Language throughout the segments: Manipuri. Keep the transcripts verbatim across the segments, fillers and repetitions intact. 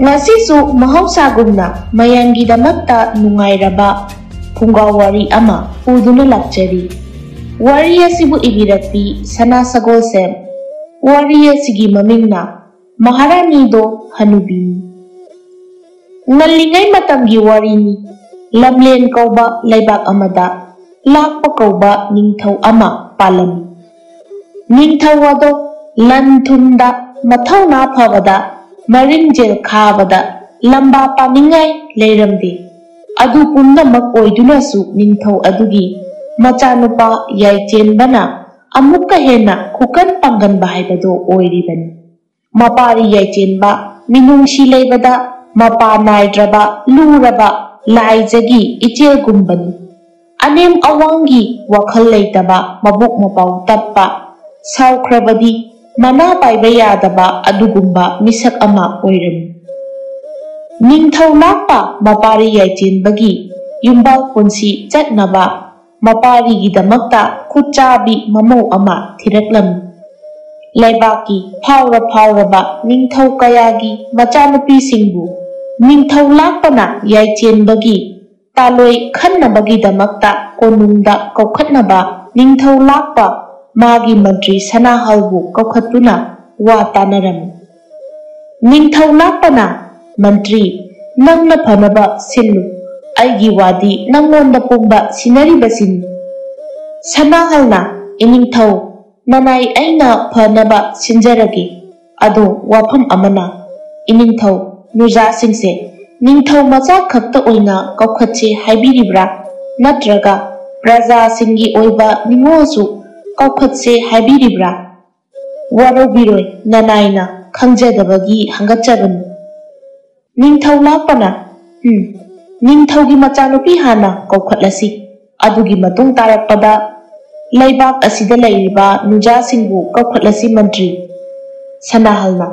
ꯉꯁꯤꯁꯨ ꯃꯍꯧꯁꯥꯒꯨꯝꯅ ꯃꯌꯥꯝꯒꯤꯗꯃꯛꯇ ꯅꯨꯡꯉꯥꯏꯔꯕ ꯐꯨꯡꯒꯥ ꯋꯥꯔꯤ ꯑꯃ ꯄꯨꯗꯨꯅ ꯂꯥꯛꯆꯔꯤ꯫ ꯋꯥꯔꯤ ꯑꯁꯤꯕꯨ ꯏꯕꯤꯔꯛꯄꯤ ꯁꯅꯥ ꯁꯒꯣꯜꯁꯦꯝ꯫ ꯋꯥꯔꯤ ꯑꯁꯤꯒꯤ ꯃꯃꯤꯡꯅ ꯃꯍꯥꯔꯥꯅꯤꯗꯣ ꯍꯅꯨꯕꯤꯅꯤ꯫ ꯉꯜꯂꯤꯉꯩ ꯃꯇꯝꯒꯤ ꯋꯥꯔꯤꯅꯤ꯫ ꯂꯝꯂꯦꯟ ꯀꯧꯕ ꯂꯩꯕꯥꯛ ꯑꯃꯗ ꯂꯥꯛꯄ ꯀꯧꯕ ꯅꯤꯡꯊꯧ ꯑꯃ ꯄꯥꯜꯂꯝꯃꯤ꯫ ꯅꯤꯡꯊꯧ ꯑꯗꯣ ꯂꯟ ꯊꯨꯝꯗ, ꯃꯊꯧꯅꯥ ꯐꯕꯗ, ꯃꯔꯤꯡꯖꯦꯜ ꯈꯥꯕꯗ ꯂꯝꯕꯥ ꯄꯥꯅꯤꯡꯉꯥꯏ ꯂꯩꯔꯝꯗꯦ꯫ ꯑꯗꯨ ꯄꯨꯝꯅꯃꯛ ꯑꯣꯏꯗꯨꯅꯁꯨ ꯅꯤꯡꯊꯧ ꯑꯗꯨꯒꯤ ꯃꯆꯥꯅꯨꯄꯥ ꯌꯥꯏꯆꯦꯟꯕꯅ ꯑꯃꯨꯛꯀ ꯍꯦꯟꯅ ꯈꯨꯀꯟ ꯄꯥꯡꯒꯟꯕ ꯍꯥꯏꯕꯗꯨ ꯑꯣꯏꯔꯤꯕꯅꯤ꯫ ꯃꯄꯥꯔꯤ ꯌꯥꯏꯆꯦꯟꯕ ꯃꯤꯅꯨꯡꯁꯤ ꯂꯩꯕꯗ ꯃꯄꯥ ꯅꯥꯏꯗ꯭ꯔꯕ ꯂꯨꯔꯕ ꯂꯥꯏꯖꯒꯤ ꯏꯆꯦꯜꯒꯨꯝꯕꯅꯤ꯫ ꯑꯅꯦꯝ ꯑꯋꯥꯡꯒꯤ ꯋꯥꯈꯜ ꯂꯩꯇꯕ, ꯃꯕꯨꯛ ꯃꯄꯥꯎ ꯇꯞꯄ, ꯁꯥꯎꯈ꯭ꯔꯕꯗꯤ ꯃꯅꯥ ꯄꯥꯏꯕ ꯌꯥꯗꯕ ꯑꯗꯨꯒꯨꯝꯕ ꯃꯤꯁꯛ ꯑꯃ ꯑꯣꯏꯔꯝꯃꯤ꯫ ꯅꯤꯡꯊꯧ ꯂꯥꯛꯄ ꯃꯄꯥꯔꯤ ꯌꯥꯏꯆꯦꯟꯕꯒꯤ ꯌꯨꯝꯕꯥꯜ ꯄꯨꯟꯁꯤ ꯆꯠꯅꯕ ꯃꯄꯥꯔꯤꯒꯤꯗꯃꯛꯇ ꯈꯨꯠꯆꯥꯕꯤ ꯃꯃꯧ ꯑꯃ ꯊꯤꯔꯛꯂꯝꯃꯤ꯫ ꯂꯩꯕꯥꯛꯀꯤ ꯐꯥꯎꯔ ꯐꯥꯎꯔꯕ ꯅꯤꯡꯊꯧ ꯀꯌꯥꯒꯤ ꯃꯆꯥꯅꯨꯄꯤꯁꯤꯡꯕꯨ ꯅꯤꯡꯊꯧ ꯂꯥꯛꯄꯅ ꯌꯥꯏꯆꯦꯟꯕꯒꯤ ꯇꯥꯂꯣꯏ ꯈꯟꯅꯕꯒꯤꯗꯃꯛꯇ ꯀꯣꯅꯨꯡꯗ ꯀꯧꯈꯠꯅꯕ ꯅꯤꯡꯊꯧ ꯂꯥꯛꯄ ꯃꯥꯒꯤ ꯃꯟꯇ꯭ꯔꯤ ꯁꯅꯥꯍꯜꯕꯨ ꯀꯧꯈꯠꯇꯨꯅ ꯋꯥ ꯇꯥꯅꯔꯝꯃꯤ꯫ ꯅꯤꯡꯊꯧ ꯂꯥꯛꯄꯅ, "ꯃꯟꯇ꯭ꯔꯤ, ꯅꯪꯅ ꯐꯅꯕ ꯁꯤꯜꯂꯨ꯫ ꯑꯩꯒꯤ ꯋꯥꯗꯤ ꯅꯪꯉꯣꯟꯗ ꯄꯨꯝꯕ ꯁꯤꯟꯅꯔꯤꯕꯁꯤꯅꯤ꯫" ꯁꯅꯥꯍꯜꯅ, "ꯏꯅꯤꯡꯊꯧ, ꯅꯅꯥꯏ ꯑꯩꯅ ꯐꯅꯕ ꯁꯤꯟꯖꯔꯒꯦ꯫ ꯑꯗꯣ ꯋꯥꯐꯝ ꯑꯃꯅ, ꯏꯅꯤꯡꯊꯧ, ꯅꯨꯖꯥꯁꯤꯡꯁꯦ ꯅꯤꯡꯊꯧ ꯃꯆꯥ ꯈꯛꯇ ꯑꯣꯏꯅ ꯀꯧꯈꯠꯁꯦ ꯍꯥꯏꯕꯤꯔꯤꯕ꯭ꯔꯥ? ꯅꯠꯇ꯭ꯔꯒ ꯄ꯭ꯔꯖꯥꯁꯤꯡꯒꯤ ꯑꯣꯏꯕ ꯅꯤꯡꯉꯣꯜꯁꯨ ꯀꯧꯈꯠꯁꯦ ꯍꯥꯏꯕꯤꯔꯤꯕ꯭ꯔꯥ? ꯋꯥꯔꯧꯕꯤꯔꯣꯏ, ꯅꯅꯥꯏꯅ ꯈꯪꯖꯗꯕꯒꯤ ꯍꯪꯒꯠꯆꯕꯅꯤ꯫" ꯅꯤꯡꯊꯧ ꯂꯥꯛꯄꯅ, "ꯎꯝ, ꯅꯤꯡꯊꯧꯒꯤ ꯃꯆꯥꯅꯨꯄꯤ ꯍꯥꯟꯅ ꯀꯧꯈꯠꯂꯁꯤ꯫ ꯑꯗꯨꯒꯤ ꯃꯇꯨꯡ ꯇꯥꯔꯛꯄꯗ ꯂꯩꯕꯥꯛ ꯑꯁꯤꯗ ꯂꯩꯔꯤꯕ ꯅꯨꯖꯥꯁꯤꯡꯕꯨ ꯀꯧꯈꯠꯂꯁꯤ, ꯃꯟꯇ꯭ꯔꯤ꯫" ꯁꯅꯥꯍꯜꯅ,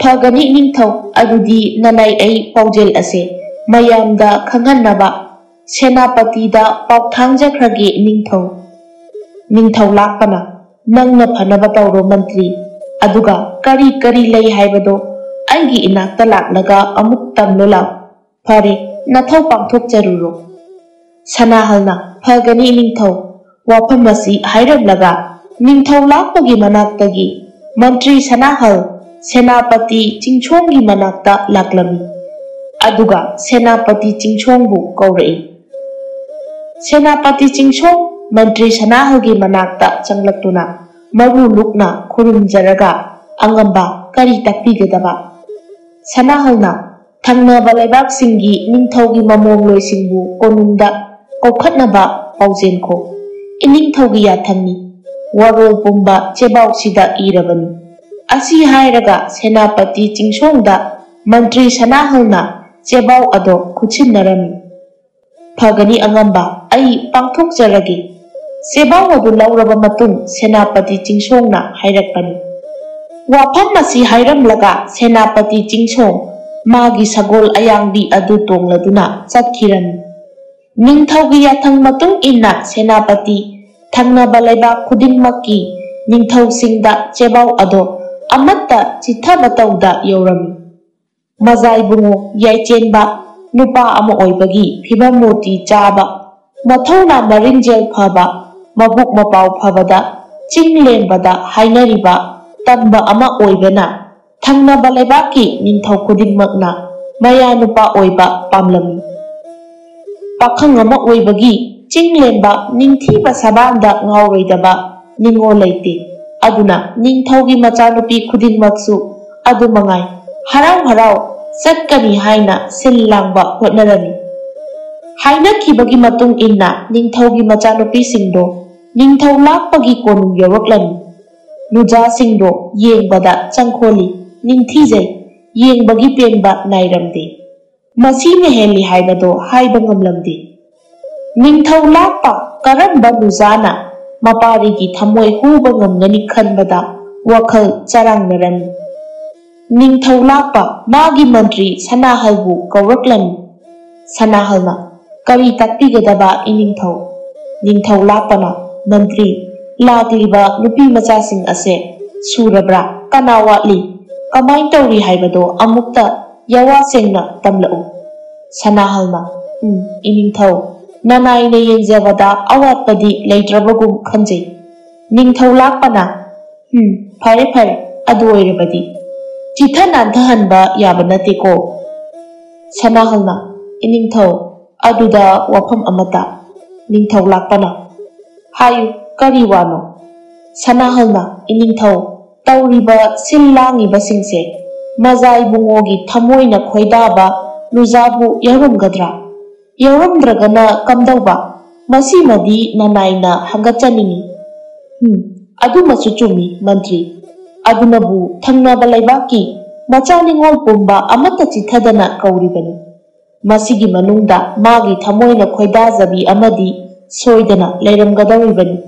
"ꯐꯒꯅꯤ ꯅꯤꯡꯊꯧ, ꯑꯗꯨꯗꯤ ꯅꯅꯥꯏ ꯑꯩ ꯄꯥꯎꯖꯦꯜ ꯑꯁꯦ ꯃꯌꯥꯝꯗ ꯈꯪꯍꯟꯅꯕ ꯁꯦꯅꯥꯄꯇꯤꯗ ꯄꯥꯎ ꯊꯥꯡꯖꯈ꯭ꯔꯒꯦ ꯅꯤꯡꯊꯧ꯫" ꯅꯤꯡꯊꯧ ꯂꯥꯛꯄꯅ, "ꯅꯪꯅ ꯐꯅꯕ ꯇꯧꯔꯣ ꯃꯟꯇ꯭ꯔꯤ, ꯑꯗꯨꯒ ꯀꯔꯤ ꯀꯔꯤ ꯂꯩ ꯍꯥꯏꯕꯗꯣ ꯑꯩꯒꯤ ꯏꯅꯥꯛꯇ ꯂꯥꯛꯂꯒ ꯑꯃꯨꯛ ꯇꯝꯂꯣ ꯂꯥꯎ꯫ ꯐꯔꯦ, ꯅꯊꯧ ꯄꯥꯡꯊꯣꯛꯆꯔꯨꯔꯣ꯫ ꯁꯅꯥꯍꯜꯅ, "ꯐꯒꯅꯤ ꯏꯅꯤꯡꯊꯧ, ꯋꯥꯐꯝ ꯑꯁꯤ ꯍꯥꯏꯔꯝꯂꯒ ꯅꯤꯡꯊꯧ ꯂꯥꯛꯄꯒꯤ ꯃꯅꯥꯛꯇꯒꯤ ꯃꯟꯇ꯭ꯔꯤ ꯁꯅꯥꯍꯜ ꯁꯦꯅꯥꯄꯇꯤ ꯆꯤꯡꯁꯣꯡꯒꯤ ꯃꯅꯥꯛꯇ ꯂꯥꯛꯂꯝꯃꯤ꯫ ꯑꯗꯨꯒ ꯁꯦꯅꯥꯄꯇꯤ ꯆꯤꯡꯁꯣꯡꯕꯨ ꯀꯧꯔꯛꯏ꯫ ꯁꯦꯅꯥꯄꯇꯤ ꯆꯤꯡꯁꯣꯡ ꯃꯟꯇ꯭ꯔꯤ ꯁꯅꯥꯍꯜꯒꯤ ꯃꯅꯥꯛꯇ ꯆꯪꯂꯛꯇꯨꯅ ꯃꯔꯨ ꯂꯨꯛꯅ ꯈꯨꯔꯨꯝꯖꯔꯒ, "ꯑꯉꯝꯕ, ꯀꯔꯤ ꯇꯥꯛꯄꯤꯒꯗꯕ?" ꯁꯅꯥꯍꯜꯅ, "ꯊꯪꯅꯕ ꯂꯩꯕꯥꯛꯁꯤꯡꯒꯤ ꯅꯤꯡꯊꯧꯒꯤ ꯃꯃꯣꯝꯂꯣꯏꯁꯤꯡꯕꯨ ꯀꯣꯅꯨꯡꯗ ꯀꯧꯈꯠꯅꯕ ꯄꯥꯎꯖꯦꯜꯈꯣ꯫ ꯏꯅꯤꯡꯊꯧꯒꯤ ꯌꯥꯊꯪꯅꯤ꯫ ꯋꯥꯔꯣꯜ ꯄꯨꯝꯕ ꯆꯦꯕꯥꯎꯁꯤꯗ ꯏꯔꯕꯅꯤ꯫" ꯑꯁꯤ ꯍꯥꯏꯔꯒ ꯁꯦꯅꯥꯄꯇꯤ ꯆꯤꯡꯁꯣꯡꯗ ꯃꯟꯇ꯭ꯔꯤ ꯁꯅꯥꯍꯜꯅ ꯆꯦꯕꯥꯎ ꯑꯗꯣ ꯈꯨꯠꯁꯤꯟꯅꯔꯝꯃꯤ꯫ "ꯐꯒꯅꯤ ꯑꯉꯝꯕ, ꯑꯩ ꯄꯥꯡꯊꯣꯛꯆꯔꯒꯦ꯫" ꯆꯦꯕꯥꯎ ꯑꯗꯨ ꯂꯧꯔꯕ ꯃꯇꯨꯡ ꯁꯦꯅꯥꯄꯇꯤ ꯆꯤꯡꯁꯣꯡꯅ ꯍꯥꯏꯔꯛꯄꯅꯤ꯫ ꯋꯥꯐꯝ ꯑꯁꯤ ꯍꯥꯏꯔꯝꯂꯒ ꯁꯦꯅꯥꯄꯇꯤ ꯆꯤꯡꯁꯣꯡ ꯃꯥꯒꯤ ꯁꯒꯣꯜ ꯑꯌꯥꯡꯕꯤ ꯑꯗꯨ ꯇꯣꯡꯂꯗꯨꯅ ꯆꯠꯈꯤꯔꯝꯃꯤ꯫ ꯅꯤꯡꯊꯧꯒꯤ ꯌꯥꯊꯪ ꯃꯇꯨꯡ ꯏꯟꯅ ꯁꯦꯅꯥꯄꯇꯤ ꯊꯪꯅꯕ ꯂꯩꯕꯥꯛ ꯈꯨꯗꯤꯡꯃꯛꯀꯤ ꯅꯤꯡꯊꯧꯁꯤꯡꯗ ꯆꯦꯕꯥꯎ ꯑꯗꯣ ꯑꯃꯠꯇ ꯆꯤꯠꯊꯕ ꯇꯧꯗ ꯌꯧꯔꯝꯃꯤ꯫ ꯃꯖꯥꯏꯕꯨꯡꯉꯣ ꯌꯥꯏꯆꯦꯟꯕ ꯅꯨꯄꯥ ꯑꯃ ꯑꯣꯏꯕꯒꯤ ꯐꯤꯕꯝ ꯃꯨꯔꯇꯤ ꯆꯥꯕ, ꯃꯊꯧꯅꯥ ꯃꯔꯤꯡꯖꯦꯜ ꯐꯕ, ꯃꯕꯨꯛ ꯃꯄꯥꯎ ꯐꯕꯗ ꯆꯤꯡ ꯂꯦꯝꯕꯗ ꯍꯥꯏꯅꯔꯤꯕ ꯇꯝꯕ ꯑꯃ ꯑꯣꯏꯕꯅ ꯊꯪꯅꯕ ꯂꯩꯕꯥꯛꯀꯤ ꯅꯤꯡꯊꯧ ꯈꯨꯗꯤꯡꯃꯛꯅ ꯃꯌꯥ ꯅꯨꯄꯥ ꯑꯣꯏꯕ ꯄꯥꯝꯂꯝꯃꯤ꯫ ꯄꯥꯈꯪ ꯑꯃ ꯑꯣꯏꯕꯒꯤ ꯆꯤꯡ ꯂꯦꯝꯕ ꯅꯤꯡꯊꯤꯕ ꯁꯕꯥꯟꯗ ꯉꯥꯎꯔꯣꯏꯗꯕ ꯅꯤꯡꯉꯣ ꯂꯩꯇꯦ꯫ ꯑꯗꯨꯅ ꯅꯤꯡꯊꯧꯒꯤ ꯃꯆꯥꯅꯨꯄꯤ ꯈꯨꯗꯤꯡꯃꯛꯁꯨ ꯑꯗꯨ ꯃꯉꯥꯏ ꯍꯔꯥꯎ ꯍꯔꯥꯎ ꯆꯠꯀꯅꯤ ꯍꯥꯏꯅ ꯁꯤꯜ ꯂꯥꯡꯕ ꯍꯣꯠꯅꯔꯝꯃꯤ꯫ ꯍꯥꯏꯅꯈꯤꯕꯒꯤ ꯃꯇꯨꯡ ꯏꯟꯅ ꯅꯤꯡꯊꯧꯒꯤ ꯃꯆꯥꯅꯨꯄꯤꯁꯤꯡꯗꯣ ꯅꯤꯡꯊꯧ ꯂꯥꯛꯄꯒꯤ ꯀꯣꯅꯨꯡ ꯌꯧꯔꯛꯂꯝꯃꯤ꯫ ꯅꯨꯖꯥꯁꯤꯡꯗꯣ ꯌꯦꯡꯕꯗ ꯆꯪꯈꯣꯜꯂꯤ, ꯅꯤꯡꯊꯤꯖꯩ, ꯌꯦꯡꯕꯒꯤ ꯄꯦꯟꯕ ꯅꯥꯏꯔꯝꯗꯦ꯫ ꯃꯁꯤꯅ ꯍꯦꯜꯂꯤ ꯍꯥꯏꯕꯗꯣ ꯍꯥꯏꯕ ꯉꯝꯂꯝꯗꯦ꯫ ꯅꯤꯡꯊꯧ ꯂꯥꯛꯄ ꯀꯔꯝꯕ ꯅꯨꯖꯥꯅ ꯃꯄꯥꯔꯤꯒꯤ ꯊꯃꯣꯏ ꯍꯨꯕ ꯉꯝꯒꯅꯤ ꯈꯟꯕꯗ ꯋꯥꯈꯜ ꯆꯔꯥꯡꯅꯔꯝꯃꯤ꯫ ꯅꯤꯡꯊꯧ ꯂꯥꯛꯄ ꯃꯥꯒꯤ ꯃꯟꯇ꯭ꯔꯤ ꯁꯅꯥꯍꯜꯕꯨ ꯀꯧꯔꯛꯂꯝꯃꯤ꯫ ꯁꯅꯥꯍꯜꯅ, "ꯀꯔꯤ ꯇꯥꯛꯄꯤꯒꯗꯕ ꯏꯅꯤꯡꯊꯧ?" ꯅꯤꯡꯊꯧ ꯂꯥꯛꯄꯅ, "ꯃꯟꯇ꯭ꯔꯤ, ꯂꯥꯛꯂꯤꯕ ꯅꯨꯄꯤ ꯃꯆꯥꯁꯤꯡ ꯑꯁꯦ ꯁꯨꯔꯕ꯭ꯔꯥ? ꯀꯅꯥ ꯋꯥꯠꯂꯤ? ꯀꯃꯥꯏ ꯇꯧꯔꯤ ꯍꯥꯏꯕꯗꯣ ꯑꯃꯨꯛꯇ ꯌꯋꯥ ꯁꯦꯡꯅ ꯇꯝꯂꯛꯎ꯫ ꯁꯅꯥꯍꯜꯅ, ꯎꯝ, ꯏꯅꯤꯡꯊꯧ, ꯅꯅꯥꯏꯅ ꯌꯦꯡꯖꯕꯗ ꯑꯋꯥꯠꯄꯗꯤ ꯂꯩꯇ꯭ꯔꯕꯒꯨꯝ ꯈꯟꯖꯩ꯫ ꯅꯤꯡꯊꯧ ꯂꯥꯛꯄꯅ, ꯎꯝ, ꯐꯔꯦ ꯐꯔꯦ, ꯑꯗꯨ ꯑꯣꯏꯔꯕꯗꯤ ꯆꯤꯊ ꯅꯥꯟꯊꯍꯟꯕ ꯌꯥꯕ ꯅꯠꯇꯦꯀꯣ꯫ ꯁꯅꯥꯍꯜꯅ, ꯏꯅꯤꯡꯊꯧ, ꯑꯗꯨꯗ ꯋꯥꯐꯝ ꯑꯃꯇ꯫ ꯅꯤꯡꯊꯧ ꯂꯥꯛꯄꯅ, ꯍꯥꯏꯌꯨ, ꯀꯔꯤ ꯋꯥꯅꯣ? ꯁꯅꯥꯍꯜꯅ, ꯏꯅꯤꯡꯊꯧ, ꯇꯧꯔꯤꯕ ꯁꯤꯜ ꯂꯥꯡꯉꯤꯕꯁꯤꯡꯁꯦ ꯃꯖꯥ ꯏꯕꯨꯡꯉꯣꯒꯤ ꯊꯃꯣꯏꯅ ꯈꯣꯏꯗꯥꯕ ꯂꯨꯖꯥꯕꯨ ꯌꯥꯎꯔꯝꯒꯗ꯭ꯔꯥ? ꯌꯥꯎꯔꯝꯗ꯭ꯔꯒꯅ ꯀꯝꯗꯧꯕ? ꯃꯁꯤꯃꯗꯤ ꯅꯅꯥꯏꯅ ꯍꯪꯒꯠꯆꯅꯤꯡꯏ꯫ ꯎꯝ, ꯑꯗꯨꯃꯁꯨ ꯆꯨꯝꯃꯤ, ꯃꯟꯇ꯭ꯔꯤ꯫ ꯑꯗꯨꯅꯕꯨ ꯊꯪꯅꯕ ꯂꯩꯕꯥꯛꯀꯤ ꯃꯆꯥ ꯅꯤꯉꯣꯜ ꯄꯨꯝꯕ ꯑꯃꯠꯇ ꯆꯤꯊꯗꯅ ꯀꯧꯔꯤꯕꯅꯤ꯫ ꯃꯁꯤꯒꯤ ꯃꯅꯨꯡꯗ ꯃꯥꯒꯤ ꯊꯃꯣꯏꯅ ꯈꯣꯏꯗꯥꯖꯕꯤ ꯑꯃꯗꯤ ꯁꯣꯏꯗꯅ ꯂꯩꯔꯝꯒꯗꯧꯔꯤꯕꯅꯤ꯫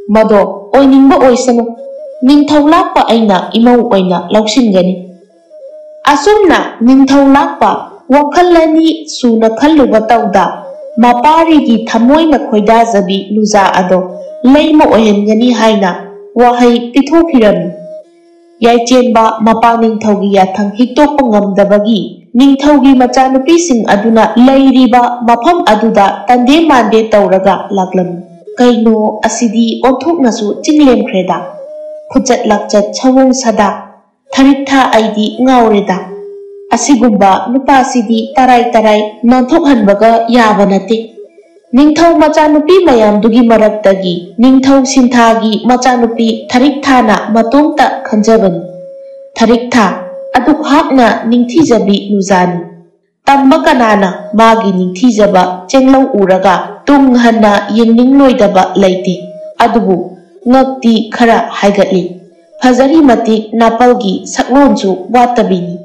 ꯃꯗꯣ ꯑꯣꯏꯅꯤꯡꯕ ꯑꯣꯏꯁꯅꯨ, ꯅꯤꯡꯊꯧ ꯂꯥꯛꯄ ꯑꯩꯅ ꯏꯃꯧ ꯑꯣꯏꯅ ꯂꯧꯁꯤꯟꯒꯅꯤ꯫ ꯑꯁꯨꯝꯅ ꯅꯤꯡꯊꯧ ꯂꯥꯛꯄ ꯋꯥꯈꯜ ꯑꯅꯤ ꯁꯨꯅ ꯈꯜꯂꯨꯕ ꯇꯧꯗ, ꯃꯄꯥꯔꯤꯒꯤ ꯊꯃꯣꯏꯅ ꯈꯣꯏꯗꯥꯖꯕꯤ ꯂꯨꯖꯥ ꯑꯗꯣ ꯂꯩꯃ ꯑꯣꯏꯍꯟꯒꯅꯤ ꯍꯥꯏꯅ ꯋꯥꯍꯩ ꯄꯤꯊꯣꯛꯄꯤꯔꯝꯃꯤ꯫ ꯌꯥꯏꯆꯦꯟꯕ ꯃꯄꯥ ꯅꯤꯡꯊꯧꯒꯤ ꯌꯥꯊꯪ ꯍꯤꯛꯇꯣꯛꯄ ꯉꯝꯗꯕꯒꯤ ꯅꯤꯡꯊꯧꯒꯤ ꯃꯆꯥꯅꯨꯄꯤꯁꯤꯡ ꯑꯗꯨꯅ ꯂꯩꯔꯤꯕ ꯃꯐꯝ ꯑꯗꯨꯗ ꯇꯟꯗꯦ ꯃꯥꯟꯗꯦ ꯇꯧꯔꯒ ꯂꯥꯛꯂꯝꯃꯤ꯫ ꯀꯩꯅꯣ, ꯑꯁꯤꯗꯤ ꯑꯣꯟꯊꯣꯛꯅꯁꯨ ꯆꯤꯡꯂꯦꯝꯈ꯭ꯔꯦꯗ꯫ ꯈꯨꯆꯠ ꯂꯥꯛꯆꯠ ꯁꯑꯣꯡ ꯁꯥꯗꯥ ꯊꯔꯤꯛ ꯊꯥ ꯑꯩꯗꯤ ꯉꯥꯎꯔꯦꯗ꯫ ꯑꯁꯤꯒꯨꯝꯕ ꯅꯨꯄꯥꯁꯤꯗꯤ ꯇꯔꯥꯏ ꯇꯔꯥꯏ ꯅꯥꯟꯊꯣꯛꯍꯟꯕꯒ ꯌꯥꯕ ꯅꯠꯇꯦ꯫ ꯅꯤꯡꯊꯧ ꯃꯆꯥꯅꯨꯄꯤ ꯃꯌꯥꯝꯗꯨꯒꯤ ꯃꯔꯛꯇꯒꯤ ꯅꯤꯡꯊꯧ ꯁꯤꯟꯊꯥꯒꯤ ꯃꯆꯥꯅꯨꯄꯤ ꯊꯔꯤꯛ ꯊꯥꯅ ꯃꯇꯣꯝꯇ ꯈꯟꯖꯕꯅꯤ꯫ ꯊꯔꯤꯛ ꯊꯥ ꯑꯗꯨꯛ ꯍꯥꯛꯅ ꯅꯤꯡꯊꯤꯖꯕꯤ ꯂꯨꯖꯥꯅꯤ꯫ ꯇꯝꯕ ꯀꯅꯥꯅ ꯃꯥꯒꯤ ꯅꯤꯡꯊꯤꯖꯕ ꯆꯦꯡꯂꯧ ꯎꯔꯒ ꯇꯨꯡ ꯍꯟꯅ ꯌꯦꯡꯅꯤꯡꯂꯣꯏꯗꯕ ꯂꯩꯇꯦ꯫ ꯑꯗꯨꯕꯨ ꯉꯛꯇꯤ ꯈꯔ ꯍꯥꯏꯒꯠꯂꯤ꯫ ꯐꯖꯔꯤ ꯃꯇꯤꯛ ꯅꯥꯄꯜꯒꯤ ꯁꯛꯂꯣꯟꯁꯨ ꯋꯥꯠꯇꯕꯤꯅꯤ꯫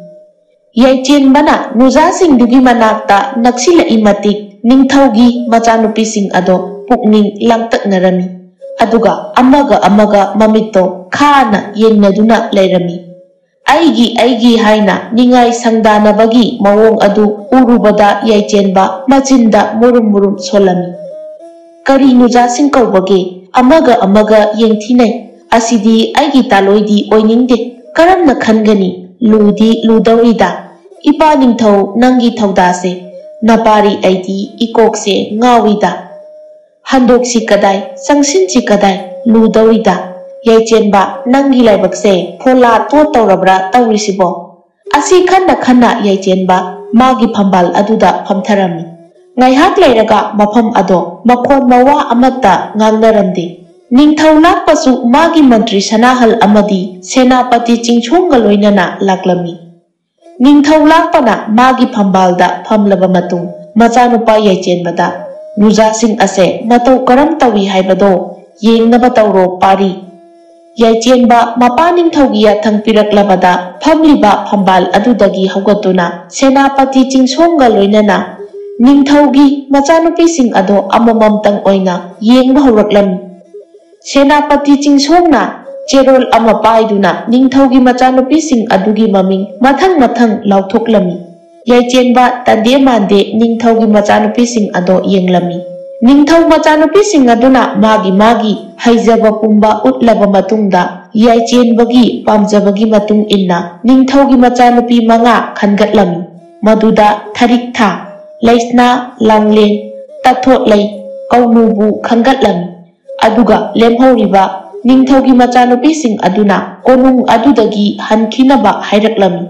ꯌꯥꯏꯆꯦꯟꯕꯅ ꯅꯨꯖꯥꯁꯤꯡꯗꯨꯒꯤ ꯃꯅꯥꯛꯇ ꯅꯛꯁꯤꯜꯂꯛꯏ ꯃꯇꯤꯛ ꯅꯤꯡꯊꯧꯒꯤ ꯃꯆꯥꯅꯨꯄꯤꯁꯤꯡ ꯑꯗꯣ ꯄꯨꯛꯅꯤꯡ ꯂꯥꯡꯇꯛꯅꯔꯝꯃꯤ꯫ ꯑꯗꯨꯒ ꯑꯃꯒ ꯑꯃꯒ ꯃꯃꯤꯠꯇꯣ ꯈꯥꯅ ꯌꯦꯡꯅꯗꯨꯅ ꯂꯩꯔꯝꯃꯤ꯫ ꯑꯩꯒꯤ, ꯑꯩꯒꯤ ꯍꯥꯏꯅ ꯅꯤꯡꯉꯥꯏ ꯁꯪꯗꯥꯅꯕꯒꯤ ꯃꯑꯣꯡ ꯑꯗꯨ ꯎꯔꯨꯕꯗ ꯌꯥꯏꯆꯦꯟꯕ ꯃꯆꯤꯟꯗ ꯃꯨꯔꯨꯝ ꯃꯨꯔꯨꯝ ꯁꯣꯜꯂꯝꯃꯤ꯫ ꯀꯔꯤ ꯅꯨꯖꯥꯁꯤꯡ ꯀꯧꯕꯒꯦ? ꯑꯃꯒ ꯑꯃꯒ ꯌꯦꯡꯊꯤꯅꯩ꯫ ꯑꯁꯤꯗꯤ ꯑꯩꯒꯤ ꯇꯥꯂꯣꯏꯗꯤ ꯑꯣꯏꯅꯤꯡꯗꯦ꯫ ꯀꯔꯝꯅ ꯈꯟꯒꯅꯤ? ꯂꯨꯗꯤ ꯂꯨꯗꯧꯔꯤꯗ꯫ ꯏꯄꯥ ꯅꯤꯡꯊꯧ, ꯅꯪꯒꯤ ꯊꯧꯗꯥꯁꯦ꯫ ꯅꯄꯥꯔꯤ ꯑꯩꯗꯤ ꯏꯀꯣꯛꯁꯦ ꯉꯥꯎꯏꯗ꯫ ꯍꯟꯗꯣꯛꯁꯤ ꯀꯗꯥꯏ, ꯆꯪꯁꯤꯟꯁꯤ ꯀꯗꯥꯏ, ꯂꯨꯗꯧꯔꯤꯗ꯫ ꯌꯥꯏꯆꯦꯟꯕ, ꯅꯪꯒꯤ ꯂꯥꯏꯕꯛꯁꯦ ꯐꯣꯂꯥ ꯇꯣꯠ ꯇꯧꯔꯕ꯭ꯔꯥ ꯇꯧꯔꯤꯁꯤꯕꯣ? ꯑꯁꯤ ꯈꯟꯅ ꯈꯟꯅ ꯌꯥꯏꯆꯦꯟꯕ ꯃꯥꯒꯤ ꯐꯝꯕꯥꯜ ꯑꯗꯨꯗ ꯐꯝꯊꯔꯝꯃꯤ꯫ ꯉꯥꯏꯍꯥꯛ ꯂꯩꯔꯒ ꯃꯐꯝ ꯑꯗꯣ ꯃꯈꯣꯟ ꯃꯋꯥ ꯑꯃꯠꯇ ꯉꯥꯡꯅꯔꯝꯗꯦ꯫ ꯅꯤꯡꯊꯧ ꯂꯥꯛꯄꯁꯨ ꯃꯥꯒꯤ ꯃꯟꯇ꯭ꯔꯤ ꯁꯅꯥꯍꯜ ꯑꯃꯗꯤ ꯁꯦꯅꯥꯄꯇꯤ ꯆꯤꯡꯁꯣꯡꯒ ꯂꯣꯏꯅꯅ ꯂꯥꯛꯂꯝꯃꯤ꯫ ꯅꯤꯡꯊꯧ ꯂꯥꯛꯄꯅ ꯃꯥꯒꯤ ꯐꯝꯕꯥꯜꯗ ꯐꯝꯂꯕ ꯃꯇꯨꯡ, ꯃꯆꯥꯅꯨꯄꯥ ꯌꯥꯏꯆꯦꯟꯕꯗ ꯅꯨꯖꯥꯁꯤꯡ ꯑꯁꯦ ꯃꯇꯧ ꯀꯔꯝ ꯇꯧꯏ ꯍꯥꯏꯕꯗꯣ ꯌꯦꯡꯅꯕ ꯇꯧꯔꯣ ꯄꯥꯔꯤ꯫ ꯌꯥꯏꯆꯦꯟꯕ ꯃꯄꯥ ꯅꯤꯡꯊꯧꯒꯤ ꯌꯥꯊꯪ ꯄꯤꯔꯛꯂꯕꯗ ꯐꯝꯂꯤꯕ ꯐꯝꯕꯥꯜ ꯑꯗꯨꯗꯒꯤ ꯍꯧꯒꯠꯇꯨꯅ ꯁꯦꯅꯥꯄꯇꯤ ꯆꯤꯡꯁꯣꯡꯒ ꯂꯣꯏꯅꯅ ꯅꯤꯡꯊꯧꯒꯤ ꯃꯆꯥꯅꯨꯄꯤꯁꯤꯡ ꯑꯗꯣ ꯑꯃꯃꯝꯇꯪ ꯑꯣꯏꯅ ꯌꯦꯡꯕ ꯍꯧꯔꯛꯂꯝꯃꯤ꯫ ꯁꯦꯅꯥꯄꯇꯤ ꯆꯤꯡꯁꯣꯡꯅ ꯆꯦꯔꯣꯜ ꯑꯃ ꯄꯥꯏꯗꯨꯅ ꯅꯤꯡꯊꯧꯒꯤ ꯃꯆꯥꯅꯨꯄꯤꯁꯤꯡ ꯑꯗꯨꯒꯤ ꯃꯃꯤꯡ ꯃꯊꯪ ꯃꯊꯪ ꯂꯥꯎꯊꯣꯛꯂꯝꯃꯤ꯫ ꯌꯥꯏꯆꯦꯟꯕ ꯇꯟꯗꯦ ꯃꯥꯟꯗꯦ ꯅꯤꯡꯊꯧꯒꯤ ꯃꯆꯥꯅꯨꯄꯤꯁꯤꯡ ꯑꯗꯣ ꯌꯦꯡꯂꯝꯃꯤ꯫ ꯅꯤꯡꯊꯧ ꯃꯆꯥꯅꯨꯄꯤꯁꯤꯡ ꯑꯗꯨꯅ ꯃꯥꯒꯤ ꯃꯥꯒꯤ ꯍꯩꯖꯕ ꯄꯨꯝꯕ ꯎꯠꯂꯕ ꯃꯇꯨꯡꯗ, ꯌꯥꯏꯆꯦꯟꯕꯒꯤ ꯄꯥꯝꯖꯕꯒꯤ ꯃꯇꯨꯡ ꯏꯟꯅ ꯅꯤꯡꯊꯧꯒꯤ ꯃꯆꯥꯅꯨꯄꯤ ꯃꯉꯥ ꯈꯟꯒꯠꯂꯝꯃꯤ꯫ ꯃꯗꯨꯗ ꯊꯔꯤꯛꯊꯥ, ꯂꯩꯁꯅꯥ, ꯂꯥꯡꯂꯦꯟ, ꯇꯊꯣꯠꯂꯩ, ꯀꯧꯅꯨꯕꯨ ꯈꯟꯒꯠꯂꯝꯃꯤ꯫ ꯑꯗꯨꯒ ꯂꯦꯝꯍꯧꯔꯤꯕ ꯅꯤꯡꯊꯧꯒꯤ ꯃꯆꯥꯅꯨꯄꯤꯁꯤꯡ ꯑꯗꯨꯅ ꯀꯣꯅꯨꯡ ꯑꯗꯨꯗꯒꯤ ꯍꯟꯈꯤꯅꯕ ꯍꯥꯏꯔꯛꯂꯝꯃꯤ꯫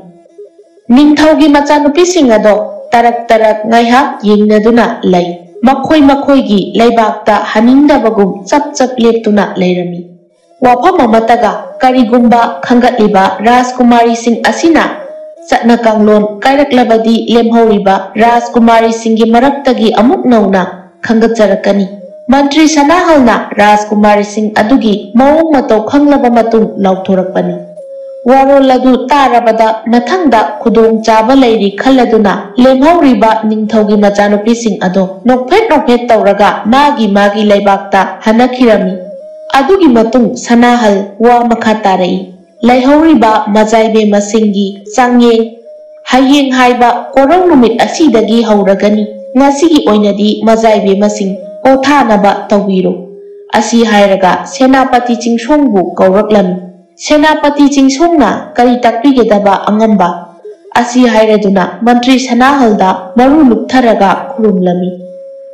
ꯅꯤꯡꯊꯧꯒꯤ ꯃꯆꯥꯅꯨꯄꯤꯁꯤꯡ ꯑꯗꯣ ꯇꯔꯛ ꯇꯔꯛ ꯉꯥꯏꯍꯥꯛ ꯌꯦꯡꯅꯗꯨꯅ ꯂꯩ꯫ ꯃꯈꯣꯏ ꯃꯈꯣꯏꯒꯤ ꯂꯩꯕꯥꯛꯇ ꯍꯟꯅꯤꯡꯗꯕꯒꯨꯝ ꯆꯞ ꯆꯞ ꯂꯦꯞꯇꯨꯅ ꯂꯩꯔꯝꯃꯤ꯫ ꯋꯥꯐꯝ ꯑꯃꯠꯇꯒ ꯀꯔꯤꯒꯨꯝꯕ ꯈꯟꯒꯠꯂꯤꯕ ꯔꯥꯖꯀꯨꯃꯥꯔꯤꯁꯤꯡ ꯑꯁꯤꯅ ꯆꯠꯅ ꯀꯥꯡꯂꯣꯟ ꯀꯥꯏꯔꯛꯂꯕꯗꯤ ꯂꯦꯝꯍꯧꯔꯤꯕ ꯔꯥꯖꯀꯨꯃꯥꯔꯤꯁꯤꯡꯒꯤ ꯃꯔꯛꯇꯒꯤ ꯑꯃꯨꯛ ꯅꯧꯅ ꯈꯟꯒꯠꯆꯔꯛꯀꯅꯤ꯫ ꯃꯟꯇ꯭ꯔꯤ ꯁꯅꯥꯍꯜꯅ ꯔꯥꯖꯀꯨꯃꯥꯔꯤꯁꯤꯡ ꯑꯗꯨꯒꯤ ꯃꯑꯣꯡ ꯃꯇꯧ ꯈꯪꯂꯕ ꯃꯇꯨꯡ ꯂꯥꯎꯊꯣꯔꯛꯄꯅꯤ꯫ ꯋꯥꯔꯣꯜ ꯑꯗꯨ ꯇꯥꯔꯕꯗ ꯃꯊꯪꯗ ꯈꯨꯗꯣꯡ ꯆꯥꯕ ꯂꯩꯔꯤ ꯈꯜꯂꯗꯨꯅ ꯂꯦꯝꯍꯧꯔꯤꯕ ꯅꯤꯡꯊꯧꯒꯤ ꯃꯆꯥꯅꯨꯄꯤꯁꯤꯡ ꯑꯗꯣ ꯅꯣꯛꯐꯦꯠ ꯅꯣꯛꯐꯦꯠ ꯇꯧꯔꯒ ꯃꯥꯒꯤ ꯃꯥꯒꯤ ꯂꯩꯕꯥꯛꯇ ꯍꯟꯅꯈꯤꯔꯝꯃꯤ꯫ ꯑꯗꯨꯒꯤ ꯃꯇꯨꯡ ꯁꯅꯥꯍꯜ ꯋꯥ ꯃꯈꯥ ꯇꯥꯔꯛꯏ꯫ ꯂꯩꯍꯧꯔꯤꯕ ꯃꯖꯥꯏꯕꯦꯝꯃꯁꯤꯡꯒꯤ ꯆꯥꯡꯌꯦꯡ ꯍꯌꯦꯡ ꯍꯥꯏꯕ ꯀꯣꯔꯧ ꯅꯨꯃꯤꯠ ꯑꯁꯤꯗꯒꯤ ꯍꯧꯔꯒꯅꯤ꯫ ꯉꯁꯤꯒꯤ ꯑꯣꯏꯅꯗꯤ ꯃꯖꯥꯏꯕꯦꯝꯃꯁꯤꯡ ꯄꯣꯊꯥꯅꯕ ꯇꯧꯕꯤꯔꯣ꯫ ꯑꯁꯤ ꯍꯥꯏꯔꯒ ꯁꯦꯅꯥꯄꯇꯤ ꯆꯤꯡꯁꯣꯡꯕꯨ ꯀꯧꯔꯛꯂꯝꯃꯤ꯫ ꯁꯦꯅꯥꯄꯇꯤ ꯆꯤꯡꯁꯣꯡꯅ ꯀꯔꯤ ꯇꯥꯛꯄꯤꯒꯗꯕ ꯑꯉꯝꯕ? ꯑꯁꯤ ꯍꯥꯏꯔꯗꯨꯅ ꯃꯟꯇ꯭ꯔꯤ ꯁꯅꯥꯍꯜꯗ ꯃꯔꯨ ꯂꯨꯞꯊꯔꯒ ꯈꯨꯔꯨꯝꯂꯝꯃꯤ꯫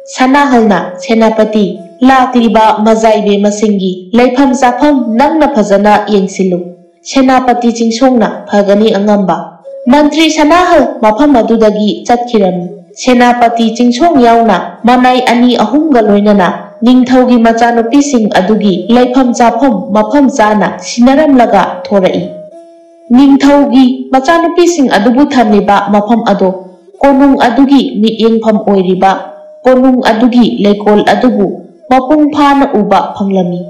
ꯁꯅꯥꯍꯜꯅ ꯁꯦꯅꯥꯄꯇꯤ, ꯂꯥꯛꯂꯤꯕ ꯃꯖꯥꯏꯕꯦ ꯃꯁꯤꯡꯒꯤ ꯂꯩꯐꯝ ꯆꯥꯐꯝ ꯅꯪꯅ ꯐꯖꯅ ꯌꯦꯡꯁꯤꯜꯂꯨ꯫ ꯁꯦꯅꯥꯄꯇꯤ ꯆꯤꯡꯁꯣꯡꯅ ꯐꯒꯅꯤ ꯑꯉꯝꯕ꯫ ꯃꯟꯇ꯭ꯔꯤ ꯁꯅꯥꯍꯜ ꯃꯐꯝ ꯑꯗꯨꯗꯒꯤ ꯆꯠꯈꯤꯔꯝꯃꯤ꯫ ꯁꯦꯅꯥꯄꯇꯤ ꯆꯤꯡꯁꯣꯡ ꯌꯥꯎꯅ ꯃꯅꯥꯏ ꯑꯅꯤ ꯑꯍꯨꯝꯒ ꯂꯣꯏꯅꯅ ꯅꯤꯡꯊꯧꯒꯤ ꯃꯆꯥꯅꯨꯄꯤꯁꯤꯡ ꯑꯗꯨꯒꯤ ꯂꯩꯐꯝ ꯆꯥꯐꯝ ꯃꯐꯝ ꯆꯥꯅ ꯁꯤꯟꯅꯔꯝꯂꯒ ꯊꯣꯔꯛꯏ꯫ ꯅꯤꯡꯊꯧꯒꯤ ꯃꯆꯥꯅꯨꯄꯤꯁꯤꯡ ꯑꯗꯨꯕꯨ ꯊꯝꯂꯤꯕ ꯃꯐꯝ ꯑꯗꯣ ꯀꯣꯅꯨꯡ ꯑꯗꯨꯒꯤ ꯃꯤꯠꯌꯦꯡꯐꯝ ꯑꯣꯏꯔꯤꯕ ꯀꯣꯅꯨꯡ ꯑꯗꯨꯒꯤ ꯂꯩꯀꯣꯜ ꯑꯗꯨꯕꯨ ꯃꯄꯨꯡ ꯐꯥꯅ ꯎꯕ ꯐꯪꯂꯝꯃꯤ꯫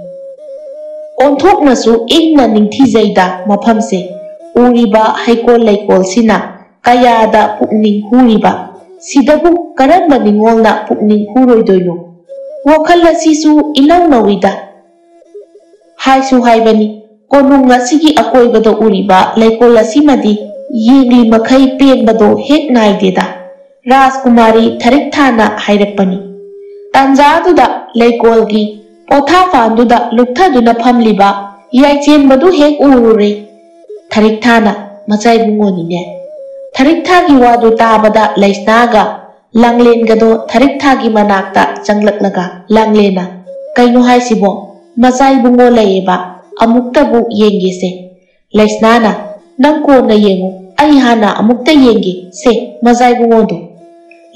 ꯑꯣꯟꯊꯣꯛꯅꯁꯨ ꯏꯪꯅ ꯅꯤꯡꯊꯤꯖꯩꯗ ꯃꯐꯝꯁꯦ꯫ ꯎꯔꯤꯕ ꯍꯩꯀꯣꯜ ꯂꯩꯀꯣꯜꯁꯤꯅ ꯀꯌꯥꯗ ꯄꯨꯛꯅꯤꯡ ꯍꯨꯔꯤꯕ꯫ ꯁꯤꯗꯕꯨ ꯀꯔꯝꯕ ꯅꯤꯡꯉꯣꯜꯅ ꯄꯨꯛꯅꯤꯡ ꯍꯨꯔꯣꯏꯗꯣꯏꯅꯣ? ꯋꯥꯈꯜ ꯑꯁꯤꯁꯨ ꯏꯅꯧ ꯅꯧꯏꯗ꯫ ꯍꯥꯏꯁꯨ ꯍꯥꯏꯕꯅꯤ, ꯀꯣꯅꯨꯡ ꯑꯁꯤꯒꯤ ꯑꯀꯣꯏꯕꯗ ꯎꯔꯤꯕ ꯂꯩꯀꯣꯜ ꯑꯁꯤꯃꯗꯤ ꯌꯦꯡꯂꯤ ꯃꯈꯩ ꯄꯦꯟꯕꯗꯣ ꯍꯦꯛ ꯅꯥꯏꯗꯦꯗ꯫ ꯔꯥꯖꯀꯨꯃꯥꯔꯤ ꯊꯔꯤꯛꯊꯥꯅ ꯍꯥꯏꯔꯛꯄꯅꯤ꯫ ꯇꯥꯟꯖꯥꯗꯨꯗ ꯂꯩꯀꯣꯜꯒꯤ ꯄꯣꯊꯥꯐꯝꯗꯨꯗ ꯂꯨꯞꯊꯗꯨꯅ ꯐꯝꯂꯤꯕ ꯌꯥꯏꯆꯦꯟꯕꯗꯨ ꯍꯦꯛ ꯎꯔꯨꯔꯦ꯫ ꯊꯔꯤꯛꯊꯥꯅ, "ꯃꯆꯥ ꯏꯕꯨꯡꯉꯣꯅꯤꯅꯦ꯫" ꯊꯔꯤꯛꯊꯥꯒꯤ ꯋꯥꯗꯨ ꯇꯥꯕꯗ ꯂꯩꯁꯅꯥꯒ ꯂꯥꯡꯂꯦꯟꯒꯗꯣ ꯊꯔꯤꯛꯊꯥꯒꯤ ꯃꯅꯥꯛꯇ ꯆꯪꯂꯛꯂꯒ ꯂꯥꯡꯂꯦꯟꯅ, "ꯀꯩꯅꯣ ꯍꯥꯏꯁꯤꯕꯣ? ꯃꯆꯥ ꯏꯕꯨꯡꯉꯣ ꯂꯩꯌꯦꯕ, ꯑꯃꯨꯛꯇꯕꯨ ꯌꯦꯡꯒꯦꯁꯦ꯫" ꯂꯩꯁꯅꯥꯅ, "ꯅꯪ ꯀꯣꯟꯅ ꯌꯦꯡꯉꯨ, ꯑꯩ ꯍꯥꯟꯅ ꯑꯃꯨꯛꯇ ꯌꯦꯡꯒꯦ ꯁꯦ ꯃꯆꯥ ꯏꯕꯨꯡꯉꯣꯗꯣ꯫"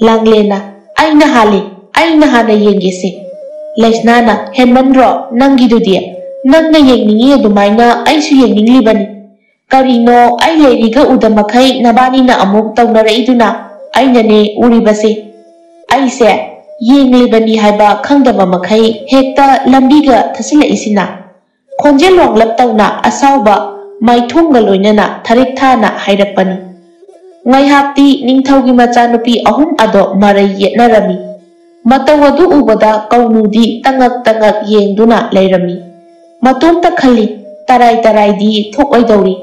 ꯂꯥꯡꯂꯦꯟꯅ, "ꯑꯩꯅ ꯍꯥꯜꯂꯤ, ꯑꯩꯅ ꯍꯥꯟꯅ ꯌꯦꯡꯒꯦꯁꯦ꯫" ꯂꯩꯁꯅꯥꯅ, "ꯍꯦꯟꯃꯟꯗ꯭ꯔꯣ ꯅꯪꯒꯤꯗꯨꯗꯤ? ꯅꯪꯅ ꯌꯦꯡꯅꯤꯡꯉꯤ ꯑꯗꯨꯃꯥꯏꯅ ꯑꯩꯁꯨ ꯌꯦꯡꯅꯤꯡꯂꯤꯕꯅꯤ꯫ ꯀꯔꯤꯅꯣ ꯑꯩ ꯂꯩꯔꯤꯒ ꯎꯗ ꯃꯈꯩ ꯅꯕꯥꯅꯤꯅ ꯑꯃꯨꯛ ꯇꯧꯅꯔꯛꯏꯗꯨꯅ? ꯑꯩꯅꯅꯦ ꯎꯔꯤꯕꯁꯦ꯫ ꯑꯩꯁꯦ ꯌꯦꯡꯂꯤꯕꯅꯤ ꯍꯥꯏꯕ ꯈꯪꯗꯕ ꯃꯈꯩ ꯍꯦꯛꯇ ꯂꯝꯕꯤꯒ ꯊꯠꯆꯤꯜꯂꯛꯏꯁꯤꯅ?" ꯈꯣꯟꯖꯦꯜ ꯋꯥꯡꯂꯞ ꯇꯧꯅ ꯑꯁꯥꯎꯕ ꯃꯥꯏꯊꯣꯡꯒ ꯂꯣꯏꯅꯅ ꯊꯔꯤꯛꯊꯥꯅ ꯍꯥꯏꯔꯛꯄꯅꯤ꯫ ꯉꯥꯏꯍꯥꯛꯇꯤ ꯅꯤꯡꯊꯧꯒꯤ ꯃꯆꯥꯅꯨꯄꯤ ꯑꯍꯨꯝ ꯑꯗꯣ ꯃꯔꯩ ꯌꯦꯠꯅꯔꯝꯃꯤ꯫ ꯃꯇꯧ ꯑꯗꯨ ꯎꯕꯗ ꯀꯧꯅꯨꯗꯤ ꯇꯉꯛ ꯇꯉꯛ ꯌꯦꯡꯗꯨꯅ ꯂꯩꯔꯝꯃꯤ꯫ ꯃꯇꯣꯝꯇ ꯈꯜꯂꯤ, "ꯇꯔꯥꯏ ꯇꯔꯥꯏꯗꯤ ꯊꯣꯛꯑꯣꯏꯗꯧꯔꯤ꯫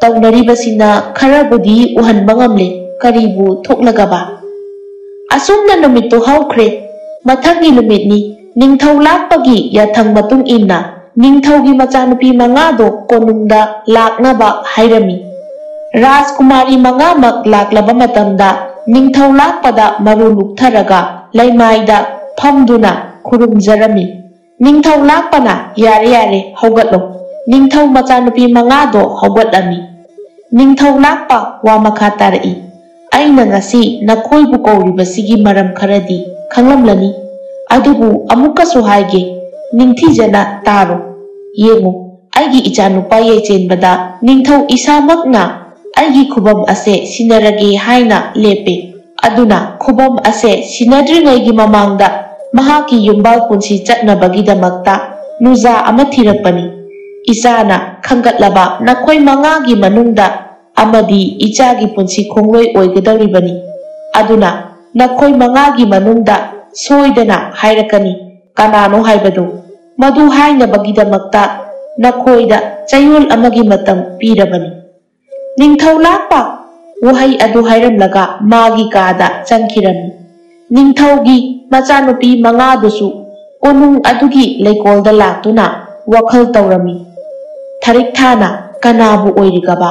ꯇꯧꯅꯔꯤꯕꯁꯤꯅ ꯈꯔꯕꯨꯗꯤ ꯎꯍꯟꯕ ꯉꯝꯂꯦ, ꯀꯔꯤꯕꯨ ꯊꯣꯛꯂꯒꯕ?" ꯑꯁꯨꯝꯅ ꯅꯨꯃꯤꯠꯇꯨ ꯍꯧꯈ꯭ꯔꯦ꯫ ꯃꯊꯪꯒꯤ ꯅꯨꯃꯤꯠꯅꯤ꯫ ꯅꯤꯡꯊꯧ ꯂꯥꯛꯄꯒꯤ ꯌꯥꯊꯪ ꯃꯇꯨꯡ ꯏꯟꯅ ꯅꯤꯡꯊꯧꯒꯤ ꯃꯆꯥꯅꯨꯄꯤ ꯃꯉꯥꯗꯣ ꯀꯣꯅꯨꯡꯗ ꯂꯥꯛꯅꯕ ꯍꯥꯏꯔꯝꯃꯤ꯫ ꯔꯥꯖꯀꯨꯃꯥꯔꯤ ꯃꯉꯥꯃꯛ ꯂꯥꯛꯂꯕ ꯃꯇꯝꯗ ꯅꯤꯡꯊꯧ ꯂꯥꯛꯄꯗ ꯃꯔꯨ ꯂꯨꯞꯊꯔꯒ ꯂꯩꯃꯥꯏꯗ ꯐꯝꯗꯨꯅ ꯈꯨꯔꯨꯝꯖꯔꯝꯃꯤ꯫ ꯅꯤꯡꯊꯧ ꯂꯥꯛꯄꯅ "ꯌꯥꯔꯦ, ꯌꯥꯔꯦ, ꯍꯧꯒꯠꯂꯣ"꯫ ꯅꯤꯡꯊꯧ ꯃꯆꯥꯅꯨꯄꯤ ꯃꯉꯥꯗꯣ ꯍꯧꯒꯠꯂꯝꯃꯤ꯫ ꯅꯤꯡꯊꯧ ꯂꯥꯛꯄ ꯋꯥ ꯃꯈꯥ ꯇꯥꯔꯛꯏ, "ꯑꯩꯅ ꯉꯁꯤ ꯅꯈꯣꯏꯕꯨ ꯀꯧꯔꯤꯕꯁꯤꯒꯤ ꯃꯔꯝ ꯈꯔꯗꯤ ꯈꯪꯂꯝꯂꯅꯤ꯫ ꯑꯗꯨꯕꯨ ꯑꯃꯨꯛꯀꯁꯨ ꯍꯥꯏꯒꯦ, ꯅꯤꯡꯊꯤꯖꯅ ꯇꯥꯔꯣ꯫ ꯌꯦꯡꯉꯨ, ꯑꯩꯒꯤ ꯏꯆꯥꯅꯨꯄꯥ ꯌꯥꯏꯆꯦꯟꯕꯗ ꯅꯤꯡꯊꯧ ꯏꯁꯥꯃꯛꯅ ꯑꯩꯒꯤ ꯈꯨꯕꯝ ꯑꯁꯦ ꯁꯤꯟꯅꯔꯒꯦ ꯍꯥꯏꯅ ꯂꯦꯞꯄꯦ꯫ ꯑꯗꯨꯅ ꯈꯨꯕꯝ ꯑꯁꯦ ꯁꯤꯟꯅꯗ꯭ꯔꯤꯉꯩꯒꯤ ꯃꯃꯥꯡꯗ ꯃꯍꯥꯛꯀꯤ ꯌꯨꯝꯕꯥꯜ ꯄꯨꯟꯁꯤ ꯆꯠꯅꯕꯒꯤꯗꯃꯛꯇ ꯅꯨꯖꯥ ꯑꯃ ꯊꯤꯔꯛꯄꯅꯤ꯫ ꯏꯆꯥꯅ ꯈꯟꯒꯠꯂꯕ ꯅꯈꯣꯏ ꯃꯉꯥꯒꯤ ꯃꯅꯨꯡꯗ ꯑꯃꯗꯤ ꯏꯆꯥꯒꯤ ꯄꯨꯟꯁꯤ ꯈꯣꯡꯂꯣꯏ ꯑꯣꯏꯒꯗꯧꯔꯤꯕꯅꯤ꯫ ꯑꯗꯨꯅ ꯅꯈꯣꯏ ꯃꯉꯥꯒꯤ ꯃꯅꯨꯡꯗ ꯁꯣꯏꯗꯅ ꯍꯥꯏꯔꯛꯀꯅꯤ ꯀꯅꯥꯅꯣ ꯍꯥꯏꯕꯗꯨ꯫ ꯃꯗꯨ ꯍꯥꯏꯅꯕꯒꯤꯗꯃꯛꯇ ꯅꯈꯣꯏꯗ ꯆꯌꯣꯜ ꯑꯃꯒꯤ ꯃꯇꯝ ꯄꯤꯔꯕꯅꯤ"꯫ ꯅꯤꯡꯊꯧ ꯂꯥꯛꯄ ꯋꯥꯍꯩ ꯑꯗꯨ ꯍꯥꯏꯔꯝꯂꯒ ꯃꯥꯒꯤ ꯀꯥꯗ ꯆꯪꯈꯤꯔꯝꯃꯤ꯫ ꯅꯤꯡꯊꯧꯒꯤ ꯃꯆꯥꯅꯨꯄꯤ ꯃꯉꯥꯗꯨꯁꯨ ꯀꯣꯅꯨꯡ ꯑꯗꯨꯒꯤ ꯂꯩꯀꯣꯜꯗ ꯂꯥꯛꯇꯨꯅ ꯋꯥꯈꯜ ꯇꯧꯔꯝꯃꯤ꯫ ꯊꯔꯤꯛ ꯊꯥꯅ ꯀꯅꯥꯕꯨ ꯑꯣꯏꯔꯤꯒꯕ?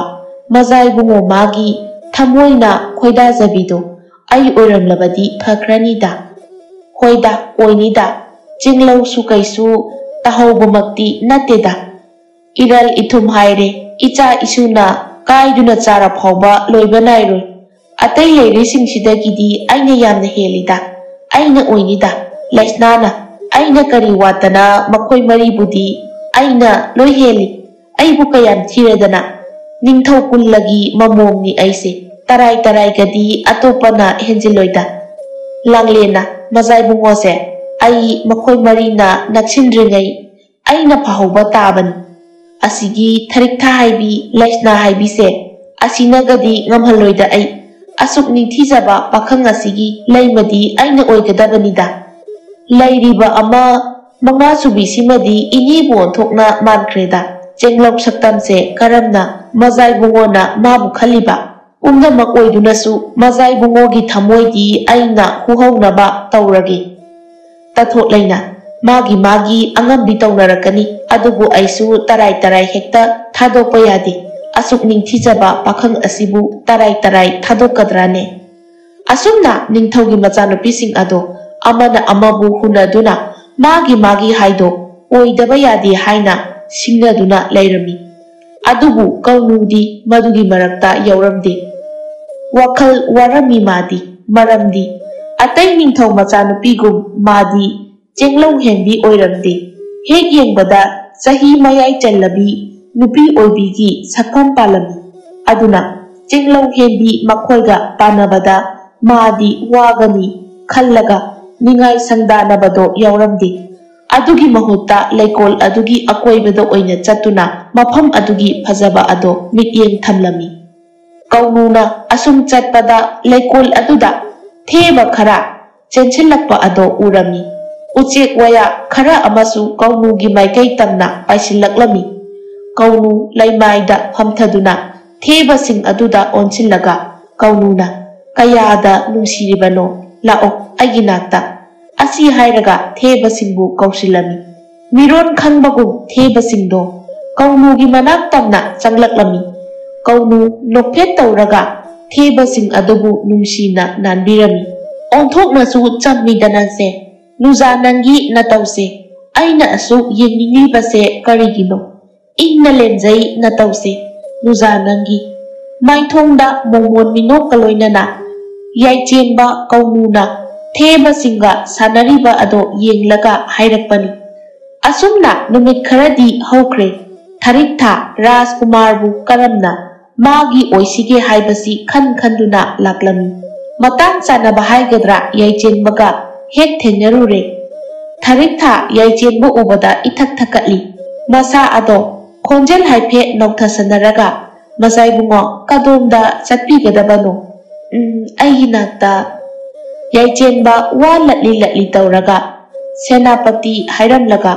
ꯃꯖꯥꯏꯕꯨꯡꯉꯣ ꯃꯥꯒꯤ ꯊꯃꯣꯏꯅ ꯈꯣꯏꯗꯥꯖꯕꯤꯗꯣ ꯑꯩ ꯑꯣꯏꯔꯝꯂꯕꯗꯤ ꯐꯈ꯭ꯔꯅꯤꯗ꯫ ꯍꯣꯏꯗ, ꯑꯣꯏꯅꯤꯗ꯫ ꯆꯤꯡꯂꯧꯁꯨ ꯀꯩꯁꯨ ꯇꯥꯍꯧꯕꯃꯛꯇꯤ ꯅꯠꯇꯦꯗ꯫ ꯏꯔꯜ ꯏꯊꯨꯝ ꯍꯥꯏꯔꯦ, ꯏꯆꯥ ꯏꯁꯨꯅ ꯀꯥꯏꯗꯨꯅ ꯆꯥꯔ ꯐꯥꯎꯕ ꯂꯣꯏꯕ ꯅꯥꯏꯔꯣꯏ꯫ ꯑꯇꯩ ꯂꯩꯔꯤꯁꯤꯡꯁꯤꯗꯒꯤꯗꯤ ꯑꯩꯅ ꯌꯥꯝꯅ ꯍꯦꯜꯂꯤꯗ꯫ ꯑꯩꯅ ꯑꯣꯏꯅꯤꯗ꯫ ꯂꯩꯁꯅꯥꯅ, "ꯑꯩꯅ ꯀꯔꯤ ꯋꯥꯠꯇꯅ ꯃꯈꯣꯏ ꯃꯔꯤꯕꯨꯗꯤ ꯑꯩꯅ ꯂꯣꯏ ꯍꯦꯜꯂꯤ꯫ ꯑꯩꯕꯨ ꯀꯌꯥꯝ ꯊꯤꯔꯗꯅ?" ꯅꯤꯡꯊꯧ ꯀꯨꯜꯂꯒꯤ ꯃꯃꯣꯝꯅꯤ ꯑꯩꯁꯦ꯫ ꯇꯔꯥꯏ ꯇꯔꯥꯏꯒꯗꯤ ꯑꯇꯣꯞꯄꯅ ꯍꯦꯟꯖꯤꯜꯂꯣꯏꯗ꯫ ꯂꯥꯡꯂꯦꯟꯅ, "ꯃꯖꯥꯏꯕꯨꯡꯉꯣꯁꯦ ꯑꯩ ꯃꯈꯣꯏ ꯃꯔꯤꯅ ꯅꯛꯁꯤꯟꯗ꯭ꯔꯤꯉꯩ ꯑꯩꯅ ꯐꯍꯧꯕ ꯇꯥꯕꯅꯤ꯫ ꯑꯁꯤꯒꯤ ꯊꯔꯤꯛꯊꯥ ꯍꯥꯏꯕꯤ, ꯂꯩꯁꯅꯥ ꯍꯥꯏꯕꯤꯁꯦ, ꯑꯁꯤꯅꯒꯗꯤ ꯉꯝꯍꯜꯂꯣꯏꯗ ꯑꯩ꯫ ꯑꯁꯨꯛ ꯅꯤꯡꯊꯤꯖꯕ ꯄꯥꯈꯪ ꯑꯁꯤꯒꯤ ꯂꯩꯃꯗꯤ ꯑꯩꯅ ꯑꯣꯏꯒꯗꯕꯅꯤꯗ꯫ ꯂꯩꯔꯤꯕ ꯑꯃ ꯃꯉꯥ ꯁꯨꯕꯤꯁꯤꯃꯗꯤ ꯏꯅꯦꯕꯨ ꯑꯣꯟꯊꯣꯛꯅ ꯃꯥꯟꯈ꯭ꯔꯦꯗ꯫ ꯆꯦꯡꯂꯧ ꯁꯛꯇꯝꯁꯦ ꯀꯔꯝꯅ ꯃꯖꯥꯏꯕꯨꯡꯉꯣꯅ ꯃꯥꯕꯨ ꯈꯜꯂꯤꯕ? ꯄꯨꯝꯅꯃꯛ ꯑꯣꯏꯗꯨꯅꯁꯨ ꯃꯖꯥꯏꯕꯨꯡꯉꯣꯒꯤ ꯊꯃꯣꯏꯗꯤ ꯑꯩꯅ ꯍꯨꯍꯧꯅꯕ ꯇꯧꯔꯒꯦ"꯫ ꯇꯥꯊꯣꯠꯂꯩꯅ, ꯃꯥꯒꯤ ꯃꯥꯒꯤ ꯑꯉꯝꯕꯤ ꯇꯧꯅꯔꯛꯀꯅꯤ꯫ ꯑꯗꯨꯕꯨ ꯑꯩꯁꯨ ꯇꯔꯥꯏ ꯇꯔꯥꯏ ꯍꯦꯛꯇ ꯊꯥꯗꯣꯛꯄ ꯌꯥꯗꯦ꯫ ꯑꯁꯨꯛ ꯅꯤꯡꯊꯤꯖꯕ ꯄꯥꯈꯪ ꯑꯁꯤꯕꯨ ꯇꯔꯥꯏ ꯇꯔꯥꯏ ꯊꯥꯗꯣꯛꯀꯗ꯭ꯔꯥꯅꯦ? ꯑꯁꯨꯝꯅ ꯅꯤꯡꯊꯧꯒꯤ ꯃꯆꯥꯅꯨꯄꯤꯁꯤꯡ ꯑꯗꯣ ꯑꯃꯅ ꯑꯃꯕꯨ ꯍꯨꯟꯅꯗꯨꯅ ꯃꯥꯒꯤ ꯃꯥꯒꯤ ꯍꯥꯏꯗꯣ ꯑꯣꯏꯗꯕ ꯌꯥꯗꯦ ꯍꯥꯏꯅ ꯁꯤꯡꯅꯗꯨꯅ ꯂꯩꯔꯝꯃꯤ꯫ ꯑꯗꯨꯕꯨ ꯀꯧꯅꯨꯗꯤ ꯃꯗꯨꯒꯤ ꯃꯔꯛꯇ ꯌꯥꯎꯔꯝꯗꯦ꯫ ꯋꯥꯈꯜ ꯋꯥꯔꯝꯃꯤ ꯃꯥꯗꯤ, ꯃꯔꯝꯗꯤ ꯑꯇꯩ ꯅꯤꯡꯊꯧ ꯃꯆꯥꯅꯨꯄꯤꯒꯨꯝ ꯃꯥꯗꯤ ꯆꯦꯡꯂꯧ ꯍꯦꯟꯕꯤ ꯑꯣꯏꯔꯝꯗꯦ꯫ ꯍꯦꯛ ꯌꯦꯡꯕꯗ ꯆꯍꯤ ꯃꯌꯥꯏ ꯆꯜꯂꯕꯤ ꯅꯨꯄꯤ ꯑꯣꯏꯕꯤꯒꯤ ꯁꯛꯐꯝ ꯄꯥꯜꯂꯝꯃꯤ꯫ ꯑꯗꯨꯅ ꯆꯦꯡꯂꯧ ꯍꯦꯟꯕꯤ ꯃꯈꯣꯏꯒ ꯄꯥꯟꯅꯕꯗ ꯃꯥꯗꯤ ꯋꯥꯒꯅꯤ ꯈꯜꯂꯒ ꯅꯤꯡꯉꯥꯏ ꯁꯪꯗꯥꯅꯕꯗꯣ ꯌꯥꯎꯔꯝꯗꯦ꯫ ꯑꯗꯨꯒꯤ ꯃꯍꯨꯠꯇ ꯂꯩꯀꯣꯜ ꯑꯗꯨꯒꯤ ꯑꯀꯣꯏꯕꯗ ꯑꯣꯏꯅ ꯆꯠꯇꯨꯅ ꯃꯐꯝ ꯑꯗꯨꯒꯤ ꯐꯖꯕ ꯑꯗꯣ ꯃꯤꯠꯌꯦꯡ ꯊꯝꯂꯝꯃꯤ꯫ ꯀꯧꯅꯨꯅ ꯑꯁꯨꯝ ꯆꯠꯄꯗ ꯂꯩꯀꯣꯜ ꯑꯗꯨꯗ ꯊꯦꯕ ꯈꯔ ꯆꯦꯟꯁꯤꯜꯂꯛꯄ ꯑꯗꯣ ꯎꯔꯝꯃꯤ꯫ ꯎꯆꯦꯛ ꯋꯥꯌꯥ ꯈꯔ ꯑꯃꯁꯨ ꯀꯧꯅꯨꯒꯤ ꯃꯥꯏꯀꯩ ꯇꯝꯅ ꯄꯥꯏꯁꯤꯜꯂꯛꯂꯝꯃꯤ꯫ ꯀꯧꯅꯨ ꯂꯩꯃꯥꯏꯗ ꯐꯝꯊꯗꯨꯅ ꯊꯦꯕꯁꯤꯡ ꯑꯗꯨꯗ ꯑꯣꯟꯁꯤꯜꯂꯒ ꯀꯧꯅꯨꯅ, "ꯀꯌꯥꯗ ꯅꯨꯡꯁꯤꯔꯤꯕꯅꯣ, ꯂꯥꯛꯑꯣ ꯑꯩꯒꯤ ꯅꯥꯛꯇ"꯫ ꯑꯁꯤ ꯍꯥꯏꯔꯒ ꯊꯦꯕꯁꯤꯡꯕꯨ ꯀꯧꯁꯤꯜꯂꯝꯃꯤ꯫ ꯃꯤꯔꯣꯟ ꯈꯪꯕꯒꯨꯝ ꯊꯦꯕꯁꯤꯡꯗꯣ ꯀꯧꯅꯨꯒꯤ ꯃꯅꯥꯛ ꯇꯝꯅ ꯆꯪꯂꯛꯂꯝꯃꯤ꯫ ꯀꯧꯅꯨ ꯅꯣꯛꯐꯦꯠ ꯇꯧꯔꯒ ꯊꯦꯕꯁꯤꯡ ꯑꯗꯨꯕꯨ ꯅꯨꯡꯁꯤꯅ ꯅꯥꯟꯕꯤꯔꯝꯃꯤ꯫ "ꯑꯣꯟꯊꯣꯛꯅꯁꯨ ꯆꯝꯃꯤꯗ ꯅꯪꯁꯦ꯫ ꯅꯨꯖꯥ ꯅꯪꯒꯤ ꯅꯇꯧꯁꯦ ꯑꯩꯅ ꯑꯁꯨꯛ ꯌꯦꯡꯅꯤꯡꯂꯤꯕꯁꯦ ꯀꯔꯤꯒꯤꯅꯣ? ꯏꯪꯅ ꯂꯦꯝꯖꯩ ꯅꯇꯧꯁꯦ, ꯅꯨꯖꯥ ꯅꯪꯒꯤ"꯫ ꯃꯥꯏꯊꯣꯡꯗ ꯃꯣꯃꯣꯟ ꯃꯤꯅꯣꯛꯀ ꯂꯣꯏꯅꯅ ꯌꯥꯏꯆꯦꯟꯕ ꯀꯧꯅꯨꯅ ꯊꯦꯕꯁꯤꯡꯒ ꯁꯥꯟꯅꯔꯤꯕ ꯑꯗꯣ ꯌꯦꯡꯂꯒ ꯍꯥꯏꯔꯛꯄꯅꯤ꯫ ꯑꯁꯨꯝꯅ ꯅꯨꯃꯤꯠ ꯈꯔꯗꯤ ꯍꯧꯈ꯭ꯔꯦ꯫ ꯊꯔꯤꯛꯊꯥ ꯔꯥꯖꯀꯨꯃꯥꯔꯕꯨ ꯀꯔꯝꯅ ꯃꯥꯒꯤ ꯑꯣꯏꯁꯤꯒꯦ ꯍꯥꯏꯕꯁꯤ ꯈꯟ ꯈꯟꯗꯨꯅ ꯂꯥꯛꯂꯝꯃꯤ꯫ ꯃꯇꯥꯡ ꯆꯥꯅꯕ ꯍꯥꯏꯒꯗ꯭ꯔꯥ, ꯌꯥꯏꯆꯦꯟꯕꯒ ꯍꯦꯛ ꯊꯦꯡꯅꯔꯨꯔꯦ꯫ ꯊꯔꯤꯛꯊꯥ ꯌꯥꯏꯆꯦꯟꯕ ꯎꯕꯗ ꯏꯊꯛ ꯊꯛꯀꯠꯂꯤ꯫ ꯃꯁꯥ ꯑꯗꯣ ꯈꯣꯟꯖꯦꯜ ꯍꯥꯏꯐꯦꯠ ꯅꯧꯊꯁꯟꯅꯔꯒ, "ꯃꯆꯥꯏꯕꯨꯡꯉꯣ, ꯀꯗꯣꯝꯗ ꯆꯠꯄꯤꯒꯗꯕꯅꯣ?" "ꯎꯝ, ꯑꯩꯒꯤ ꯅꯥꯛꯇ"꯫ ꯌꯥꯏꯆꯦꯟꯕ ꯋꯥ ꯂꯠꯂꯤ ꯂꯠꯂꯤ ꯇꯧꯔꯒ, ꯁꯦꯅꯥꯄꯇꯤ ꯍꯥꯏꯔꯝꯂꯒ,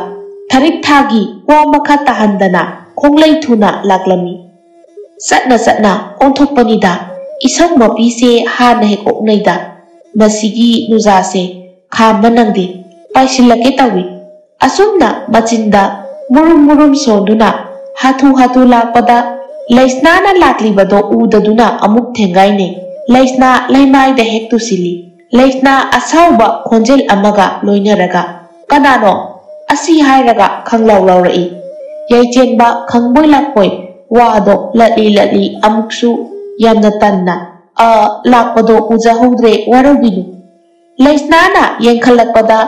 ꯊꯔꯤꯛꯊꯥꯒꯤ ꯋꯥ ꯃꯈꯥ ꯇꯥꯍꯟꯗꯅ ꯈꯣꯡꯂꯩ ꯊꯨꯅ ꯂꯥꯛꯂꯝꯃꯤ꯫ "ꯆꯠꯅ ꯆꯠꯅ ꯑꯣꯟꯊꯣꯛꯄꯅꯤꯗ, ꯏꯁꯧ ꯃꯄꯤꯁꯦ ꯍꯥꯟꯅ ꯍꯦꯛ ꯑꯣꯛꯅꯩꯗ꯫ ꯃꯁꯤꯒꯤ ꯅꯨꯖꯥꯁꯦ ꯈꯥꯝꯕ ꯅꯪꯗꯦ, ꯄꯥꯏꯁꯤꯜꯂꯛꯀꯦ ꯇꯧꯏ"꯫ ꯑꯁꯨꯝꯅ ꯃꯆꯤꯟꯗ ꯃꯨꯔꯨꯝ ꯃꯨꯔꯨꯝ ꯁꯣꯟꯗꯨꯅ ꯍꯥꯊꯨ ꯍꯥꯊꯨ ꯂꯥꯛꯄꯗ ꯂꯩꯁꯅꯥꯅ ꯂꯥꯛꯂꯤꯕꯗꯣ ꯎꯗꯗꯨꯅ ꯑꯃꯨꯛ ꯊꯦꯡꯒꯥꯏꯅꯩ꯫ ꯂꯩꯁꯅꯥ ꯂꯩꯃꯥꯏꯗ ꯍꯦꯛ ꯇꯨꯁꯤꯜꯂꯤ꯫ ꯂꯩꯁꯅꯥ ꯑꯁꯥꯎꯕ ꯈꯣꯟꯖꯦꯜ ꯑꯃꯒ ꯂꯣꯏꯅꯔꯒ, "ꯀꯅꯥꯅꯣ?" ꯑꯁꯤ ꯍꯥꯏꯔꯒ ꯈꯪꯂꯥꯎ ꯂꯥꯎꯔꯛꯏ꯫ ꯌꯥꯏꯆꯦꯟꯕ ꯈꯪꯕꯣꯏ ꯂꯥꯛꯄꯣꯏ ꯋꯥꯗꯣ ꯂꯠꯂꯤ ꯂꯠꯂꯤ ꯑꯃꯨꯛꯁꯨ ꯌꯥꯝꯅ ꯇꯟꯅ, "ꯑ, ꯂꯥꯛꯄꯗꯣ ꯎꯖꯍꯧꯗ꯭ꯔꯦ, ꯋꯥꯔꯧꯕꯤꯅꯨ"꯫ ꯂꯩꯁꯅꯥꯅ ꯌꯦꯡꯈꯠꯂꯛꯄꯗ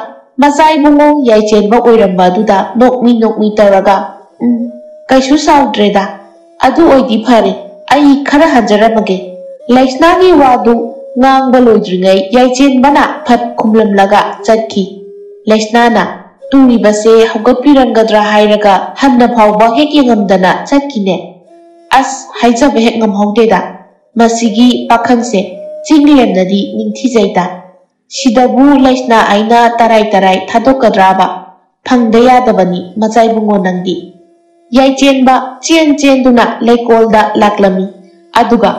ꯃꯆꯥ ꯏꯕꯨꯡꯉꯣ ꯌꯥꯏꯆꯦꯟꯕ ꯑꯣꯏꯔꯝꯕ ꯑꯗꯨꯗ ꯅꯣꯛꯃꯤ ꯅꯣꯛꯃꯤ ꯇꯧꯔꯒ, "ꯎꯝ, ꯀꯩꯁꯨ ꯁꯥꯎꯗ꯭ꯔꯦꯗ꯫ ꯑꯗꯨ ꯑꯣꯏꯗꯤ ꯐꯔꯦ, ꯑꯩ ꯈꯔ ꯍꯟꯖꯔꯝꯃꯒꯦ"꯫ ꯂꯩꯁꯅꯥꯒꯤ ꯋꯥꯗꯨ ꯉꯥꯡꯕ ꯂꯣꯏꯗ꯭ꯔꯤꯉꯩ ꯌꯥꯏꯆꯦꯟꯕꯅ ꯐꯠ ꯈꯨꯝꯂꯝꯂꯒ ꯆꯠꯈꯤ꯫ ꯂꯩꯁꯅꯥꯅ ꯇꯨꯔꯤꯕꯁꯦ ꯍꯧꯒꯠꯄꯤꯔꯝꯒꯗ꯭ꯔꯥ ꯍꯥꯏꯔꯒ ꯍꯟꯅ ꯐꯥꯎꯕ ꯍꯦꯛ ꯌꯦꯡꯉꯝꯗꯅ ꯆꯠꯈꯤꯅꯦ꯫ ꯑꯁ, ꯍꯥꯏꯖꯕ ꯍꯦꯛ ꯉꯝꯍꯧꯗꯦꯗ꯫ ꯃꯁꯤꯒꯤ ꯄꯥꯈꯪꯁꯦ ꯆꯤꯡꯂꯦꯝꯅꯗꯤ ꯅꯤꯡꯊꯤꯖꯩꯗ꯫ ꯁꯤꯗꯕꯨ ꯂꯩꯁꯅꯥ ꯑꯩꯅ ꯇꯔꯥꯏ ꯇꯔꯥꯏ ꯊꯥꯗꯣꯛꯀꯗ꯭ꯔꯥꯕ? ꯐꯪꯗ ꯌꯥꯗꯕꯅꯤ, ꯃꯆꯥ ꯏꯕꯨꯡꯉꯣ ꯅꯪꯗꯤ꯫ ꯌꯥꯏꯆꯦꯟꯕ ꯆꯦꯟ ꯆꯦꯟꯗꯨꯅ ꯂꯩꯀꯣꯜꯗ ꯂꯥꯛꯂꯝꯃꯤ꯫ ꯑꯗꯨꯒ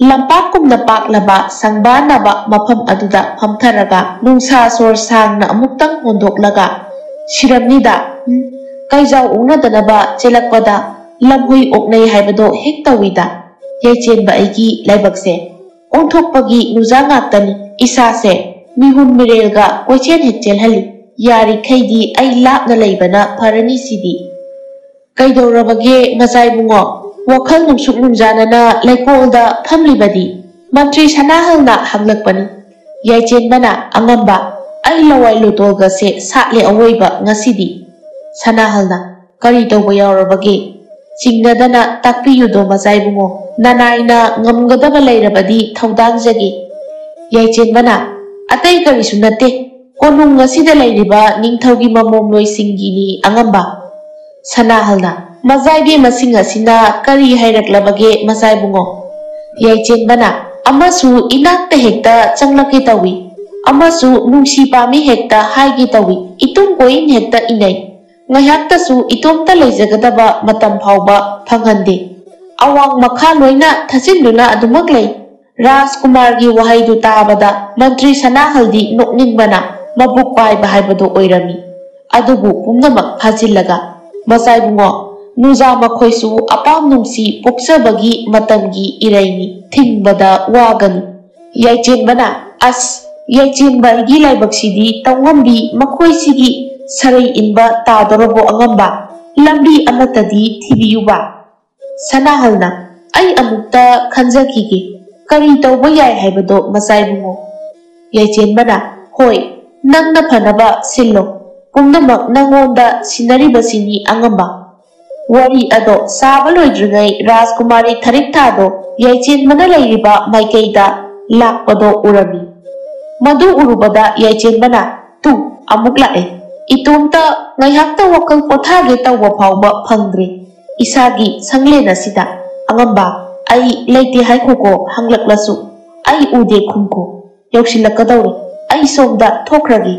ꯂꯝꯄꯥꯛꯀꯨꯝꯅ ꯄꯥꯛꯂꯕ ꯁꯪꯕꯥꯟꯅꯕ ꯃꯐꯝ ꯑꯗꯨꯗ ꯐꯝꯊꯔꯒ ꯅꯨꯡꯁꯥ ꯁꯣꯔ ꯁꯥꯡꯅ ꯑꯃꯨꯛꯇꯪ ꯍꯣꯟꯗꯣꯛꯂꯒ, "ꯁꯤꯔꯝꯅꯤꯗ, ꯎꯝ, ꯀꯩꯖꯥꯎ ꯎꯛꯅꯗꯅꯕ ꯆꯦꯜꯂꯛꯄꯗ ꯂꯝꯍꯨꯏ ꯑꯣꯛꯅꯩ ꯍꯥꯏꯕꯗꯣ ꯍꯦꯛ ꯇꯧꯏꯗ꯫ ꯌꯥꯏꯆꯦꯟꯕ ꯑꯩꯒꯤ ꯂꯥꯏꯕꯛꯁꯦ ꯑꯣꯟꯊꯣꯛꯄꯒꯤ ꯅꯨꯖꯥ ꯉꯥꯛꯇꯅꯤ꯫ ꯏꯁꯥꯁꯦ ꯃꯤꯍꯨꯟ ꯃꯤꯔꯦꯜꯒ ꯀꯣꯏꯆꯦꯟ ꯍꯦꯛ ꯆꯦꯜꯍꯜꯂꯤ꯫ ꯌꯥꯔꯤꯈꯩꯗꯤ ꯑꯩ ꯂꯥꯞꯅ ꯂꯩꯕꯅ ꯐꯔꯅꯤ ꯁꯤꯗꯤ"꯫ "ꯀꯩꯗꯧꯔꯕꯒꯦ, ꯃꯆꯥ ꯏꯕꯨꯡꯉꯣ? ꯋꯥꯈꯜ ꯅꯨꯡꯁꯨꯛ ꯅꯨꯡꯖꯥꯅꯅ ꯂꯩꯀꯣꯜꯗ ꯐꯝꯂꯤꯕꯗꯤ?" ꯃꯟꯇ꯭ꯔꯤ ꯁꯅꯥꯍꯜꯅ ꯍꯪꯂꯛꯄꯅꯤ꯫ ꯌꯥꯏꯆꯦꯟꯕꯅ, "ꯑꯉꯝꯕ, ꯑꯩ ꯂꯋꯥꯏ ꯂꯨꯇꯣꯜꯒꯁꯦ ꯁꯥꯠꯂꯦ ꯑꯋꯣꯏꯕ ꯉꯁꯤꯗꯤ"꯫ ꯁꯅꯥꯍꯜꯅ, "ꯀꯔꯤ ꯇꯧꯕ ꯌꯥꯎꯔꯕꯒꯦ? ꯆꯤꯡꯅꯗꯅ ꯇꯥꯛꯄꯤꯌꯨꯗꯣ, ꯃꯆꯥ ꯏꯕꯨꯡꯉꯣ꯫ ꯅꯅꯥꯏꯅ ꯉꯝꯒꯗꯕ ꯂꯩꯔꯕꯗꯤ ꯊꯧꯗꯥꯡꯖꯒꯦ"꯫ ꯌꯥꯏꯆꯦꯟꯕꯅ, "ꯑꯇꯩ ꯀꯔꯤꯁꯨ ꯅꯠꯇꯦ, ꯀꯣꯅꯨꯡ ꯑꯁꯤꯗ ꯂꯩꯔꯤꯕ ꯅꯤꯡꯊꯧꯒꯤ ꯃꯃꯣꯝꯂꯣꯏꯁꯤꯡꯒꯤꯅꯤ, ꯑꯉꯝꯕ"꯫ ꯁꯅꯥꯍꯜꯅ, "ꯃꯆꯥ ꯏꯕꯦꯝꯃꯁꯤꯡ ꯑꯁꯤꯅ ꯀꯔꯤ ꯍꯥꯏꯔꯛꯂꯕꯒꯦ, ꯃꯆꯥ ꯏꯕꯨꯡꯉꯣ?" ꯌꯥꯏꯆꯦꯟꯕꯅ, "ꯑꯃꯁꯨ ꯏꯅꯥꯛꯇ ꯍꯦꯛꯇ ꯆꯪꯂꯛꯀꯦ ꯇꯧꯏ, ꯑꯃꯁꯨ ꯅꯨꯡꯁꯤ ꯄꯥꯝꯃꯤ ꯍꯦꯛꯇ ꯍꯥꯏꯒꯦ ꯇꯧꯏ, ꯏꯇꯨꯡ ꯀꯣꯏꯟ ꯍꯦꯛꯇ ꯏꯅꯩ꯫ ꯉꯥꯏꯍꯥꯛꯇꯁꯨ ꯏꯇꯣꯝꯇ ꯂꯩꯖꯒꯗꯕ ꯃꯇꯝ ꯐꯥꯎꯕ ꯐꯪꯍꯟꯗꯦ꯫ ꯑꯋꯥꯡ ꯃꯈꯥ ꯂꯣꯏꯅ ꯊꯠꯆꯤꯟꯗꯨꯅ ꯑꯗꯨꯃꯛ ꯂꯩ"꯫ ꯔꯥꯖꯀꯨꯃꯥꯔꯒꯤ ꯋꯥꯍꯩꯗꯨ ꯇꯥꯕꯗ ꯃꯟꯇ꯭ꯔꯤ ꯁꯅꯥꯍꯜꯗꯤ ꯅꯣꯛꯅꯤꯡꯕꯅ ꯃꯕꯨꯛ ꯄꯥꯏꯕ ꯍꯥꯏꯕꯗꯨ ꯑꯣꯏꯔꯝꯃꯤ꯫ ꯑꯗꯨꯕꯨ ꯄꯨꯝꯅꯃꯛ ꯐꯥꯖꯤꯜꯂꯒ, "ꯃꯆꯥꯏꯕꯨꯡꯉꯣ, ꯅꯨꯖꯥ ꯃꯈꯣꯏꯁꯨ ꯑꯄꯥꯝ ꯅꯨꯡꯁꯤ ꯄꯣꯛꯆꯕꯒꯤ ꯃꯇꯝꯒꯤ ꯏꯔꯩꯅꯤ, ꯊꯤꯡꯕꯗ ꯋꯥꯒꯅꯤ꯫" ꯌꯥꯏꯆꯦꯟꯕꯅ, "ꯑꯁ, ꯌꯥꯏꯆꯦꯟꯕ ꯑꯩꯒꯤ ꯂꯥꯏꯕꯛꯁꯤꯗꯤ ꯇꯧꯉꯝꯕꯤ, ꯃꯈꯣꯏꯁꯤꯒꯤ ꯁꯔꯩ ꯏꯟꯕ ꯇꯥꯗꯣꯔꯕꯣ ꯑꯉꯝꯕ? ꯂꯝꯕꯤ ꯑꯃꯠꯇꯗꯤ ꯊꯤꯕꯤꯌꯨꯕ꯫" ꯁꯅꯥꯍꯜꯅ, "ꯑꯩ ꯑꯃꯨꯛꯇ ꯈꯟꯖꯈꯤꯒꯦ, ꯀꯔꯤ ꯇꯧꯕ ꯌꯥꯏ ꯍꯥꯏꯕꯗꯣ, ꯃꯆꯥꯏꯕꯨꯡꯉꯣ꯫" ꯌꯥꯏꯆꯦꯟꯕꯅ, "ꯍꯣꯏ, ꯅꯪꯅ ꯐꯅꯕ ꯁꯤꯜꯂꯣ, ꯄꯨꯝꯅꯃꯛ ꯅꯪꯉꯣꯟꯗ ꯁꯤꯟꯅꯔꯤꯕꯁꯤꯅꯤ ꯑꯉꯝꯕ꯫" ꯋꯥꯔꯤ ꯑꯗꯣ ꯁꯥꯕ ꯂꯣꯏꯗ꯭ꯔꯤꯉꯩ ꯔꯥꯖꯀꯨꯃꯥꯔꯤ ꯊꯔꯤꯛꯊꯥꯗꯣ ꯌꯥꯏꯆꯦꯟꯕꯅ ꯂꯩꯔꯤꯕ ꯃꯥꯏꯀꯩꯗ ꯂꯥꯛꯄꯗꯣ ꯎꯔꯝꯃꯤ꯫ ꯃꯗꯨ ꯎꯔꯨꯕꯗ ꯌꯥꯏꯆꯦꯟꯕꯅ, "ꯇꯨ, ꯑꯃꯨꯛ ꯂꯥꯛꯑꯦ꯫ ꯏꯇꯣꯝꯇ ꯉꯥꯏꯍꯥꯛꯇ ꯋꯥꯈꯜ ꯄꯣꯊꯥꯒꯦ ꯇꯧꯕ ꯐꯥꯎꯕ ꯐꯪꯗ꯭ꯔꯦ꯫ ꯏꯁꯥꯒꯤ ꯁꯪꯂꯦꯟ ꯑꯁꯤꯗ꯫ ꯑꯉꯝꯕ, ꯑꯩ ꯂꯩꯇꯦ ꯍꯥꯏꯈꯣꯀꯣ, ꯍꯪꯂꯛꯂꯁꯨ꯫ ꯑꯩ ꯎꯗꯦ ꯈꯨꯝꯈꯣ꯫ ꯌꯧꯁꯤꯜꯂꯛꯀꯗꯧꯔꯦ꯫ ꯑꯩ ꯁꯣꯝꯗ ꯊꯣꯛꯈ꯭ꯔꯒꯦ꯫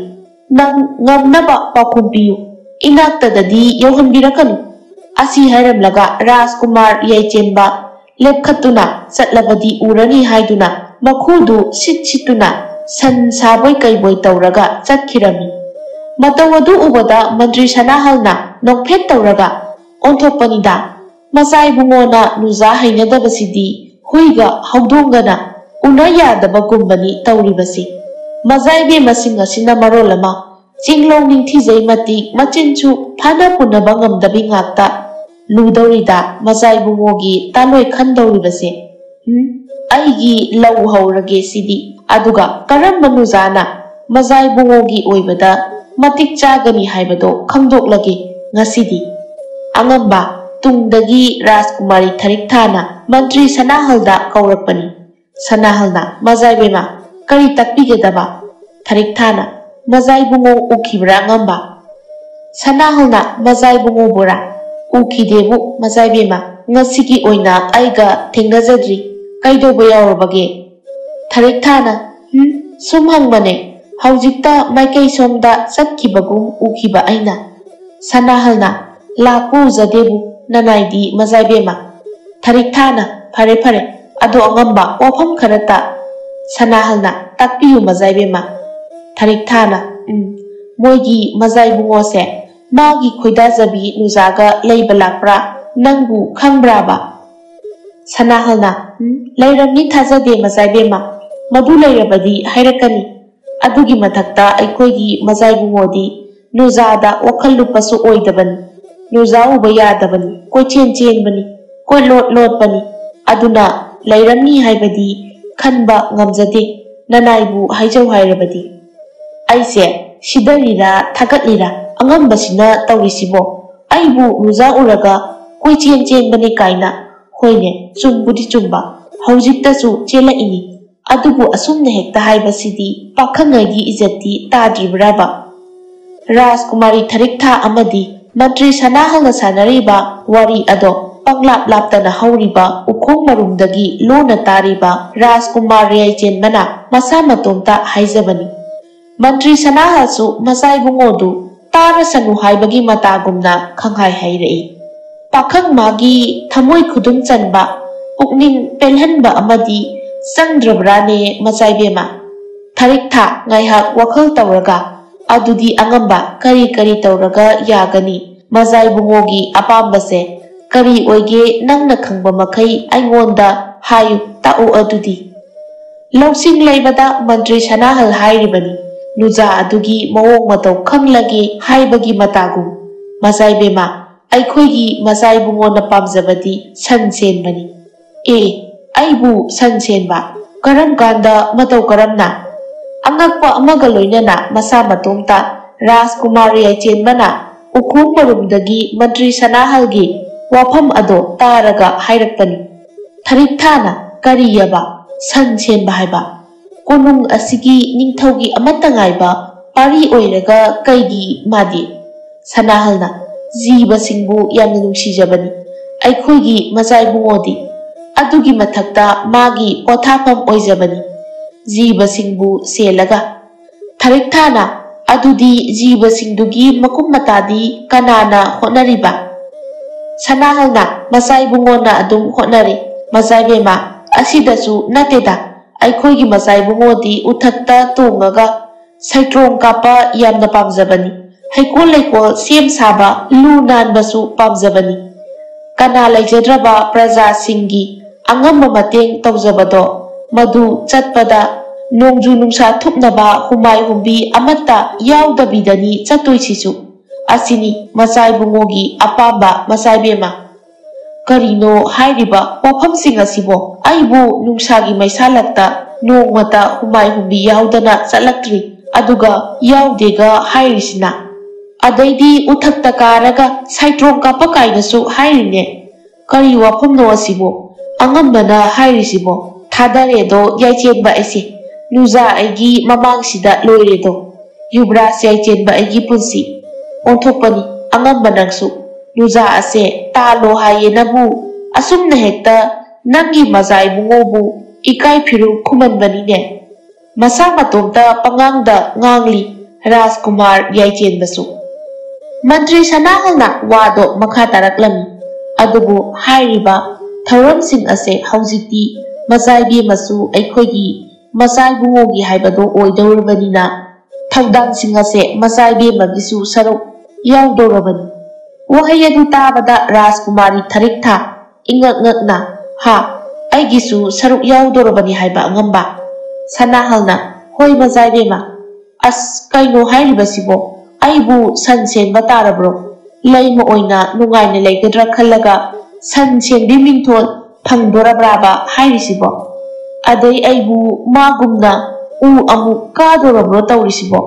ꯅꯪ ꯉꯝꯅꯕ ꯄꯥꯎꯈꯨꯝ ꯄꯤꯌꯨ꯫ ꯏꯅꯥꯛꯇꯗꯗꯤ ꯌꯧꯍꯟꯕꯤꯔꯛꯀꯅꯨ꯫" ꯑꯁꯤ ꯍꯥꯏꯔꯝꯂꯒ ꯔꯥꯖꯀꯨꯃꯥꯔ ꯌꯥꯏꯆꯦꯟꯕ ꯂꯦꯞꯈꯠꯇꯨꯅ ꯆꯠꯂꯕꯗꯤ ꯎꯔꯅꯤ ꯍꯥꯏꯗꯨꯅ ꯃꯈꯨꯗꯨ ꯁꯤꯠ ꯁꯤꯠꯇꯨꯅ ꯁꯟ ꯁꯥꯕꯣꯏ ꯀꯩꯕꯣꯏ ꯇꯧꯔꯒ ꯆꯠꯈꯤꯔꯝꯃꯤ꯫ ꯃꯇꯧ ꯑꯗꯨ ꯎꯕꯗ ꯃꯟꯇ꯭ꯔꯤ ꯁꯅꯥꯍꯜꯅ ꯅꯣꯛꯐꯦꯠ ꯇꯧꯔꯒ ꯑꯣꯟꯊꯣꯛꯄꯅꯤꯗ꯫ ꯃꯆꯥꯏꯕꯨꯡꯉꯣꯅ ꯅꯨꯖꯥ ꯍꯩꯅꯗꯕꯁꯤꯗꯤ ꯍꯨꯏꯒ ꯍꯧꯗꯣꯡꯒꯅ ꯎꯅ ꯌꯥꯗꯕꯒꯨꯝꯕꯅꯤ ꯇꯧꯔꯤꯕꯁꯤ꯫ ꯃꯆꯥꯏꯕꯦꯝꯃꯁꯤꯡ ꯑꯁꯤꯅ ꯃꯔꯣꯜ ꯑꯃ ꯆꯤꯡꯂꯧ ꯅꯤꯡꯊꯤꯖꯩ ꯃꯇꯤꯛ ꯃꯆꯤꯟꯁꯨ ꯐꯥꯅ ꯄꯨꯅꯕ ꯉꯝꯗꯕꯤ ꯉꯥꯛꯇ꯫ ꯂꯨꯗꯧꯔꯤꯗ ꯃꯆꯥꯏꯕꯨꯡꯉꯣꯒꯤ ꯇꯥꯂꯣꯏ ꯈꯟꯗꯧꯔꯤꯕꯁꯦ꯫ ꯎꯝ, ꯑꯩꯒꯤ ꯂꯧ ꯍꯧꯔꯒꯦ ꯁꯤꯗꯤ꯫ ꯑꯗꯨꯒ ꯀꯔꯝꯕ ꯅꯨꯖꯥꯅ ꯃꯖꯥꯏꯕꯨꯡꯉꯣꯒꯤ ꯑꯣꯏꯕꯗ ꯃꯇꯤꯛ ꯆꯥꯒꯅꯤ ꯍꯥꯏꯕꯗꯣ ꯈꯪꯗꯣꯛꯂꯒꯦ ꯉꯁꯤꯗꯤ꯫ ꯑꯉꯝꯕ, ꯇꯨꯡꯗꯒꯤ ꯔꯥꯖꯀꯨꯃꯥꯔꯤ ꯊꯔꯤꯛꯊꯥꯅ ꯃꯟꯇ꯭ꯔꯤ ꯁꯅꯥꯍꯜꯗ ꯀꯧꯔꯛꯄꯅꯤ꯫ ꯁꯅꯥꯍꯜꯅ, "ꯃꯖꯥꯏꯕꯦꯝꯃ, ꯀꯔꯤ ꯇꯥꯛꯄꯤꯒꯗꯕ?" ꯊꯔꯤꯛꯊꯥꯅ, "ꯃꯖꯥꯏꯕꯨꯡꯉꯣ ꯎꯈꯤꯕ꯭ꯔꯥ ꯑꯉꯝꯕ?" ꯁꯅꯥꯍꯜꯅ, "ꯃꯖꯥꯏꯕꯨꯡꯉꯣꯕꯨꯔꯥ? ꯎꯈꯤꯗꯦꯕꯨ, ꯃꯖꯥꯏꯕꯦꯝꯃ, ꯉꯁꯤꯒꯤ ꯑꯣꯏꯅ ꯑꯩꯒ ꯊꯦꯡꯅꯖꯗ꯭ꯔꯤ꯫ ꯀꯩꯗꯧꯕ ꯌꯥꯎꯔꯕꯒꯦ?" ꯊꯔꯤꯛꯊꯥꯅ, "ꯍꯨꯝ, ꯁꯨꯝ ꯍꯪꯕꯅꯦ, ꯍꯧꯖꯤꯛꯇ ꯃꯥꯏꯀꯩ ꯁꯣꯝꯗ ꯆꯠꯈꯤꯕꯒꯨꯝ ꯎꯈꯤꯕ ꯑꯩꯅ꯫" ꯁꯅꯥꯍꯜꯅ, "ꯂꯥꯛꯄ ꯎꯖꯗꯦꯕꯨ, ꯅꯅꯥꯏꯗꯤ ꯃꯖꯥꯏꯕꯦꯝꯃ꯫" ꯊꯔꯤꯛꯊꯥꯅ, "ꯐꯔꯦ, ꯐꯔꯦ, ꯑꯗꯣ ꯑꯉꯝꯕ, ꯋꯥꯐꯝ ꯈꯔꯇ꯫" ꯁꯅꯥꯍꯜꯅ, "ꯇꯥꯛꯄꯤꯌꯨ ꯃꯖꯥꯏꯕꯦꯝꯃ꯫" ꯊꯔꯤꯛꯊꯥꯅ, "ꯎꯝ, ꯃꯣꯏꯒꯤ ꯃꯖꯥꯏꯕꯨꯡꯉꯣꯁꯦ ꯃꯥꯒꯤ ꯈꯣꯏꯗꯥꯖꯕꯤ ꯅꯨꯖꯥꯒ ꯂꯩꯕ ꯂꯥꯛꯄ꯭ꯔꯥ? ꯅꯪꯕꯨ ꯈꯪꯕ꯭ꯔꯥꯕ? ꯁꯅꯥꯍꯜꯅ, "ꯎꯝ, ꯂꯩꯔꯝꯅꯤ ꯊꯥꯖꯗꯦ ꯃꯖꯥꯏꯕꯦꯝꯃ꯫ ꯃꯗꯨ ꯂꯩꯔꯕꯗꯤ ꯍꯥꯏꯔꯛꯀꯅꯤ꯫ ꯑꯗꯨꯒꯤ ꯃꯊꯛꯇ ꯑꯩꯈꯣꯏꯒꯤ ꯃꯖꯥꯏꯕꯨꯡꯉꯣꯗꯤ ꯅꯨꯖꯥꯗ ꯋꯥꯈꯜ ꯂꯨꯞꯄꯁꯨ ꯑꯣꯏꯗꯕꯅꯤ꯫ ꯅꯨꯖꯥ ꯎꯕ ꯌꯥꯗꯕꯅꯤ, ꯀꯣꯏꯆꯦꯟ ꯆꯦꯟꯕꯅꯤ, ꯀꯣꯏꯂꯣꯠ ꯂꯣꯠꯄꯅꯤ꯫ ꯑꯗꯨꯅ ꯂꯩꯔꯝꯅꯤ ꯍꯥꯏꯕꯗꯤ ꯈꯟꯕ ꯉꯝꯖꯗꯦ, ꯅꯅꯥꯏꯕꯨ ꯍꯥꯏꯖꯧ ꯍꯥꯏꯔꯕꯗꯤ꯫" "ꯑꯩꯁꯦ ꯁꯤꯗꯔꯤꯔꯥ ꯊꯥꯒꯠꯂꯤꯔꯥ ꯑꯉꯝꯕꯁꯤꯅ ꯇꯧꯔꯤꯁꯤꯕꯣ? ꯑꯩꯕꯨ ꯅꯨꯖꯥ ꯎꯔꯒ ꯀꯣꯏꯆꯦꯟ ꯆꯦꯟꯕꯅꯤ ꯀꯥꯏꯅ꯫ ꯍꯣꯏꯅꯦ, ꯆꯨꯝꯕꯨꯗꯤ ꯆꯨꯝꯕ, ꯍꯧꯖꯤꯛꯇꯁꯨ ꯆꯦꯜꯂꯛꯏꯅꯤ꯫ ꯑꯗꯨꯕꯨ ꯑꯁꯨꯝꯅ ꯍꯦꯛꯇ ꯍꯥꯏꯕꯁꯤꯗꯤ ꯄꯥꯈꯪꯉꯩꯒꯤ ꯏꯖꯠꯇꯤ ꯇꯥꯗ꯭ꯔꯤꯕ꯭ꯔꯥꯕ?" ꯔꯥꯖꯀꯨꯃꯥꯔꯤ ꯊꯔꯤꯛꯊꯥ ꯑꯃꯗꯤ ꯃꯟꯇ꯭ꯔꯤ ꯁꯅꯥꯍꯜꯅ ꯁꯥꯟꯅꯔꯤꯕ ꯋꯥꯔꯤ ꯑꯗꯣ ꯄꯪꯂꯥꯞ ꯂꯥꯞꯇꯅ ꯍꯧꯔꯤꯕ ꯎꯈꯣꯡ ꯃꯔꯨꯝꯗꯒꯤ ꯂꯣꯟꯅ ꯇꯥꯔꯤꯕ ꯔꯥꯖꯀꯨꯃꯥꯔ ꯌꯥꯏꯆꯦꯟꯕꯅ ꯃꯁꯥ ꯃꯇꯣꯝꯇ ꯍꯥꯏꯖꯕꯅꯤ꯫ ꯃꯟꯇ꯭ꯔꯤ ꯁꯅꯥꯍꯜꯁꯨ ꯃꯆꯥꯏꯕꯨꯡꯉꯣꯗꯨ ꯇꯥꯔꯁꯅꯨ ꯍꯥꯏꯕꯒꯤ ꯃꯇꯥꯒꯨꯝꯅ ꯈꯪꯍꯥꯏ ꯍꯥꯏꯔꯛꯏ꯫ "ꯄꯥꯈꯪ ꯃꯥꯒꯤ ꯊꯃꯣꯏ ꯈꯨꯗꯨꯝ ꯆꯟꯕ, ꯄꯨꯛꯅꯤꯡ ꯄꯦꯜꯍꯟꯕ ꯑꯃꯗꯤ ꯆꯪꯗ꯭ꯔꯕ꯭ꯔꯥꯅꯦ ꯃꯆꯥꯏꯕꯦꯝꯃ?" ꯊꯔꯤꯛꯊꯥ ꯉꯥꯏꯍꯥꯛ ꯋꯥꯈꯜ ꯇꯧꯔꯒ, "ꯑꯗꯨꯗꯤ ꯑꯉꯝꯕ ꯀꯔꯤ ꯀꯔꯤ ꯇꯧꯔꯒ ꯌꯥꯒꯅꯤ? ꯃꯖꯥꯏꯕꯨꯡꯉꯣꯒꯤ ꯑꯄꯥꯝꯕꯁꯦ ꯀꯔꯤ ꯑꯣꯏꯒꯦ? ꯅꯪꯅ ꯈꯪꯕ ꯃꯈꯩ ꯑꯩꯉꯣꯟꯗ ꯍꯥꯏꯌꯨ, ꯇꯥꯛꯎ ꯑꯗꯨꯗꯤ꯫" ꯂꯧꯁꯤꯡ ꯂꯩꯕꯗ ꯃꯟꯇ꯭ꯔꯤ ꯁꯅꯥꯍꯜ ꯍꯥꯏꯔꯤꯕꯅꯤ꯫ ꯅꯨꯖꯥ ꯑꯗꯨꯒꯤ ꯃꯑꯣꯡ ꯃꯇꯧ ꯈꯪꯂꯒꯦ ꯍꯥꯏꯕꯒꯤ ꯃꯇꯥꯒꯨꯝ꯫ "ꯃꯆꯥꯏꯕꯦꯝꯃ, ꯑꯩꯈꯣꯏꯒꯤ ꯃꯆꯥꯏꯕꯨꯡꯉꯣꯅ ꯄꯥꯝꯖꯕꯗꯤ ꯁꯟ ꯁꯦꯟꯕꯅꯤ꯫" "ꯑꯦ, ꯑꯩꯕꯨ ꯁꯟ ꯁꯦꯟꯕ? ꯀꯔꯝ ꯀꯥꯟꯗ, ꯃꯇꯧ ꯀꯔꯝꯅ?" ꯑꯉꯛꯄ ꯑꯃꯒ ꯂꯣꯏꯅꯅ ꯃꯁꯥ ꯃꯇꯣꯝꯇ ꯔꯥꯖꯀꯨꯃꯥꯔ ꯌꯥꯏꯆꯦꯟꯕꯅ ꯎꯈꯣꯡ ꯃꯔꯨꯝꯗꯒꯤ ꯃꯟꯇ꯭ꯔꯤ ꯁꯅꯥꯍꯜꯒꯤ ꯋꯥꯐꯝ ꯑꯗꯣ ꯇꯥꯔꯒ ꯍꯥꯏꯔꯛꯄꯅꯤ꯫ ꯊꯔꯤꯛꯊꯥꯅ, "ꯀꯔꯤꯑꯕ? ꯁꯟ ꯁꯦꯟꯕ ꯍꯥꯏꯕ? ꯀꯣꯅꯨꯡ ꯑꯁꯤꯒꯤ ꯅꯤꯡꯊꯧꯒꯤ ꯑꯃꯠꯇ ꯉꯥꯏꯕ ꯄꯥꯔꯤ ꯑꯣꯏꯔꯒ ꯀꯩꯒꯤ ꯃꯥꯗꯤ?" ꯁꯅꯥꯍꯜꯅ, "ꯖꯤꯕꯁꯤꯡꯕꯨ ꯌꯥꯝꯅ ꯅꯨꯡꯁꯤꯖꯕꯅꯤ ꯑꯩꯈꯣꯏꯒꯤ ꯃꯆꯥꯏꯕꯨꯡꯉꯣꯗꯤ꯫ ꯑꯗꯨꯒꯤ ꯃꯊꯛꯇ ꯃꯥꯒꯤ ꯄꯣꯊꯥꯐꯝ ꯑꯣꯏꯖꯕꯅꯤ ꯖꯤꯕꯁꯤꯡꯕꯨ ꯁꯦꯜꯂꯒ꯫" ꯊꯔꯤꯛꯊꯥꯅ, "ꯑꯗꯨꯗꯤ ꯖꯤꯕꯁꯤꯡꯗꯨꯒꯤ ꯃꯀꯨꯝ ꯃꯇꯥꯗꯤ ꯀꯅꯥꯅ ꯍꯣꯠꯅꯔꯤꯕ?" ꯁꯅꯥꯍꯜꯅ, "ꯃꯆꯥꯏꯕꯨꯡꯉꯣꯅ ꯑꯗꯨꯝ ꯍꯣꯠꯅꯔꯤ, ꯃꯆꯥꯏꯕꯦꯝꯃ꯫ ꯑꯁꯤꯗꯁꯨ ꯅꯠꯇꯦꯗ, ꯑꯩꯈꯣꯏꯒꯤ ꯃꯆꯥꯏꯕꯨꯡꯉꯣꯗꯤ ꯎꯊꯛꯇ ꯇꯣꯡꯉꯒ ꯁꯩꯇ꯭ꯔꯣꯡ ꯀꯥꯞꯄ ꯌꯥꯝꯅ ꯄꯥꯝꯖꯕꯅꯤ꯫ ꯍꯩꯀꯣꯜ ꯂꯩꯀꯣꯜ ꯁꯦꯝ ꯁꯥꯕ, ꯂꯨ ꯅꯥꯟꯕꯁꯨ ꯄꯥꯝꯖꯕꯅꯤ꯫ ꯀꯅꯥ ꯂꯩꯖꯗ꯭ꯔꯕ ꯄ꯭ꯔꯖꯥꯁꯤꯡꯒꯤ ꯑꯉꯝꯕ ꯃꯇꯦꯡ ꯇꯧꯖꯕꯗꯣ, ꯃꯗꯨ ꯆꯠꯄꯗ ꯅꯣꯡꯖꯨ ꯅꯨꯡꯁꯥ ꯊꯨꯞꯅꯕ ꯍꯨꯃꯥꯏ ꯍꯨꯝꯕꯤ ꯑꯃꯠꯇ ꯌꯥꯎꯗꯕꯤꯗꯅꯤ ꯆꯠꯇꯣꯏꯁꯤꯁꯨ꯫ ꯑꯁꯤꯅꯤ ꯃꯆꯥ ꯏꯕꯨꯡꯉꯣꯒꯤ ꯑꯄꯥꯝꯕ꯫ ꯃꯆꯥ ꯏꯕꯦꯝꯃ, ꯀꯔꯤꯅꯣ ꯍꯥꯏꯔꯤꯕ ꯋꯥꯐꯝꯁꯤꯡ ꯑꯁꯤꯕꯣ? ꯑꯩꯕꯨ ꯅꯨꯡꯁꯥꯒꯤ ꯃꯩꯁꯥꯂꯛꯇ ꯅꯣꯡꯃꯇ ꯍꯨꯃꯥꯏ ꯍꯨꯝꯕꯤ ꯌꯥꯎꯗꯅ ꯆꯠꯂꯛꯇ꯭ꯔꯤ, ꯑꯗꯨꯒ ꯌꯥꯎꯗꯦꯒ ꯍꯥꯏꯔꯤꯁꯤꯅ? ꯑꯗꯩꯗꯤ ꯎꯊꯛꯇ ꯀꯥꯔꯒ ꯁꯥꯏꯇ꯭ꯔꯣꯡ ꯀꯥꯞꯄ ꯀꯥꯏꯅꯁꯨ ꯍꯥꯏꯔꯤꯅꯦ꯫ ꯀꯔꯤ ꯋꯥꯐꯝꯅꯣ ꯑꯁꯤꯕꯣ? ꯑꯉꯝꯕꯅ ꯍꯥꯏꯔꯤꯁꯤꯕꯣ? ꯊꯥꯗꯔꯦꯗꯣ ꯌꯥꯏꯆꯦꯟꯕ ꯑꯩꯁꯦ, ꯅꯨꯖꯥ ꯑꯩꯒꯤ ꯃꯃꯥꯡꯁꯤꯗ ꯂꯣꯏꯔꯦꯗꯣ꯫ ꯌꯨꯕ꯭ꯔꯥꯖ ꯌꯥꯏꯆꯦꯟꯕ ꯑꯩꯒꯤ ꯄꯨꯟꯁꯤ ꯑꯣꯟꯊꯣꯛꯄꯅꯤ꯫ ꯑꯉꯝꯕ ꯅꯪꯁꯨ ꯅꯨꯖꯥ ꯑꯁꯦ ꯇꯥꯜꯂꯣ ꯍꯥꯏꯌꯦꯅꯕꯨ ꯑꯁꯨꯝꯅ ꯍꯦꯛꯇ ꯅꯪꯒꯤ ꯃꯖꯥ ꯏꯕꯨꯡꯉꯣꯕꯨ ꯏꯀꯥꯏ ꯐꯤꯔꯨꯛ ꯈꯨꯝꯍꯟꯕꯅꯤꯅꯦ꯫ ꯃꯁꯥ ꯃꯇꯣꯝꯇ ꯄꯉꯥꯡꯗ ꯉꯥꯡꯂꯤ ꯔꯥꯖꯀꯨꯃꯥꯔ ꯌꯥꯏꯆꯦꯟꯕꯁꯨ꯫ ꯃꯟꯇ꯭ꯔꯤ ꯁꯅꯥꯍꯜꯅ ꯋꯥꯗꯣ ꯃꯈꯥ ꯇꯥꯔꯛꯂꯝꯃꯤ꯫ ꯑꯗꯨꯕꯨ ꯍꯥꯏꯔꯤꯕ ꯊꯧꯔꯝꯁꯤꯡ ꯑꯁꯦ ꯍꯧꯖꯤꯛꯇꯤ ꯃꯆꯥ ꯏꯕꯦꯝꯃꯁꯨ ꯑꯩꯈꯣꯏꯒꯤ ꯃꯆꯥ ꯏꯕꯨꯡꯉꯣꯒꯤ ꯍꯥꯏꯕꯗꯣ ꯑꯣꯏꯗꯧꯔꯕꯅꯤꯅ, ꯊꯧꯗꯥꯡꯁꯤꯡ ꯑꯁꯦ ꯃꯆꯥ ꯏꯕꯦꯝꯃꯒꯤꯁꯨ ꯁꯔꯨꯛ ꯌꯥꯎꯗꯧꯔꯕꯅꯤ꯫ ꯋꯥꯍꯩ ꯑꯗꯨ ꯇꯥꯕꯗ ꯔꯥꯖꯀꯨꯃꯥꯔꯤ ꯊꯔꯤꯛꯊꯥ ꯏꯉꯛ ꯉꯛꯅ, "ꯍꯥ? ꯑꯩꯒꯤꯁꯨ ꯁꯔꯨꯛ ꯌꯥꯎꯗꯧꯔꯕꯅꯤ ꯍꯥꯏꯕ ꯑꯉꯝꯕ?" ꯁꯅꯥꯍꯜꯅ, "ꯍꯣꯏ ꯃꯆꯥ ꯏꯕꯦꯝꯃ꯫ ꯑꯁ, ꯀꯩꯅꯣ ꯍꯥꯏꯔꯤꯕꯁꯤꯕꯣ? ꯑꯩꯕꯨ ꯁꯟ ꯁꯦꯟꯕ ꯇꯥꯔꯕ꯭ꯔꯣ? ꯂꯩꯃ ꯑꯣꯏꯅ ꯅꯨꯡꯉꯥꯏꯅ ꯂꯩꯒꯗ꯭ꯔꯥ ꯈꯜꯂꯒ ꯁꯟ ꯁꯦꯟꯕꯤ ꯃꯤꯡꯊꯣꯜ ꯐꯪꯗꯣꯔꯕ꯭ꯔꯥꯕ ꯍꯥꯏꯔꯤꯁꯤꯕꯣ? ꯑꯗꯩ ꯑꯩꯕꯨ ꯃꯥꯒꯨꯝꯅ ꯎ ꯑꯃꯨꯛ ꯀꯥꯗꯣꯔꯕ꯭ꯔꯣ ꯇꯧꯔꯤꯁꯤꯕꯣ?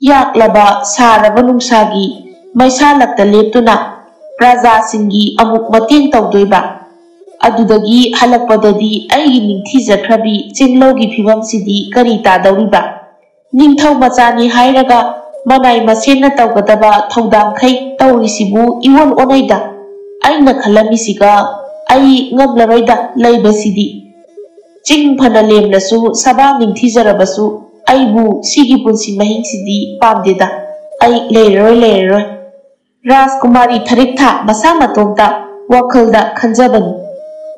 ꯌꯥꯛꯂꯕ ꯁꯥꯔꯕ ꯅꯨꯡꯁꯥꯒꯤ ꯃꯩꯁꯥꯂꯛꯇ ꯂꯦꯞꯇꯨꯅ ꯄ꯭ꯔꯖꯥꯁꯤꯡꯒꯤ ꯑꯃꯨꯛ ꯃꯇꯦꯡ ꯇꯧꯗꯣꯏꯕ? ꯑꯗꯨꯗꯒꯤ ꯍꯜꯂꯛꯄꯗꯗꯤ ꯑꯩꯒꯤ ꯅꯤꯡꯊꯤꯖꯈ꯭ꯔꯕꯤ ꯆꯤꯡꯂꯧꯒꯤ ꯐꯤꯕꯝꯁꯤꯗꯤ ꯀꯔꯤ ꯇꯥꯗꯧꯔꯤꯕ? ꯅꯤꯡꯊꯧ ꯃꯆꯥꯅꯤ ꯍꯥꯏꯔꯒ ꯃꯅꯥꯏ ꯃꯁꯦꯟꯅ ꯇꯧꯒꯗꯕ ꯊꯧꯗꯥꯡꯈꯩ ꯇꯧꯔꯤꯁꯤꯕꯨ ꯏꯑꯣꯟ ꯑꯣꯟꯅꯩꯗ꯫ ꯑꯩꯅ ꯈꯜꯂꯝꯃꯤꯁꯤꯒ ꯑꯩ ꯉꯝꯂꯔꯣꯏꯗ ꯂꯩꯕꯁꯤꯗꯤ꯫ ꯆꯤꯡ ꯐꯅ ꯂꯦꯝꯂꯁꯨ, ꯁꯕꯥ ꯅꯤꯡꯊꯤꯖꯔꯕꯁꯨ, ꯑꯩꯕꯨ ꯁꯤꯒꯤ ꯄꯨꯟꯁꯤ ꯃꯍꯤꯡꯁꯤꯗꯤ ꯄꯥꯝꯗꯦꯗ꯫ ꯑꯩ ꯂꯩꯔꯔꯣꯏ, ꯂꯩꯔꯔꯣꯏ꯫" ꯔꯥꯖꯀꯨꯃꯥꯔꯤ ꯊꯔꯤꯛꯊꯥ ꯃꯁꯥ ꯃꯇꯣꯝꯇ ꯋꯥꯈꯜꯗ ꯈꯟꯖꯕꯅꯤ꯫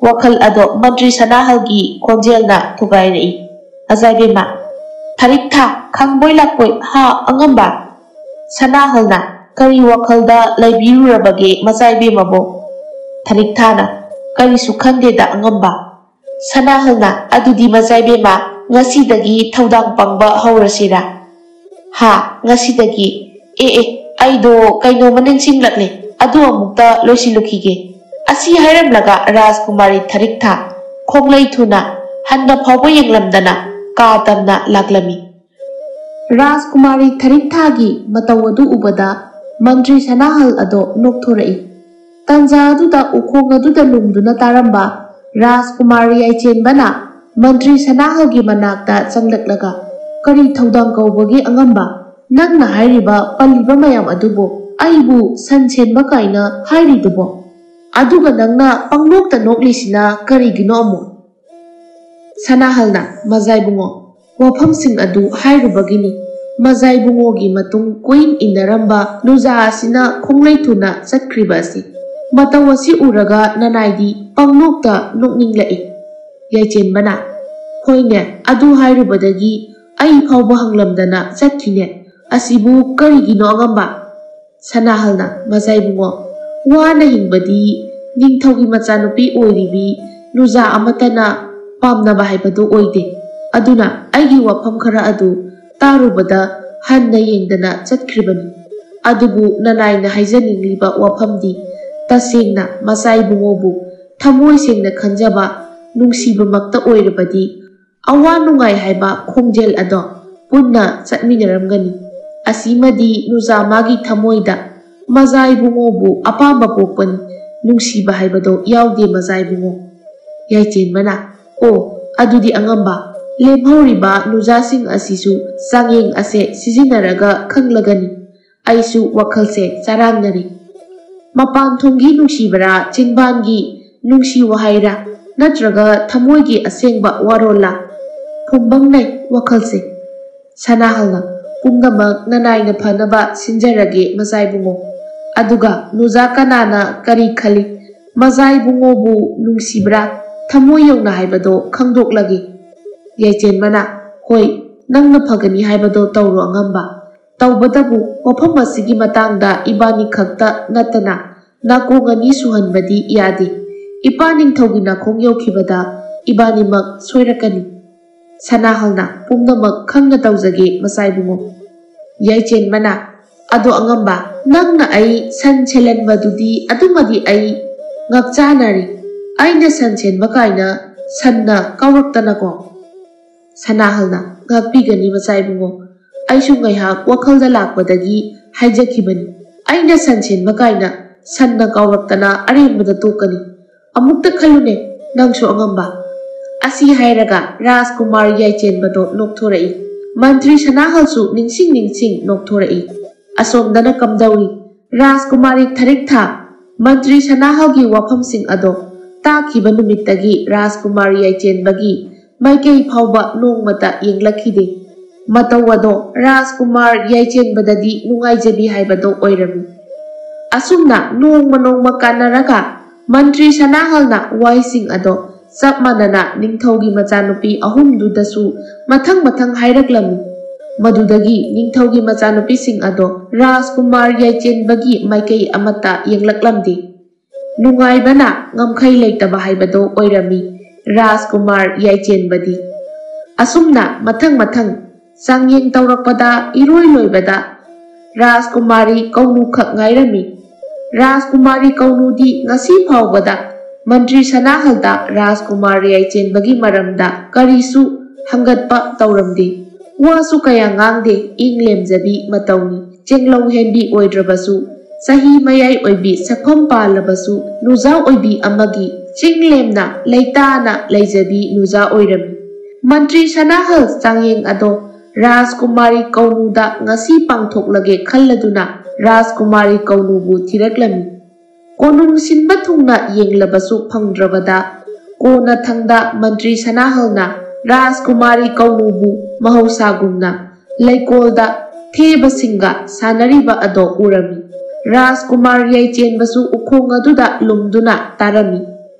ꯋꯥꯈꯜ ꯑꯗꯣ ꯃꯟꯇ꯭ꯔꯤ ꯁꯅꯥꯍꯜꯒꯤ ꯈꯣꯟꯖꯦꯜꯅ ꯊꯨꯒꯥꯏꯔꯛꯏ꯫ "ꯑꯖꯥꯏꯕꯦꯝꯃ, ꯊꯔꯤꯛꯊꯥ, ꯈꯪꯕꯣꯏ ꯂꯥꯛꯄꯣꯏ, ꯍꯥ, ꯑꯉꯝꯕ? ꯁꯅꯥꯍꯜꯅ, ꯀꯔꯤ ꯋꯥꯈꯜꯗ ꯂꯩꯕꯤꯔꯨꯔꯕꯒꯦ ꯃꯆꯥ ꯏꯕꯦꯝꯃꯕꯣ? ꯊꯔꯤꯛꯊꯥꯅ, ꯀꯔꯤꯁꯨ ꯈꯟꯗꯦꯗ ꯑꯉꯝꯕ꯫ ꯁꯅꯥꯍꯜꯅ, ꯑꯗꯨꯗꯤ ꯃꯆꯥ ꯏꯕꯦꯝꯃ, ꯉꯁꯤꯗꯒꯤ ꯊꯧꯗꯥꯡ ꯄꯪꯕ ꯍꯧꯔꯁꯤꯔꯥ? ꯍꯥ, ꯉꯁꯤꯗꯒꯤ? ꯑꯦ ꯑꯦ, ꯑꯩꯗꯣ ꯀꯩꯅꯣꯝꯃ ꯅꯤꯡꯁꯤꯡꯂꯛꯂꯦ, ꯑꯗꯨ ꯑꯃꯨꯛꯇ ꯂꯣꯏꯁꯤꯜꯂꯨꯈꯤꯒꯦ꯫ ꯑꯁꯤ ꯍꯥꯏꯔꯝꯂꯒ ꯔꯥꯖꯀꯨꯃꯥꯔꯤ ꯊꯔꯤꯛꯊꯥ ꯈꯣꯡꯂꯩ ꯊꯨꯅ ꯍꯟꯅ ꯐꯥꯎꯕ ꯌꯦꯡꯂꯝꯗꯅ ꯀꯥ ꯇꯝꯅ ꯂꯥꯛꯂꯝꯃꯤ꯫ ꯔꯥꯖꯀꯨꯃꯥꯔꯤ ꯊꯔꯤꯛꯊꯥꯒꯤ ꯃꯇꯧ ꯑꯗꯨ ꯎꯕꯗ ꯃꯟꯇ꯭ꯔꯤ ꯁꯅꯥꯍꯜ ꯑꯗꯣ ꯅꯣꯛꯊꯣꯔꯛꯏ꯫ ꯇꯥꯟꯖꯥ ꯑꯗꯨꯗ ꯎꯈꯣꯡ ꯑꯗꯨꯗ ꯂꯨꯝꯗꯨꯅ ꯇꯥꯔꯝꯕ ꯔꯥꯖꯀꯨꯃꯥꯔ ꯌꯥꯏꯆꯦꯟꯕꯅ ꯃꯟꯇ꯭ꯔꯤ ꯁꯅꯥꯍꯜꯒꯤ ꯃꯅꯥꯛꯇ ꯆꯪꯂꯛꯂꯒ, "ꯀꯔꯤ ꯊꯧꯗꯥꯡ ꯀꯧꯕꯒꯤ ꯑꯉꯝꯕ? ꯅꯪꯅ ꯍꯥꯏꯔꯤꯕ ꯄꯜꯂꯤꯕ ꯃꯌꯥꯝ ꯑꯗꯨꯕꯨ ꯑꯩꯕꯨ ꯁꯟ ꯁꯦꯟꯕ ꯀꯥꯏꯅ ꯍꯥꯏꯔꯤꯗꯨꯕꯣ? ꯑꯗꯨꯒ ꯅꯪꯅ ꯄꯪꯅꯣꯛꯇ ꯅꯣꯛꯂꯤꯁꯤꯅ ꯀꯔꯤꯒꯤꯅꯣ ꯑꯃꯨꯛ?" ꯁꯅꯥꯍꯜꯅ, ꯃꯖꯥ ꯏꯕꯨꯡꯉꯣ, ꯋꯥꯐꯝꯁꯤꯡ ꯑꯗꯨ ꯍꯥꯏꯔꯨꯕꯒꯤꯅꯤ꯫ ꯃꯖꯥ ꯏꯕꯨꯡꯉꯣꯒꯤ ꯃꯇꯨꯡ ꯀꯣꯏꯏꯟ ꯏꯟꯅꯔꯝꯕ ꯅꯨꯖꯥ ꯑꯁꯤꯅ ꯈꯣꯡꯂꯩ ꯊꯨꯅ ꯆꯠꯈ꯭ꯔꯤꯕ ꯑꯁꯤ꯫ ꯃꯇꯧ ꯑꯁꯤ ꯎꯔꯒ ꯅꯅꯥꯏꯗꯤ ꯄꯪꯅꯣꯛꯇ ꯅꯣꯛꯅꯤꯡꯂꯛꯏ꯫ ꯌꯥꯏꯆꯦꯟꯕꯅ, ꯍꯣꯏꯅꯦ, ꯑꯗꯨ ꯍꯥꯏꯔꯨꯕꯗꯒꯤ ꯑꯩ ꯐꯥꯎꯕ ꯍꯪꯂꯝꯗꯅ ꯆꯠꯈꯤꯅꯦ꯫ ꯑꯁꯤꯕꯨ ꯀꯔꯤꯒꯤꯅꯣ ꯑꯉꯝꯕ? ꯁꯅꯥꯍꯜꯅ, ꯃꯆꯥ ꯏꯕꯨꯡꯉꯣ, ꯋꯥꯅ ꯍꯤꯡꯕꯗꯤ ꯅꯤꯡꯊꯧꯒꯤ ꯃꯆꯥꯅꯨꯄꯤ ꯑꯣꯏꯔꯤꯕꯤ ꯅꯨꯖꯥ ꯑꯃꯠꯇꯅ ꯄꯥꯝꯅꯕ ꯍꯥꯏꯕꯗꯨ ꯑꯣꯏꯗꯦ꯫ ꯑꯗꯨꯅ ꯑꯩꯒꯤ ꯋꯥꯐꯝ ꯈꯔ ꯑꯗꯨ ꯇꯥꯔꯨꯕꯗ ꯍꯟꯅ ꯌꯦꯡꯗꯅ ꯆꯠꯈ꯭ꯔꯤꯕꯅꯤ꯫ ꯑꯗꯨꯕꯨ ꯅꯅꯥꯏꯅ ꯍꯥꯏꯖꯅꯤꯡꯂꯤꯕ ꯋꯥꯐꯝꯗꯤ ꯇꯁꯦꯡꯅ ꯃꯆꯥ ꯏꯕꯨꯡꯉꯣꯕꯨ ꯊꯃꯣꯏ ꯁꯦꯡꯅ ꯈꯟꯖꯕ ꯅꯨꯡꯁꯤꯕꯃꯛꯇ ꯑꯣꯏꯔꯕꯗꯤ ꯑꯋꯥ ꯅꯨꯡꯉꯥꯏ ꯍꯥꯏꯕ ꯈꯣꯡꯖꯦꯜ ꯑꯗꯣ ꯄꯨꯟꯅ ꯆꯠꯃꯤꯟꯅꯔꯝꯒꯅꯤ꯫ ꯑꯁꯤꯃꯗꯤ ꯅꯨꯖꯥ ꯃꯥꯒꯤ ꯊꯃꯣꯏꯗ ꯃꯖꯥ ꯏꯕꯨꯡꯉꯣꯕꯨ ꯑꯄꯥꯝꯕ ꯄꯣꯛꯄꯅꯤ, ꯅꯨꯡꯁꯤꯕ ꯍꯥꯏꯕꯗꯣ ꯌꯥꯎꯗꯦ ꯃꯖꯥ ꯏꯕꯨꯡꯉꯣ꯫ ꯌꯥꯏꯆꯦꯟꯕꯅ, ꯑꯣ, ꯑꯗꯨꯗꯤ ꯑꯉꯝꯕ, ꯂꯦꯝꯍꯧꯔꯤꯕ ꯅꯨꯖꯥꯁꯤꯡ ꯑꯁꯤꯁꯨ ꯆꯥꯡꯌꯦꯡ ꯑꯁꯦ ꯁꯤꯖꯤꯟꯅꯔꯒ ꯈꯪꯂꯒꯅꯤ꯫ ꯑꯩꯁꯨ ꯋꯥꯈꯜꯁꯦ ꯆꯔꯥꯡꯅꯔꯤ꯫ ꯃꯄꯥꯟ ꯊꯣꯡꯒꯤ ꯅꯨꯡꯁꯤꯕꯔꯥ, ꯆꯤꯟꯕꯥꯟꯒꯤ ꯅꯨꯡꯁꯤ ꯋꯥꯍꯩꯔꯥ, ꯅꯠꯇ꯭ꯔꯒ ꯊꯃꯣꯏꯒꯤ ꯑꯁꯦꯡꯕ ꯋꯥꯔꯣꯜꯂꯥ? ꯐꯨꯝꯕꯪꯅꯩ ꯋꯥꯈꯜꯁꯦ꯫ ꯁꯅꯥꯍꯜꯅ, ꯄꯨꯝꯅꯃꯛ ꯅꯅꯥꯏꯅ ꯐꯅꯕ ꯁꯤꯟꯖꯔꯒꯦ ꯃꯆꯥ ꯏꯕꯨꯡꯉꯣ꯫ ꯑꯗꯨꯒ ꯅꯨꯖꯥ ꯀꯅꯥꯅ ꯀꯔꯤ ꯈꯜꯂꯤ, ꯃꯆꯥ ꯏꯕꯨꯡꯉꯣꯕꯨ ꯅꯨꯡꯁꯤꯕ꯭ꯔꯥ, ꯊꯃꯣꯏ ꯌꯧꯅ ꯍꯥꯏꯕꯗꯣ ꯈꯪꯗꯣꯛꯂꯒꯦ꯫ ꯌꯥꯏꯆꯦꯟꯕꯅ, ꯍꯣꯏ, ꯅꯪꯅ ꯐꯒꯅꯤ ꯍꯥꯏꯕꯗꯣ ꯇꯧꯔꯣ ꯑꯉꯝꯕ꯫ ꯇꯧꯕꯇꯕꯨ ꯋꯥꯐꯝ ꯑꯁꯤꯒꯤ ꯃꯇꯥꯡꯗ ꯏꯕꯥꯅꯤ ꯈꯛꯇ ꯅꯠꯇꯅ ꯅꯥꯀꯣꯡ ꯑꯅꯤ ꯁꯨꯍꯟꯕꯗꯤ ꯌꯥꯗꯦ꯫ ꯏꯄꯥ ꯅꯤꯡꯊꯧꯒꯤ ꯅꯥꯈꯣꯡ ꯌꯧꯈꯤꯕꯗ ꯏꯕꯥꯅꯤꯃꯛ ꯁꯣꯏꯔꯛꯀꯅꯤ꯫ ꯁꯅꯥꯍꯜꯅ ꯄꯨꯝꯅꯃꯛ ꯈꯪꯅ ꯇꯧꯖꯒꯦ ꯃꯆꯥꯏꯕꯨꯡꯉꯣ꯫ ꯌꯥꯏꯆꯦꯟꯕꯅ, ꯑꯗꯣ ꯑꯉꯝꯕ, ꯅꯪꯅ ꯑꯩ ꯁꯟ ꯁꯦꯜꯍꯟꯕꯗꯨꯗꯤ ꯑꯗꯨꯃꯗꯤ ꯑꯩ ꯉꯛꯆꯥꯅꯔꯤ꯫ ꯑꯩꯅ ꯁꯟ ꯁꯦꯟꯕ ꯀꯥꯏꯅ ꯁꯟꯅ ꯀꯥꯎꯔꯛꯇꯅꯀꯣ꯫ ꯁꯅꯥꯍꯜꯅ, ꯉꯥꯛꯄꯤꯒꯅꯤ ꯃꯆꯥꯏꯕꯨꯡꯉꯣ꯫ ꯑꯩꯁꯨ ꯉꯥꯏꯍꯥꯛ ꯋꯥꯈꯜꯗ ꯂꯥꯛꯄꯗꯒꯤ ꯍꯥꯏꯖꯈꯤꯕꯅꯤ꯫ ꯑꯩꯅ ꯁꯟ ꯁꯦꯟꯕ ꯀꯥꯏꯅ ꯁꯟꯅ ꯀꯥꯎꯔꯛꯇꯅ ꯑꯔꯦꯝꯕꯗ ꯇꯣꯛꯀꯅꯤ꯫ ꯑꯃꯨꯛꯇ ꯈꯜꯂꯨꯅꯦ, ꯅꯪꯁꯨ ꯑꯉꯝꯕ꯫ ꯑꯁꯤ ꯍꯥꯏꯔꯒ ꯔꯥꯖꯀꯨꯃꯥꯔ ꯌꯥꯏꯆꯦꯟꯕꯗꯣ ꯅꯣꯛꯊꯣꯔꯛꯏ꯫ ꯃꯟꯇ꯭ꯔꯤ ꯁꯅꯥꯍꯜꯁꯨ ꯅꯤꯡꯁꯤꯡ ꯅꯤꯡꯁꯤꯡ ꯅꯣꯛꯊꯣꯔꯛꯏ꯫ ꯑꯁꯣꯝꯗꯅ ꯀꯝꯗꯧꯏ? ꯔꯥꯖꯀꯨꯃꯥꯔꯤ ꯊꯔꯤꯛꯊꯥ꯫ ꯃꯟꯇ꯭ꯔꯤ ꯁꯅꯥꯍꯜꯒꯤ ꯋꯥꯐꯝꯁꯤꯡ ꯑꯗꯣ ꯇꯥꯈꯤꯕ ꯅꯨꯃꯤꯠꯇꯒꯤ ꯔꯥꯖꯀꯨꯃꯥꯔ ꯌꯥꯏꯆꯦꯟꯕꯒꯤ ꯃꯥꯏꯀꯩ ꯐꯥꯎꯕ ꯅꯣꯡꯃꯇ ꯌꯦꯡꯂꯛꯈꯤꯗꯦ꯫ ꯃꯇꯧ ꯑꯗꯣ ꯔꯥꯖꯀꯨꯃꯥꯔ ꯌꯥꯏꯆꯦꯟꯕꯗꯗꯤ ꯅꯨꯡꯉꯥꯏꯖꯕꯤ ꯍꯥꯏꯕꯗꯣ ꯑꯣꯏꯔꯝꯃꯤ꯫ ꯑꯁꯨꯝꯅ ꯅꯣꯡꯃ ꯅꯣꯡꯃ ꯀꯥꯟꯅꯔꯒ ꯃꯟꯇ꯭ꯔꯤ ꯁꯅꯥꯍꯜꯅ ꯋꯥꯍꯩꯁꯤꯡ ꯑꯗꯣ ꯆꯞ ꯃꯥꯟꯅꯅ ꯅꯤꯡꯊꯧꯒꯤ ꯃꯆꯥꯅꯨꯄꯤ ꯑꯍꯨꯝꯗꯨꯗꯁꯨ ꯃꯊꯪ ꯃꯊꯪ ꯍꯥꯏꯔꯛꯂꯝꯃꯤ꯫ ꯃꯗꯨꯗꯒꯤ ꯅꯤꯡꯊꯧꯒꯤ ꯃꯆꯥꯅꯨꯄꯤꯁꯤꯡ ꯑꯗꯣ ꯔꯥꯖꯀꯨꯃꯥꯔ ꯌꯥꯏꯆꯦꯟꯕꯒꯤ ꯃꯥꯏꯀꯩ ꯑꯃꯠꯇ ꯌꯦꯡꯂꯛꯂꯝꯗꯦ꯫ ꯅꯨꯡꯉꯥꯏꯕꯅ ꯉꯝꯈꯩ ꯂꯩꯇꯕ ꯍꯥꯏꯕꯗꯣ ꯑꯣꯏꯔꯝꯃꯤ ꯔꯥꯖꯀꯨꯃꯥꯔ ꯌꯥꯏꯆꯦꯟꯕꯗꯤ꯫ ꯑꯁꯨꯝꯅ ꯃꯊꯪ ꯃꯊꯪ ꯆꯥꯡꯌꯦꯡ ꯇꯧꯔꯛꯄꯗ ꯏꯔꯣꯏ ꯂꯣꯏꯕꯗ ꯔꯥꯖꯀꯨꯃꯥꯔꯤ ꯀꯧꯅꯨꯈꯛ ꯉꯥꯏꯔꯝꯃꯤ꯫ ꯔꯥꯖꯀꯨꯃꯥꯔꯤ ꯀꯧꯅꯨꯗꯤ ꯉꯁꯤ ꯐꯥꯎꯕꯗ ꯃꯟꯇ꯭ꯔꯤ ꯁꯅꯥꯍꯜꯗ ꯔꯥꯖꯀꯨꯃꯥꯔ ꯌꯥꯏꯆꯦꯟꯕꯒꯤ ꯃꯔꯝꯗ ꯀꯔꯤꯁꯨ ꯍꯪꯒꯠꯄ ꯇꯧꯔꯝꯗꯦ꯫ ꯋꯥꯁꯨ ꯀꯌꯥ ꯉꯥꯡꯗꯦ, ꯏꯪ ꯂꯦꯝꯖꯕꯤ ꯃꯇꯧꯅꯤ꯫ ꯆꯦꯡꯂꯧ ꯍꯦꯟꯕꯤ ꯑꯣꯏꯗ꯭ꯔꯕꯁꯨ, ꯆꯍꯤ ꯃꯌꯥꯏ ꯑꯣꯏꯕꯤ ꯁꯛꯐꯝ ꯄꯥꯜꯂꯕꯁꯨ, ꯅꯨꯖꯥ ꯑꯣꯏꯕꯤ ꯑꯃꯒꯤ ꯆꯤꯡꯂꯦꯝꯅ ꯂꯩꯇꯥꯅ ꯂꯩꯖꯕꯤ ꯅꯨꯖꯥ ꯑꯣꯏꯔꯝꯃꯤ꯫ ꯃꯟꯇ꯭ꯔꯤ ꯁꯅꯥꯍꯜ ꯆꯥꯡꯌꯦꯡ ꯑꯗꯣ ꯔꯥꯖꯀꯨꯃꯥꯔꯤ ꯀꯧꯅꯨꯗ ꯉꯁꯤ ꯄꯥꯡꯊꯣꯛꯂꯒꯦ ꯈꯜꯂꯗꯨꯅ ꯔꯥꯖꯀꯨꯃꯥꯔꯤ ꯀꯧꯅꯨꯕꯨ ꯊꯤꯔꯛꯂꯝꯃꯤ꯫ ꯀꯣꯅꯨꯡ ꯁꯤꯟꯕ ꯊꯨꯡꯅ ꯌꯦꯡꯂꯕꯁꯨ ꯐꯪꯗ꯭ꯔꯕꯗ, ꯀꯣꯟꯅꯊꯪꯗ ꯃꯟꯇ꯭ꯔꯤ ꯁꯅꯥꯍꯜꯅ ꯔꯥꯖꯀꯨꯃꯥꯔꯤ ꯀꯧꯅꯨꯕꯨ ꯃꯍꯧꯁꯥꯒꯨꯝꯅ ꯂꯩꯀꯣꯜꯗ ꯊꯦꯕꯁꯤꯡꯒ ꯁꯥꯟꯅꯔꯤꯕ ꯑꯗꯣ ꯎꯔꯝꯃꯤ꯫ ꯔꯥꯖꯀꯨꯃꯥꯔ ꯌꯥꯏꯆꯦꯟꯕꯁꯨ ꯎꯈꯣꯡ ꯑꯗꯨꯗ ꯂꯨꯝꯗꯨꯅ ꯇꯥꯔꯝꯃꯤ꯫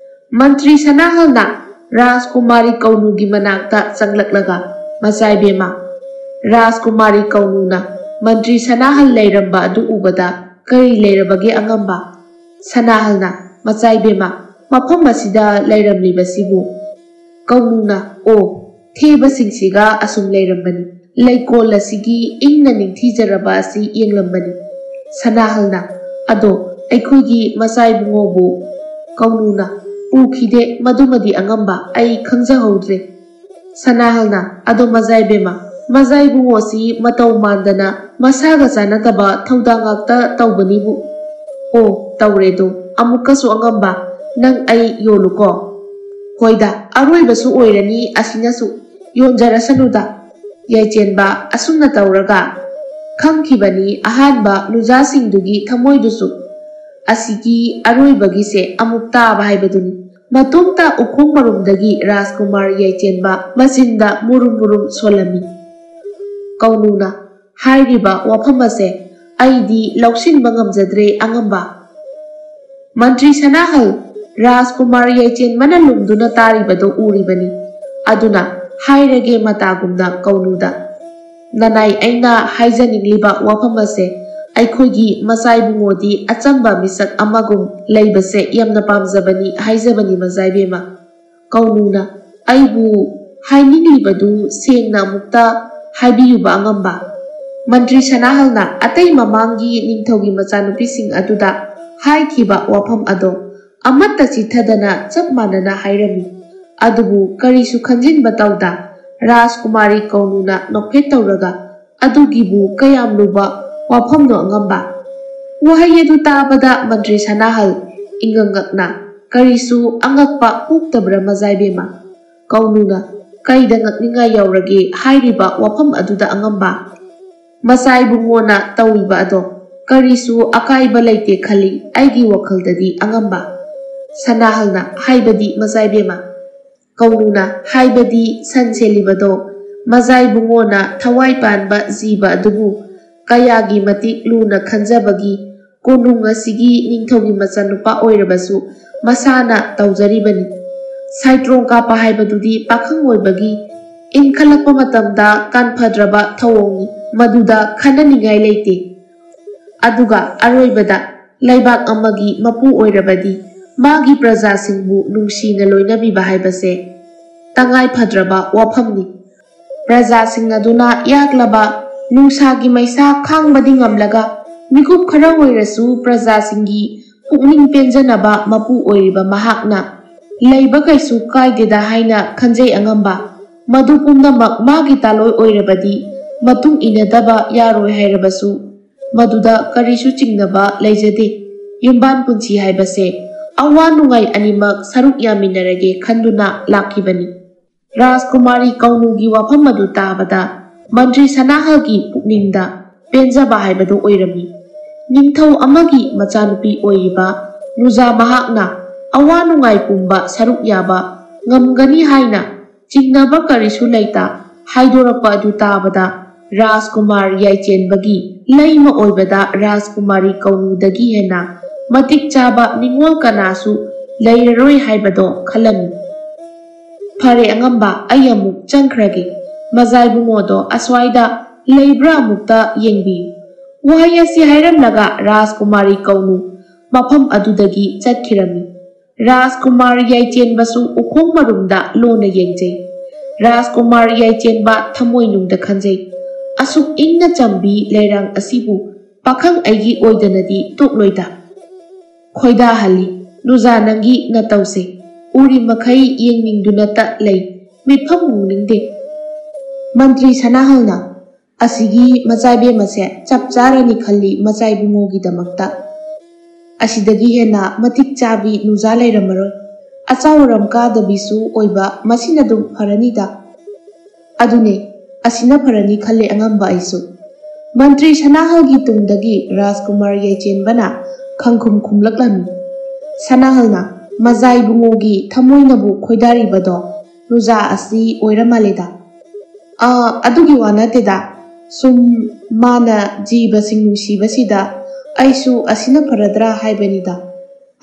ꯃꯟꯇ꯭ꯔꯤ ꯁꯅꯥꯍꯜꯅ ꯔꯥꯖꯀꯨꯃꯥꯔꯤ ꯀꯧꯅꯨꯒꯤ ꯃꯅꯥꯛꯇ ꯆꯪꯂꯛꯂꯒ, ꯃꯆꯥꯏꯕꯦꯝꯃ, ꯔꯥꯖꯀꯨꯃꯥꯔꯤ ꯀꯧꯅꯨꯅ ꯃꯟꯇ꯭ꯔꯤ ꯁꯅꯥꯍꯜ ꯂꯩꯔꯝꯕ ꯑꯗꯨ ꯎꯕꯗ ꯀꯔꯤ ꯂꯩꯔꯕꯒꯦ ꯑꯉꯝꯕ? ꯁꯅꯥꯍꯜꯅ, ꯃꯆꯥꯏꯕꯦꯝꯃ, ꯃꯐꯝ ꯑꯁꯤꯗ ꯂꯩꯔꯝꯂꯤꯕꯁꯤꯕꯨ? ꯀꯧꯅꯨꯅ, ꯑꯣ, ꯊꯦꯕꯁꯤꯡꯁꯤꯒ ꯑꯁꯨꯝ ꯂꯩꯔꯝꯕꯅꯤ꯫ ꯂꯩꯀꯣꯜ ꯑꯁꯤꯒꯤ ꯏꯪꯅ ꯅꯤꯡꯊꯤꯖꯔꯕ ꯑꯁꯤ ꯌꯦꯡꯂꯝꯕꯅꯤ꯫ ꯁꯅꯥꯍꯜꯅ, ꯑꯗꯣ ꯑꯩꯈꯣꯏꯒꯤ ꯃꯆꯥꯏꯕꯨꯡꯉꯣꯕꯨ? ꯀꯧꯅꯨꯅ, ꯎꯈꯤꯗꯦ, ꯃꯗꯨꯃꯗꯤ ꯑꯉꯝꯕ, ꯑꯩ ꯈꯪꯖꯍꯧꯗ꯭ꯔꯦ꯫ ꯁꯅꯥꯍꯜꯅ, ꯑꯗꯣ ꯃꯖꯥꯏꯕꯦꯝꯃ, ꯃꯖꯥꯏꯕꯨꯡꯉꯣꯁꯤ ꯃꯇꯧ ꯃꯥꯟꯗꯅ ꯃꯁꯥꯒ ꯆꯥꯟꯅꯗꯕ ꯊꯧꯗꯥꯡ ꯉꯥꯛꯇ ꯇꯧꯕꯅꯤꯕꯨ꯫ ꯑꯣ, ꯇꯧꯔꯦꯗꯣ, ꯑꯃꯨꯛꯀꯁꯨ ꯑꯉꯝꯕ, ꯅꯪ ꯑꯩ ꯌꯣꯜꯂꯨꯀꯣ꯫ ꯍꯣꯏꯗ, ꯑꯔꯣꯏꯕꯁꯨ ꯑꯣꯏꯔꯅꯤ ꯑꯁꯤꯅꯁꯨ, ꯌꯣꯟꯖꯔꯁꯅꯨꯗ꯫ ꯌꯥꯏꯆꯦꯟꯕ ꯑꯁꯨꯝꯅ ꯇꯧꯔꯒ ꯈꯪꯈꯤꯕꯅꯤ ꯑꯍꯥꯟꯕ ꯅꯨꯖꯥꯁꯤꯡꯗꯨꯒꯤ ꯊꯃꯣꯏꯗꯨꯁꯨ꯫ ꯑꯁꯤꯒꯤ ꯑꯔꯣꯏꯕꯒꯤꯁꯦ ꯑꯃꯨꯛ ꯇꯥꯕ ꯍꯥꯏꯕꯗꯨꯅꯤ꯫ ꯃꯇꯣꯝꯇ ꯎꯈꯣꯡ ꯃꯔꯨꯝꯗꯒꯤ ꯔꯥꯖꯀꯨꯃꯥꯔ ꯌꯥꯏꯆꯦꯟꯕ ꯃꯆꯤꯟꯗ ꯃꯨꯔꯨꯝ ꯃꯨꯔꯨꯝ ꯁꯣꯜꯂꯝꯃꯤ꯫ ꯀꯧꯅꯨꯅ, ꯍꯥꯏꯔꯤꯕ ꯋꯥꯐꯝ ꯑꯁꯦ ꯑꯩꯗꯤ ꯂꯧꯁꯤꯟꯕ ꯉꯝꯖꯗ꯭ꯔꯦ ꯑꯉꯝꯕ꯫ ꯃꯟꯇ꯭ꯔꯤ ꯁꯅꯥꯍꯜ, ꯔꯥꯖꯀꯨꯃꯥꯔ ꯌꯥꯏꯆꯦꯟꯕꯅ ꯂꯨꯝꯗꯨꯅ ꯇꯥꯔꯤꯕꯗꯨ ꯎꯔꯤꯕꯅꯤ꯫ ꯑꯗꯨꯅ ꯍꯥꯏꯔꯒꯦ ꯃꯇꯥꯒꯨꯝꯅ ꯀꯧꯅꯨꯗ, ꯅꯅꯥꯏ ꯑꯩꯅ ꯍꯥꯏꯖꯅꯤꯡꯂꯤꯕ ꯋꯥꯐꯝ ꯑꯁꯦ ꯑꯩꯈꯣꯏꯒꯤ ꯃꯆꯥꯏꯕꯨꯡꯉꯣꯗꯤ ꯑꯆꯝꯕ ꯃꯤꯁꯛ ꯑꯃꯒꯨꯝ ꯂꯩꯕꯁꯦ ꯌꯥꯝꯅ ꯄꯥꯝꯖꯕꯅꯤ ꯍꯥꯏꯖꯕꯅꯤ ꯃꯆꯥꯏꯕꯦꯝꯃ꯫ ꯀꯧꯅꯨꯅ, ꯑꯩꯕꯨ ꯍꯥꯏꯅꯤꯡꯂꯤꯕꯗꯨ ꯁꯦꯡꯅ ꯑꯃꯨꯛꯇ ꯍꯥꯏꯕꯤꯌꯨꯕ ꯑꯉꯝꯕ꯫ ꯃꯟꯇ꯭ꯔꯤ ꯁꯅꯥꯍꯜꯅ ꯑꯇꯩ ꯃꯃꯥꯡꯒꯤ ꯅꯤꯡꯊꯧꯒꯤ ꯃꯆꯥꯅꯨꯄꯤꯁꯤꯡ ꯑꯗꯨꯗ ꯍꯥꯏꯈꯤꯕ ꯋꯥꯐꯝ ꯑꯗꯣ ꯑꯃꯠꯇ ꯆꯤꯠꯊꯗꯅ ꯆꯞ ꯃꯥꯟꯅꯅ ꯍꯥꯏꯔꯝꯃꯤ꯫ ꯑꯗꯨꯕꯨ ꯀꯔꯤꯁꯨ ꯈꯟꯖꯤꯟꯕ ꯇꯧꯗ ꯔꯥꯖꯀꯨꯃꯥꯔꯤ ꯀꯧꯅꯨꯅ ꯅꯣꯛꯐꯦꯠ ꯇꯧꯔꯒ, ꯑꯗꯨꯒꯤꯕꯨ ꯀꯌꯥꯝ ꯂꯨꯕ ꯋꯥꯐꯝꯅꯣ ꯑꯉꯝꯕ? ꯋꯥꯍꯩ ꯑꯗꯨ ꯇꯥꯕꯗ ꯃꯟꯇ꯭ꯔꯤ ꯁꯅꯥꯍꯜ ꯏꯉꯛ ꯉꯛꯅ, ꯀꯔꯤꯁꯨ ꯑꯉꯛꯄ ꯄꯣꯛꯇꯕ꯭ꯔꯥ ꯃꯖꯥꯏꯕꯦꯝꯃ? ꯀꯧꯅꯨꯅ, ꯀꯩꯗ ꯉꯛꯅꯤꯡꯉꯥꯏ ꯌꯥꯎꯔꯒꯦ ꯍꯥꯏꯔꯤꯕ ꯋꯥꯐꯝ ꯑꯗꯨꯗ ꯑꯉꯝꯕ? ꯃꯆꯥ ꯏꯕꯨꯡꯉꯣꯅ ꯇꯧꯔꯤꯕ ꯑꯗꯣ ꯀꯔꯤꯁꯨ ꯑꯀꯥꯏꯕ ꯂꯩꯇꯦ ꯈꯜꯂꯤ ꯑꯩꯒꯤ ꯋꯥꯈꯜꯗꯗꯤ ꯑꯉꯝꯕ꯫ ꯁꯅꯥꯍꯜꯅ, ꯍꯥꯏꯕꯗꯤ ꯃꯆꯥ ꯏꯕꯦꯝꯃ? ꯀꯧꯅꯨꯅ, ꯍꯥꯏꯕꯗꯤ ꯁꯟ ꯁꯦꯜꯂꯤꯕꯗꯣ ꯃꯆꯥ ꯏꯕꯨꯡꯉꯣꯅ ꯊꯋꯥꯏ ꯄꯥꯟꯕ ꯖꯤꯕ ꯑꯗꯨꯕꯨ ꯀꯌꯥꯒꯤ ꯃꯇꯤꯛ ꯂꯨꯅ ꯈꯟꯖꯕꯒꯤ ꯀꯣꯅꯨꯡ ꯑꯁꯤꯒꯤ ꯅꯤꯡꯊꯧꯒꯤ ꯃꯆꯥꯅꯨꯄꯥ ꯑꯣꯏꯔꯕꯁꯨ ꯃꯁꯥꯅ ꯇꯧꯖꯔꯤꯕꯅꯤ꯫ ꯁꯥꯏꯇ꯭ꯔꯣꯡ ꯀꯥꯞꯄ ꯍꯥꯏꯕꯗꯨꯗꯤ ꯄꯥꯈꯪ ꯑꯣꯏꯕꯒꯤ ꯏꯟꯈꯠꯂꯛꯄ ꯃꯇꯝꯗ ꯀꯥꯟꯐꯗ꯭ꯔꯕ ꯊꯧꯑꯣꯡꯅꯤ, ꯃꯗꯨꯗ ꯈꯟꯅꯅꯤꯡꯉꯥꯏ ꯂꯩꯇꯦ꯫ ꯑꯗꯨꯒ ꯑꯔꯣꯏꯕꯗ, ꯂꯩꯕꯥꯛ ꯑꯃꯒꯤ ꯃꯄꯨ ꯑꯣꯏꯔꯕꯗꯤ ꯃꯥꯒꯤ ꯄ꯭ꯔꯖꯥꯁꯤꯡꯕꯨ ꯅꯨꯡꯁꯤꯅ ꯂꯣꯏꯅꯕꯤꯕ ꯍꯥꯏꯕꯁꯦ ꯇꯉꯥꯏ ꯐꯗ꯭ꯔꯕ ꯋꯥꯐꯝꯅꯤ꯫ ꯄ꯭ꯔꯖꯥꯁꯤꯡ ꯑꯗꯨꯅ ꯌꯥꯛꯂꯕ ꯅꯨꯡꯁꯥꯒꯤ ꯃꯩꯁꯥ ꯈꯥꯡꯕꯗꯤ ꯉꯝꯂꯒ, ꯃꯤꯀꯨꯞ ꯈꯔ ꯑꯣꯏꯔꯁꯨ ꯄ꯭ꯔꯖꯥꯁꯤꯡꯒꯤ ꯄꯨꯛꯅꯤꯡ ꯄꯦꯟꯖꯅꯕ ꯃꯄꯨ ꯑꯣꯏꯔꯤꯕ ꯃꯍꯥꯛꯅ ꯂꯩꯕ ꯀꯩꯁꯨ ꯀꯥꯏꯗꯦꯗ ꯍꯥꯏꯅ ꯈꯟꯖꯩ ꯑꯉꯝꯕ꯫ ꯃꯗꯨ ꯄꯨꯝꯅꯃꯛ ꯃꯥꯒꯤ ꯇꯥꯂꯣꯏ ꯑꯣꯏꯔꯕꯗꯤ ꯃꯇꯨꯡ ꯏꯟꯅꯗꯕ ꯌꯥꯔꯣꯏ ꯍꯥꯏꯔꯕꯁꯨ, ꯃꯗꯨꯗ ꯀꯔꯤꯁꯨ ꯆꯤꯡꯅꯕ ꯂꯩꯖꯗꯦ꯫ ꯌꯨꯝꯕꯥꯟ ꯄꯨꯟꯁꯤ ꯍꯥꯏꯕꯁꯦ ꯑꯋꯥ ꯅꯨꯡꯉꯥꯏ ꯑꯅꯤꯃꯛ ꯁꯔꯨꯛ ꯌꯥꯃꯤꯟꯅꯔꯒꯦ ꯈꯟꯗꯨꯅ ꯂꯥꯛꯈꯤꯕꯅꯤ꯫ ꯔꯥꯖꯀꯨꯃꯥꯔꯤ ꯀꯧꯅꯨꯒꯤ ꯋꯥꯐꯝ ꯑꯗꯨ ꯇꯥꯕꯗ ꯃꯟꯇ꯭ꯔꯤ ꯁꯅꯥꯍꯜꯒꯤ ꯄꯨꯛꯅꯤꯡꯗ ꯄꯦꯟꯖꯕ ꯍꯥꯏꯕꯗꯨ ꯑꯣꯏꯔꯝꯃꯤ꯫ ꯅꯤꯡꯊꯧ ꯑꯃꯒꯤ ꯃꯆꯥꯅꯨꯄꯤ ꯑꯣꯏꯔꯤꯕ ꯅꯨꯖꯥ ꯃꯍꯥꯛꯅ ꯑꯋꯥ ꯅꯨꯡꯉꯥꯏ ꯄꯨꯝꯕ ꯁꯔꯨꯛ ꯌꯥꯕ ꯉꯝꯒꯅꯤ ꯍꯥꯏꯅ ꯆꯤꯡꯅꯕ ꯀꯔꯤꯁꯨ ꯂꯩꯇ ꯍꯥꯏꯗꯣꯔꯛꯄ ꯑꯗꯨ ꯇꯥꯕꯗ, ꯔꯥꯖꯀꯨꯃꯥꯔ ꯌꯥꯏꯆꯦꯟꯕꯒꯤ ꯂꯩꯃ ꯑꯣꯏꯕꯗ ꯔꯥꯖꯀꯨꯃꯥꯔꯤ ꯀꯧꯅꯨꯗꯒꯤ ꯍꯦꯟꯅ ꯃꯇꯤꯛ ꯆꯥꯕ ꯅꯤꯡꯉꯣꯜ ꯀꯅꯥꯁꯨ ꯂꯩꯔꯔꯣꯏ ꯍꯥꯏꯕꯗꯣ ꯈꯜꯂꯝꯃꯤ꯫ "ꯐꯔꯦ ꯑꯉꯝꯕ, ꯑꯩ ꯑꯃꯨꯛ ꯆꯪꯈ꯭ꯔꯒꯦ꯫ ꯃꯖꯥꯏꯕꯨꯡꯉꯣꯗꯣ ꯑꯁ꯭ꯋꯥꯏꯗ ꯂꯩꯕ꯭ꯔꯥ ꯑꯃꯨꯛꯇ ꯌꯦꯡꯕꯤꯌꯨ꯫" ꯋꯥꯍꯩ ꯑꯁꯤ ꯍꯥꯏꯔꯝꯂꯒ ꯔꯥꯖꯀꯨꯃꯥꯔꯤ ꯀꯧꯅꯨ ꯃꯐꯝ ꯑꯗꯨꯗꯒꯤ ꯆꯠꯈꯤꯔꯝꯃꯤ꯫ ꯔꯥꯖꯀꯨꯃꯥꯔ ꯌꯥꯏꯆꯦꯟꯕꯁꯨ ꯎꯈꯣꯡ ꯃꯔꯨꯝꯗ ꯂꯣꯟꯅ ꯌꯦꯡꯖꯩ꯫ ꯔꯥꯖꯀꯨꯃꯥꯔ ꯌꯥꯏꯆꯦꯟꯕ ꯊꯃꯣꯏꯅꯨꯡꯗ ꯈꯟꯖꯩ, "ꯑꯁꯨꯛ ꯏꯪꯅ ꯆꯝꯕꯤ ꯂꯩꯔꯥꯡ ꯑꯁꯤꯕꯨ ꯄꯥꯈꯪ ꯑꯩꯒꯤ ꯑꯣꯏꯗꯅꯗꯤ ꯇꯣꯛꯂꯣꯏꯗ꯫" ꯈꯣꯏꯗꯥꯍꯜꯂꯤ꯫ ꯅꯨꯖꯥ ꯅꯪꯒꯤ ꯅꯇꯧꯁꯦ ꯎꯔꯤ ꯃꯈꯩ ꯌꯦꯡꯅꯤꯡꯗꯨꯅꯇ ꯂꯩ, ꯃꯤꯠꯐꯝ ꯍꯣꯡꯅꯤꯡꯗꯦ꯫ ꯃꯟꯇ꯭ꯔꯤ ꯁꯅꯥꯍꯜꯅ, "ꯑꯁꯤꯒꯤ ꯃꯆꯥꯏꯕꯦꯝ ꯑꯁꯦ ꯆꯞ ꯆꯥꯔꯅꯤ ꯈꯜꯂꯤ ꯃꯆꯥꯏꯕꯨꯡꯉꯣꯒꯤꯗꯃꯛꯇ꯫ ꯑꯁꯤꯗꯒꯤ ꯍꯦꯟꯅ ꯃꯇꯤꯛ ꯆꯥꯕꯤ ꯅꯨꯖꯥ ꯂꯩꯔꯝꯃꯔꯣꯏ꯫ ꯑꯆꯥꯎ ꯑꯔꯝ ꯀꯥꯗꯕꯤꯁꯨ ꯑꯣꯏꯕ, ꯃꯁꯤꯅ ꯑꯗꯨꯝ ꯐꯔꯅꯤꯗ꯫ ꯑꯗꯨꯅꯦ, ꯑꯁꯤꯅ ꯐꯔꯅꯤ ꯈꯜꯂꯦ ꯑꯉꯝꯕ ꯑꯩꯁꯨ꯫" ꯃꯟꯇ꯭ꯔꯤ ꯁꯅꯥꯍꯜꯒꯤ ꯇꯨꯡꯗꯒꯤ ꯔꯥꯖꯀꯨꯃꯥꯔ ꯌꯥꯏꯆꯦꯟꯕꯅ ꯈꯪꯈꯨꯝ ꯈꯨꯝꯂꯛꯂꯝꯃꯤ꯫ ꯁꯅꯥꯍꯜꯅ, "ꯃꯖꯥꯏꯕꯨꯡꯉꯣꯒꯤ ꯊꯃꯣꯏꯅꯕꯨ ꯈꯣꯏꯗꯥꯔꯤꯕꯗꯣ ꯅꯨꯖꯥ ꯑꯁꯤ ꯑꯣꯏꯔ ꯃꯥꯜꯂꯦꯗ꯫" "ꯑꯥ, ꯑꯗꯨꯒꯤ ꯋꯥ ꯅꯠꯇꯦꯗ꯫ ꯁꯨꯝ ꯃꯥꯅ ꯖꯤꯕꯁꯤꯡ ꯅꯨꯡꯁꯤꯕꯁꯤꯗ ꯑꯩꯁꯨ ꯑꯁꯤꯅ ꯐꯔꯗ꯭ꯔꯥ ꯍꯥꯏꯕꯅꯤꯗ꯫"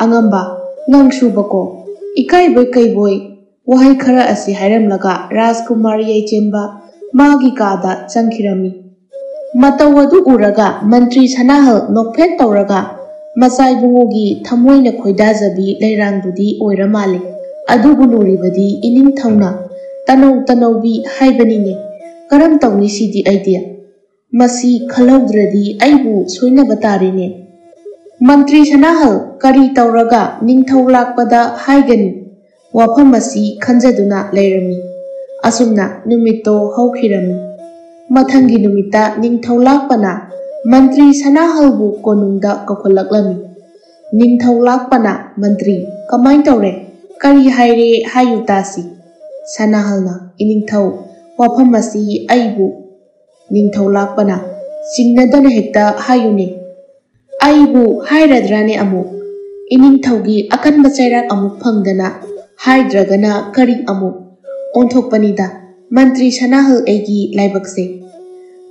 "ꯑꯉꯝꯕ, ꯅꯪꯁꯨꯕꯀꯣ, ꯏꯀꯥꯏꯕꯣꯏ ꯀꯩꯕꯣꯏ ꯋꯥꯍꯩ ꯈꯔ ꯑꯁꯤ ꯍꯥꯏꯔꯝꯂꯒ ꯔꯥꯖꯀꯨꯃꯥꯔ ꯌꯥꯏꯆꯦꯟꯕ ꯃꯥꯒꯤ ꯀꯥꯗ ꯆꯪꯈꯤꯔꯝꯃꯤ꯫ ꯃꯇꯧ ꯑꯗꯨ ꯎꯔꯒ ꯃꯟꯇ꯭ꯔꯤ ꯁꯅꯥꯍꯜ ꯅꯣꯛꯐꯦꯠ ꯇꯧꯔꯒ ꯃꯆꯥ ꯏꯕꯨꯡꯉꯣꯒꯤ ꯊꯃꯣꯏꯅ ꯈꯣꯏꯗꯥꯖꯕꯤ ꯂꯩꯔꯥꯡꯗꯨꯗꯤ ꯑꯣꯏꯔ ꯃꯥꯜꯂꯦ꯫ ꯑꯗꯨꯕꯨ ꯂꯨꯔꯤꯕꯗꯤ ꯏꯅꯤꯡꯊꯧꯅ "ꯇꯅꯧ ꯇꯅꯧꯕꯤ" ꯍꯥꯏꯕꯅꯤꯅꯦ꯫ "ꯀꯔꯝ ꯇꯧꯅꯤ ꯁꯤꯗꯤ ꯑꯩꯗꯤ? ꯃꯁꯤ ꯈꯜꯍꯧꯗ꯭ꯔꯗꯤ ꯑꯩꯕꯨ ꯁꯣꯏꯅꯕ ꯇꯥꯔꯦꯅꯦ꯫ ꯃꯟꯇ꯭ꯔꯤ ꯁꯅꯥꯍꯜ, ꯀꯔꯤ ꯇꯧꯔꯒ ꯅꯤꯡꯊꯧ ꯂꯥꯛꯄꯗ ꯍꯥꯏꯒꯅꯤ? ꯋꯥꯐꯝ ꯑꯁꯤ ꯈꯟꯖꯗꯨꯅ ꯂꯩꯔꯝꯃꯤ꯫ ꯑꯁꯨꯝꯅ ꯅꯨꯃꯤꯠꯇꯣ ꯍꯧꯈꯤꯔꯝꯃꯤ꯫ ꯃꯊꯪꯒꯤ ꯅꯨꯃꯤꯠꯇ ꯅꯤꯡꯊꯧ ꯂꯥꯛꯄꯅ ꯃꯟꯇ꯭ꯔꯤ ꯁꯅꯥꯍꯜꯕꯨ ꯀꯣꯅꯨꯡꯗ ꯀꯧꯈꯠꯂꯛꯂꯝꯃꯤ꯫ ꯅꯤꯡꯊꯧ ꯂꯥꯛꯄꯅ ꯃꯟꯇ꯭ꯔꯤ, "ꯀꯃꯥꯏ ꯇꯧꯔꯦ? ꯀꯔꯤ ꯍꯥꯏꯔꯦ ꯍꯥꯏꯌꯨ ꯇꯥꯁꯤ?" ꯁꯅꯥꯍꯜꯅ, "ꯏꯅꯤꯡꯊꯧ, ꯋꯥꯐꯝ ꯑꯁꯤ ꯑꯩꯕꯨ ꯅꯤꯡꯊꯧ ꯂꯥꯛꯄꯅ ꯆꯤꯡꯅꯗꯅ ꯍꯦꯛꯇ ꯍꯥꯏꯌꯨꯅꯦ꯫ ꯑꯩꯕꯨ ꯍꯥꯏꯔꯗ꯭ꯔꯥꯅꯦ ꯑꯃꯨꯛ? ꯏꯅꯤꯡꯊꯧꯒꯤ ꯑꯀꯟꯕ ꯆꯩꯔꯥꯛ ꯑꯃꯨꯛ ꯐꯪꯗꯅ ꯍꯥꯏꯗ꯭ꯔꯒꯅ ꯀꯔꯤ ꯑꯃꯨꯛ? ꯑꯣꯟꯊꯣꯛꯄꯅꯤꯗ ꯃꯟꯇ꯭ꯔꯤ ꯁꯅꯥꯍꯜ ꯑꯩꯒꯤ ꯂꯥꯏꯕꯛꯁꯦ꯫"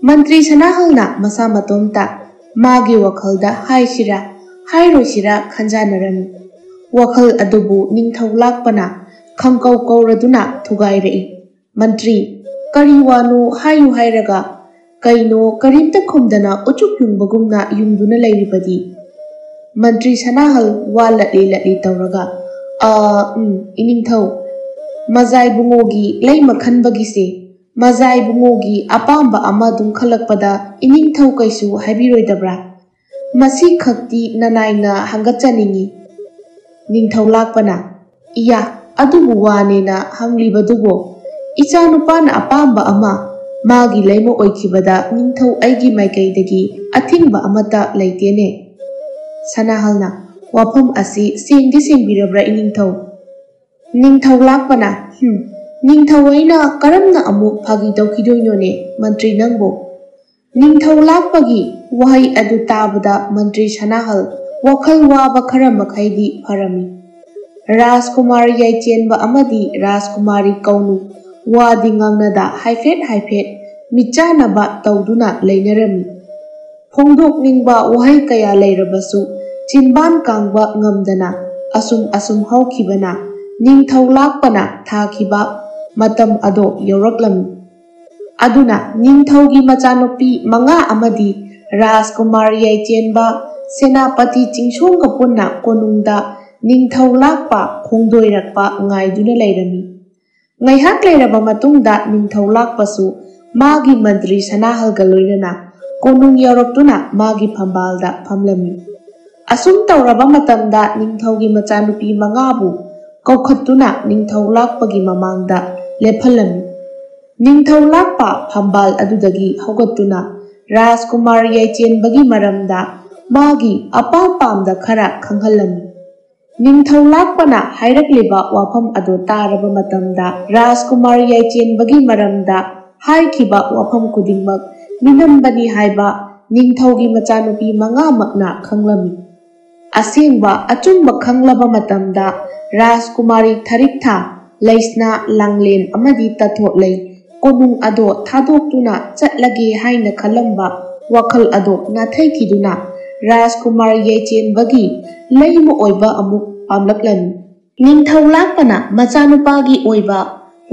ꯃꯟꯇ꯭ꯔꯤ ꯁꯅꯥꯍꯜꯅ ꯃꯁꯥ ꯃꯇꯣꯝꯇ ꯃꯥꯒꯤ ꯋꯥꯈꯜꯗ ꯍꯥꯏꯁꯤꯔꯥ ꯍꯥꯏꯔꯣꯏꯁꯤꯔꯥ ꯈꯟꯖꯥꯟꯅꯔꯝꯃꯤ꯫ ꯋꯥꯈꯜ ꯑꯗꯨꯕꯨ ꯅꯤꯡꯊꯧ ꯂꯥꯛꯄꯅ ꯈꯪꯀꯧ ꯀꯧꯔꯗꯨꯅ ꯊꯨꯒꯥꯏꯔꯛꯏ꯫ "ꯃꯟꯇ꯭ꯔꯤ, ꯀꯔꯤ ꯋꯥꯅꯣ ꯍꯥꯏꯌꯨ ꯍꯥꯏꯔꯒ? ꯀꯩꯅꯣ ꯀꯔꯤꯝꯇ ꯈꯨꯝꯗꯅ ꯎꯆꯨꯛ ꯌꯨꯡꯕꯒꯨꯝꯅ ꯌꯨꯡꯗꯨꯅ ꯂꯩꯔꯤꯕꯗꯤ?" ꯃꯟꯇ꯭ꯔꯤ ꯁꯅꯥꯍꯜ ꯋꯥ ꯂꯠꯂꯤ ꯂꯠꯂꯤ ꯇꯧꯔꯒ, "ꯑ, ꯎꯝ, ꯏꯅꯤꯡꯊꯧ, ꯃꯖꯥꯏꯕꯨꯡꯉꯣꯒꯤ ꯂꯩꯃ ꯈꯟꯕꯒꯤꯁꯦ, ꯃꯖꯥꯏꯕꯨꯡꯉꯣꯒꯤ ꯑꯄꯥꯝꯕ ꯑꯃ ꯑꯗꯨꯝ ꯈꯜꯂꯛꯄꯗ ꯏꯅꯤꯡꯊꯧ ꯀꯩꯁꯨ ꯍꯥꯏꯕꯤꯔꯣꯏꯗꯕ꯭ꯔꯥ? ꯃꯁꯤ ꯈꯛꯇꯤ ꯅꯅꯥꯏꯅ ꯍꯪꯒꯠꯆꯅꯤꯡꯏ꯫" ꯅꯤꯡꯊꯧ ꯂꯥꯛꯄꯅ, "ꯏꯌꯥ, ꯑꯗꯨꯕꯨ ꯋꯥꯅꯦꯅ ꯍꯪꯂꯤꯕꯗꯨꯕꯣ? ꯏꯆꯥ ꯅꯨꯄꯥꯅ ꯑꯄꯥꯝꯕ ꯑꯃ ꯃꯥꯒꯤ ꯂꯩꯃ ꯑꯣꯏꯈꯤꯕꯗ ꯅꯤꯡꯊꯧ ꯑꯩꯒꯤ ꯃꯥꯏꯀꯩꯗꯒꯤ ꯑꯊꯤꯡꯕ ꯑꯃꯠꯇ ꯂꯩꯇꯦꯅꯦ꯫" ꯁꯅꯥꯍꯜꯅ, "ꯋꯥꯐꯝ ꯑꯁꯤ ꯁꯦꯡꯗꯤ ꯁꯦꯡꯕꯤꯔꯕ꯭ꯔꯥ ꯏꯅꯤꯡꯊꯧ?" ꯅꯤꯡꯊꯧ ꯂꯥꯛꯄꯅ, "ꯍꯨꯝ, ꯅꯤꯡꯊꯧ ꯑꯩꯅ ꯀꯔꯝꯅ ꯑꯃꯨꯛ ꯐꯥꯒꯤ ꯇꯧꯈꯤꯗꯣꯏꯅꯣꯅꯦ, ꯃꯟꯇ꯭ꯔꯤ ꯅꯪꯕꯨ?" ꯅꯤꯡꯊꯧ ꯂꯥꯛꯄꯒꯤ ꯋꯥꯍꯩ ꯑꯗꯨ ꯇꯥꯕꯗ ꯃꯟꯇ꯭ꯔꯤ ꯁꯅꯥꯍꯜ ꯋꯥꯈꯜ ꯋꯥꯕ ꯈꯔ ꯃꯈꯩꯗꯤ ꯐꯔꯝꯃꯤ꯫ ꯔꯥꯖꯀꯨꯃꯥꯔ ꯌꯥꯏꯆꯦꯟꯕ ꯑꯃꯗꯤ ꯔꯥꯖꯀꯨꯃꯥꯔꯤ ꯀꯧꯅꯨ ꯋꯥꯗꯤ ꯉꯥꯡꯅꯗ ꯍꯥꯏꯐꯦꯠ ꯍꯥꯏꯐꯦꯠ ꯃꯤꯠꯆꯥꯟꯅꯕ ꯇꯧꯗꯨꯅ ꯂꯩꯅꯔꯝꯃꯤ꯫ ꯐꯣꯡꯗꯣꯛꯅꯤꯡꯕ ꯋꯥꯍꯩ ꯀꯌꯥ ꯂꯩꯔꯕꯁꯨ ꯆꯤꯟꯕꯥꯟ ꯀꯥꯡꯕ ꯉꯝꯗꯅ ꯑꯁꯨꯝ ꯑꯁꯨꯝ ꯍꯧꯈꯤꯕꯅ ꯅꯤꯡꯊꯧ ꯂꯥꯛꯄꯅ ꯊꯥꯈꯤꯕ ꯃꯇꯝ ꯑꯗꯣ ꯌꯧꯔꯛꯂꯝꯃꯤ꯫ ꯑꯗꯨꯅ ꯅꯤꯡꯊꯧꯒꯤ ꯃꯆꯥꯅꯨꯄꯤ ꯃꯉꯥ ꯑꯃꯗꯤ ꯔꯥꯖꯀꯨꯃꯥꯔ ꯌꯥꯏꯆꯦꯟꯕ ꯁꯦꯅꯥꯄꯇꯤ ꯆꯤꯡꯁꯣꯡꯒ ꯄꯨꯟꯅ ꯀꯣꯅꯨꯡꯗ ꯅꯤꯡꯊꯧ ꯂꯥꯛꯄ ꯈꯣꯡꯗꯣꯏꯔꯛꯄ ꯉꯥꯏꯗꯨꯅ ꯂꯩꯔꯝꯃꯤ꯫ ꯉꯥꯏꯍꯥꯛ ꯂꯩꯔꯕ ꯃꯇꯨꯡꯗ ꯅꯤꯡꯊꯧ ꯂꯥꯛꯄꯁꯨ ꯃꯥꯒꯤ ꯃꯟꯇ꯭ꯔꯤ ꯁꯅꯥꯍꯜꯒ ꯂꯣꯏꯅꯅ ꯀꯣꯅꯨꯡ ꯌꯧꯔꯛꯇꯨꯅ ꯃꯥꯒꯤ ꯐꯝꯕꯥꯜꯗ ꯐꯝꯂꯝꯃꯤ꯫ ꯑꯁꯨꯝ ꯇꯧꯔꯕ ꯃꯇꯝꯗ ꯅꯤꯡꯊꯧꯒꯤ ꯃꯆꯥꯅꯨꯄꯤ ꯃꯉꯥꯕꯨ ꯀꯧꯈꯠꯇꯨꯅ ꯅꯤꯡꯊꯧ ꯂꯥꯛꯄꯒꯤ ꯃꯃꯥꯡꯗ ꯂꯦꯞꯍꯜꯂꯝꯃꯤ꯫ ꯅꯤꯡꯊꯧ ꯂꯥꯛꯄ ꯐꯝꯕꯥꯜ ꯑꯗꯨꯗꯒꯤ ꯍꯧꯒꯠꯇꯨꯅ ꯔꯥꯖꯀꯨꯃꯥꯔ ꯌꯥꯏꯆꯦꯟꯕꯒꯤ ꯃꯔꯝꯗ ꯃꯥꯒꯤ ꯑꯄꯥꯝ ꯄꯥꯝꯗ ꯈꯔ ꯈꯪꯍꯜꯂꯝꯃꯤ꯫ ꯅꯤꯡꯊꯧ ꯂꯥꯛꯄꯅ ꯍꯥꯏꯔꯛꯂꯤꯕ ꯋꯥꯐꯝ ꯑꯗꯨ ꯇꯥꯔꯕ ꯃꯇꯝꯗ ꯔꯥꯖꯀꯨꯃꯥꯔ ꯌꯥꯏꯆꯦꯟꯕꯒꯤ ꯃꯔꯝꯗ ꯍꯥꯏꯈꯤꯕ ꯋꯥꯐꯝ ꯈꯨꯗꯤꯡꯃꯛ ꯃꯤꯅꯝꯕꯅꯤ ꯍꯥꯏꯕ ꯅꯤꯡꯊꯧꯒꯤ ꯃꯆꯥꯅꯨꯄꯤ ꯃꯉꯥꯃꯛꯅ ꯈꯪꯂꯝꯃꯤ꯫ ꯑꯁꯦꯡꯕ ꯑꯆꯨꯝꯕ ꯈꯪꯂꯕ ꯃꯇꯝꯗ ꯔꯥꯖꯀꯨꯃꯥꯔꯤ ꯊꯔꯤꯛꯊꯥ, ꯂꯩꯁꯅꯥ, ꯂꯥꯡꯂꯦꯟ ꯑꯃꯗꯤ ꯇꯊꯣꯠꯂꯩ ꯀꯣꯅꯨꯡ ꯑꯗꯣ ꯊꯥꯗꯣꯛꯇꯨꯅ ꯆꯠꯂꯒꯦ ꯍꯥꯏꯅ ꯈꯜꯂꯝꯕ ꯋꯥꯈꯜ ꯑꯗꯣ ꯅꯥꯊꯩꯈꯤꯗꯨꯅ ꯔꯥꯖꯀꯨꯃꯥꯔ ꯌꯥꯏꯆꯦꯟꯕꯒꯤ ꯂꯩꯃ ꯑꯣꯏꯕ ꯑꯃꯨꯛ ꯄꯥꯝꯂꯛꯂꯝꯃꯤ꯫ ꯅꯤꯡꯊꯧ ꯂꯥꯛꯄꯅ ꯃꯆꯥꯅꯨꯄꯥꯒꯤ ꯑꯣꯏꯕ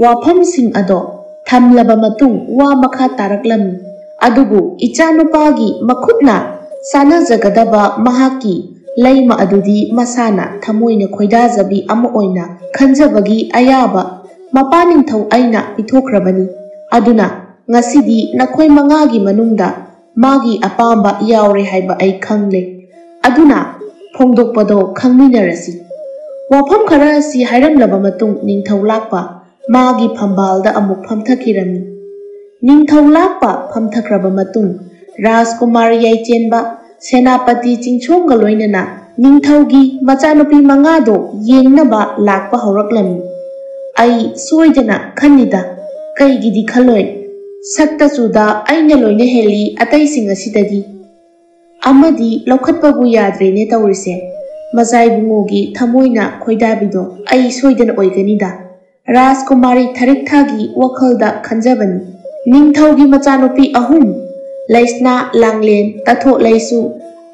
ꯋꯥꯐꯝꯁꯤꯡ ꯑꯗꯣ ꯊꯝꯂꯕ ꯃꯇꯨꯡ ꯋꯥ ꯃꯈꯥ ꯇꯥꯔꯛꯂꯝꯃꯤ꯫ ꯑꯗꯨꯕꯨ ꯏꯆꯥꯅꯨꯄꯥꯒꯤ ꯃꯈꯨꯠꯅ ꯆꯥꯟꯅꯖꯒꯗꯕ ꯃꯍꯥꯛꯀꯤ ꯂꯩꯃ ꯑꯗꯨꯗꯤ ꯃꯁꯥꯅ ꯊꯃꯣꯏꯅ ꯈꯣꯏꯗꯥꯖꯕꯤ ꯑꯃ ꯑꯣꯏꯅ ꯈꯟꯖꯕꯒꯤ ꯑꯌꯥꯕ ꯃꯄꯥ ꯅꯤꯡꯊꯧ ꯑꯩꯅ ꯄꯤꯊꯣꯛꯈ꯭ꯔꯕꯅꯤ꯫ ꯑꯗꯨꯅ ꯉꯁꯤꯗꯤ ꯅꯈꯣꯏ ꯃꯉꯥꯒꯤ ꯃꯅꯨꯡꯗ ꯃꯥꯒꯤ ꯑꯄꯥꯝꯕ ꯌꯥꯎꯔꯦ ꯍꯥꯏꯕ ꯑꯩ ꯈꯪꯂꯦ꯫ ꯑꯗꯨꯅ ꯐꯣꯡꯗꯣꯛꯄꯗꯣ ꯈꯪꯃꯤꯟꯅꯔꯁꯤ꯫ ꯋꯥꯐꯝ ꯈꯔ ꯑꯁꯤ ꯍꯥꯏꯔꯝꯂꯕ ꯃꯇꯨꯡ ꯅꯤꯡꯊꯧ ꯂꯥꯛꯄ ꯃꯥꯒꯤ ꯐꯝꯕꯥꯜꯗ ꯑꯃꯨꯛ ꯐꯝꯊꯈꯤꯔꯝꯃꯤ꯫ ꯅꯤꯡꯊꯧ ꯂꯥꯛꯄ ꯐꯝꯊꯈ꯭ꯔꯕ ꯃꯇꯨꯡ ꯔꯥꯖꯀꯨꯃꯥꯔ ꯌꯥꯏꯆꯦꯟꯕ ꯁꯦꯅꯥꯄꯇꯤ ꯆꯤꯡꯁꯣꯡꯒ ꯂꯣꯏꯅꯅ ꯅꯤꯡꯊꯧꯒꯤ ꯃꯆꯥꯅꯨꯄꯤ ꯃꯉꯥꯗꯣ ꯌꯦꯡꯅꯕ ꯂꯥꯛꯄ ꯍꯧꯔꯛꯂꯝꯃꯤ꯫ ꯑꯩ ꯁꯣꯏꯗꯅ ꯈꯟꯅꯤꯗ, ꯀꯩꯒꯤꯗꯤ ꯈꯜꯂꯣꯏ? ꯁꯛꯇ ꯆꯨꯗ ꯑꯩꯅ ꯂꯣꯏꯅ ꯍꯦꯜꯂꯤ ꯑꯇꯩꯁꯤꯡ ꯑꯁꯤꯗꯒꯤ꯫ ꯑꯃꯗꯤ ꯂꯧꯈꯠꯄꯕꯨ ꯌꯥꯗ꯭ꯔꯦꯅꯦ ꯇꯧꯔꯤꯁꯦ꯫ ꯃꯖꯥꯏꯕꯨꯡꯉꯣꯒꯤ ꯊꯃꯣꯏꯅ ꯈꯣꯏꯗꯥꯕꯤꯗꯣ ꯑꯩ ꯁꯣꯏꯗꯅ ꯑꯣꯏꯒꯅꯤꯗ꯫ ꯔꯥꯖꯀꯨꯃꯥꯔꯤ ꯊꯔꯤꯛꯊꯥꯒꯤ ꯋꯥꯈꯜꯗ ꯈꯟꯖꯕꯅꯤ꯫ ꯅꯤꯡꯊꯧꯒꯤ ꯃꯆꯥꯅꯨꯄꯤ ꯑꯍꯨꯝ, ꯂꯩꯁꯅꯥ, ꯂꯥꯡꯂꯦꯟ, ꯇꯊꯣꯠꯂꯩꯁꯨ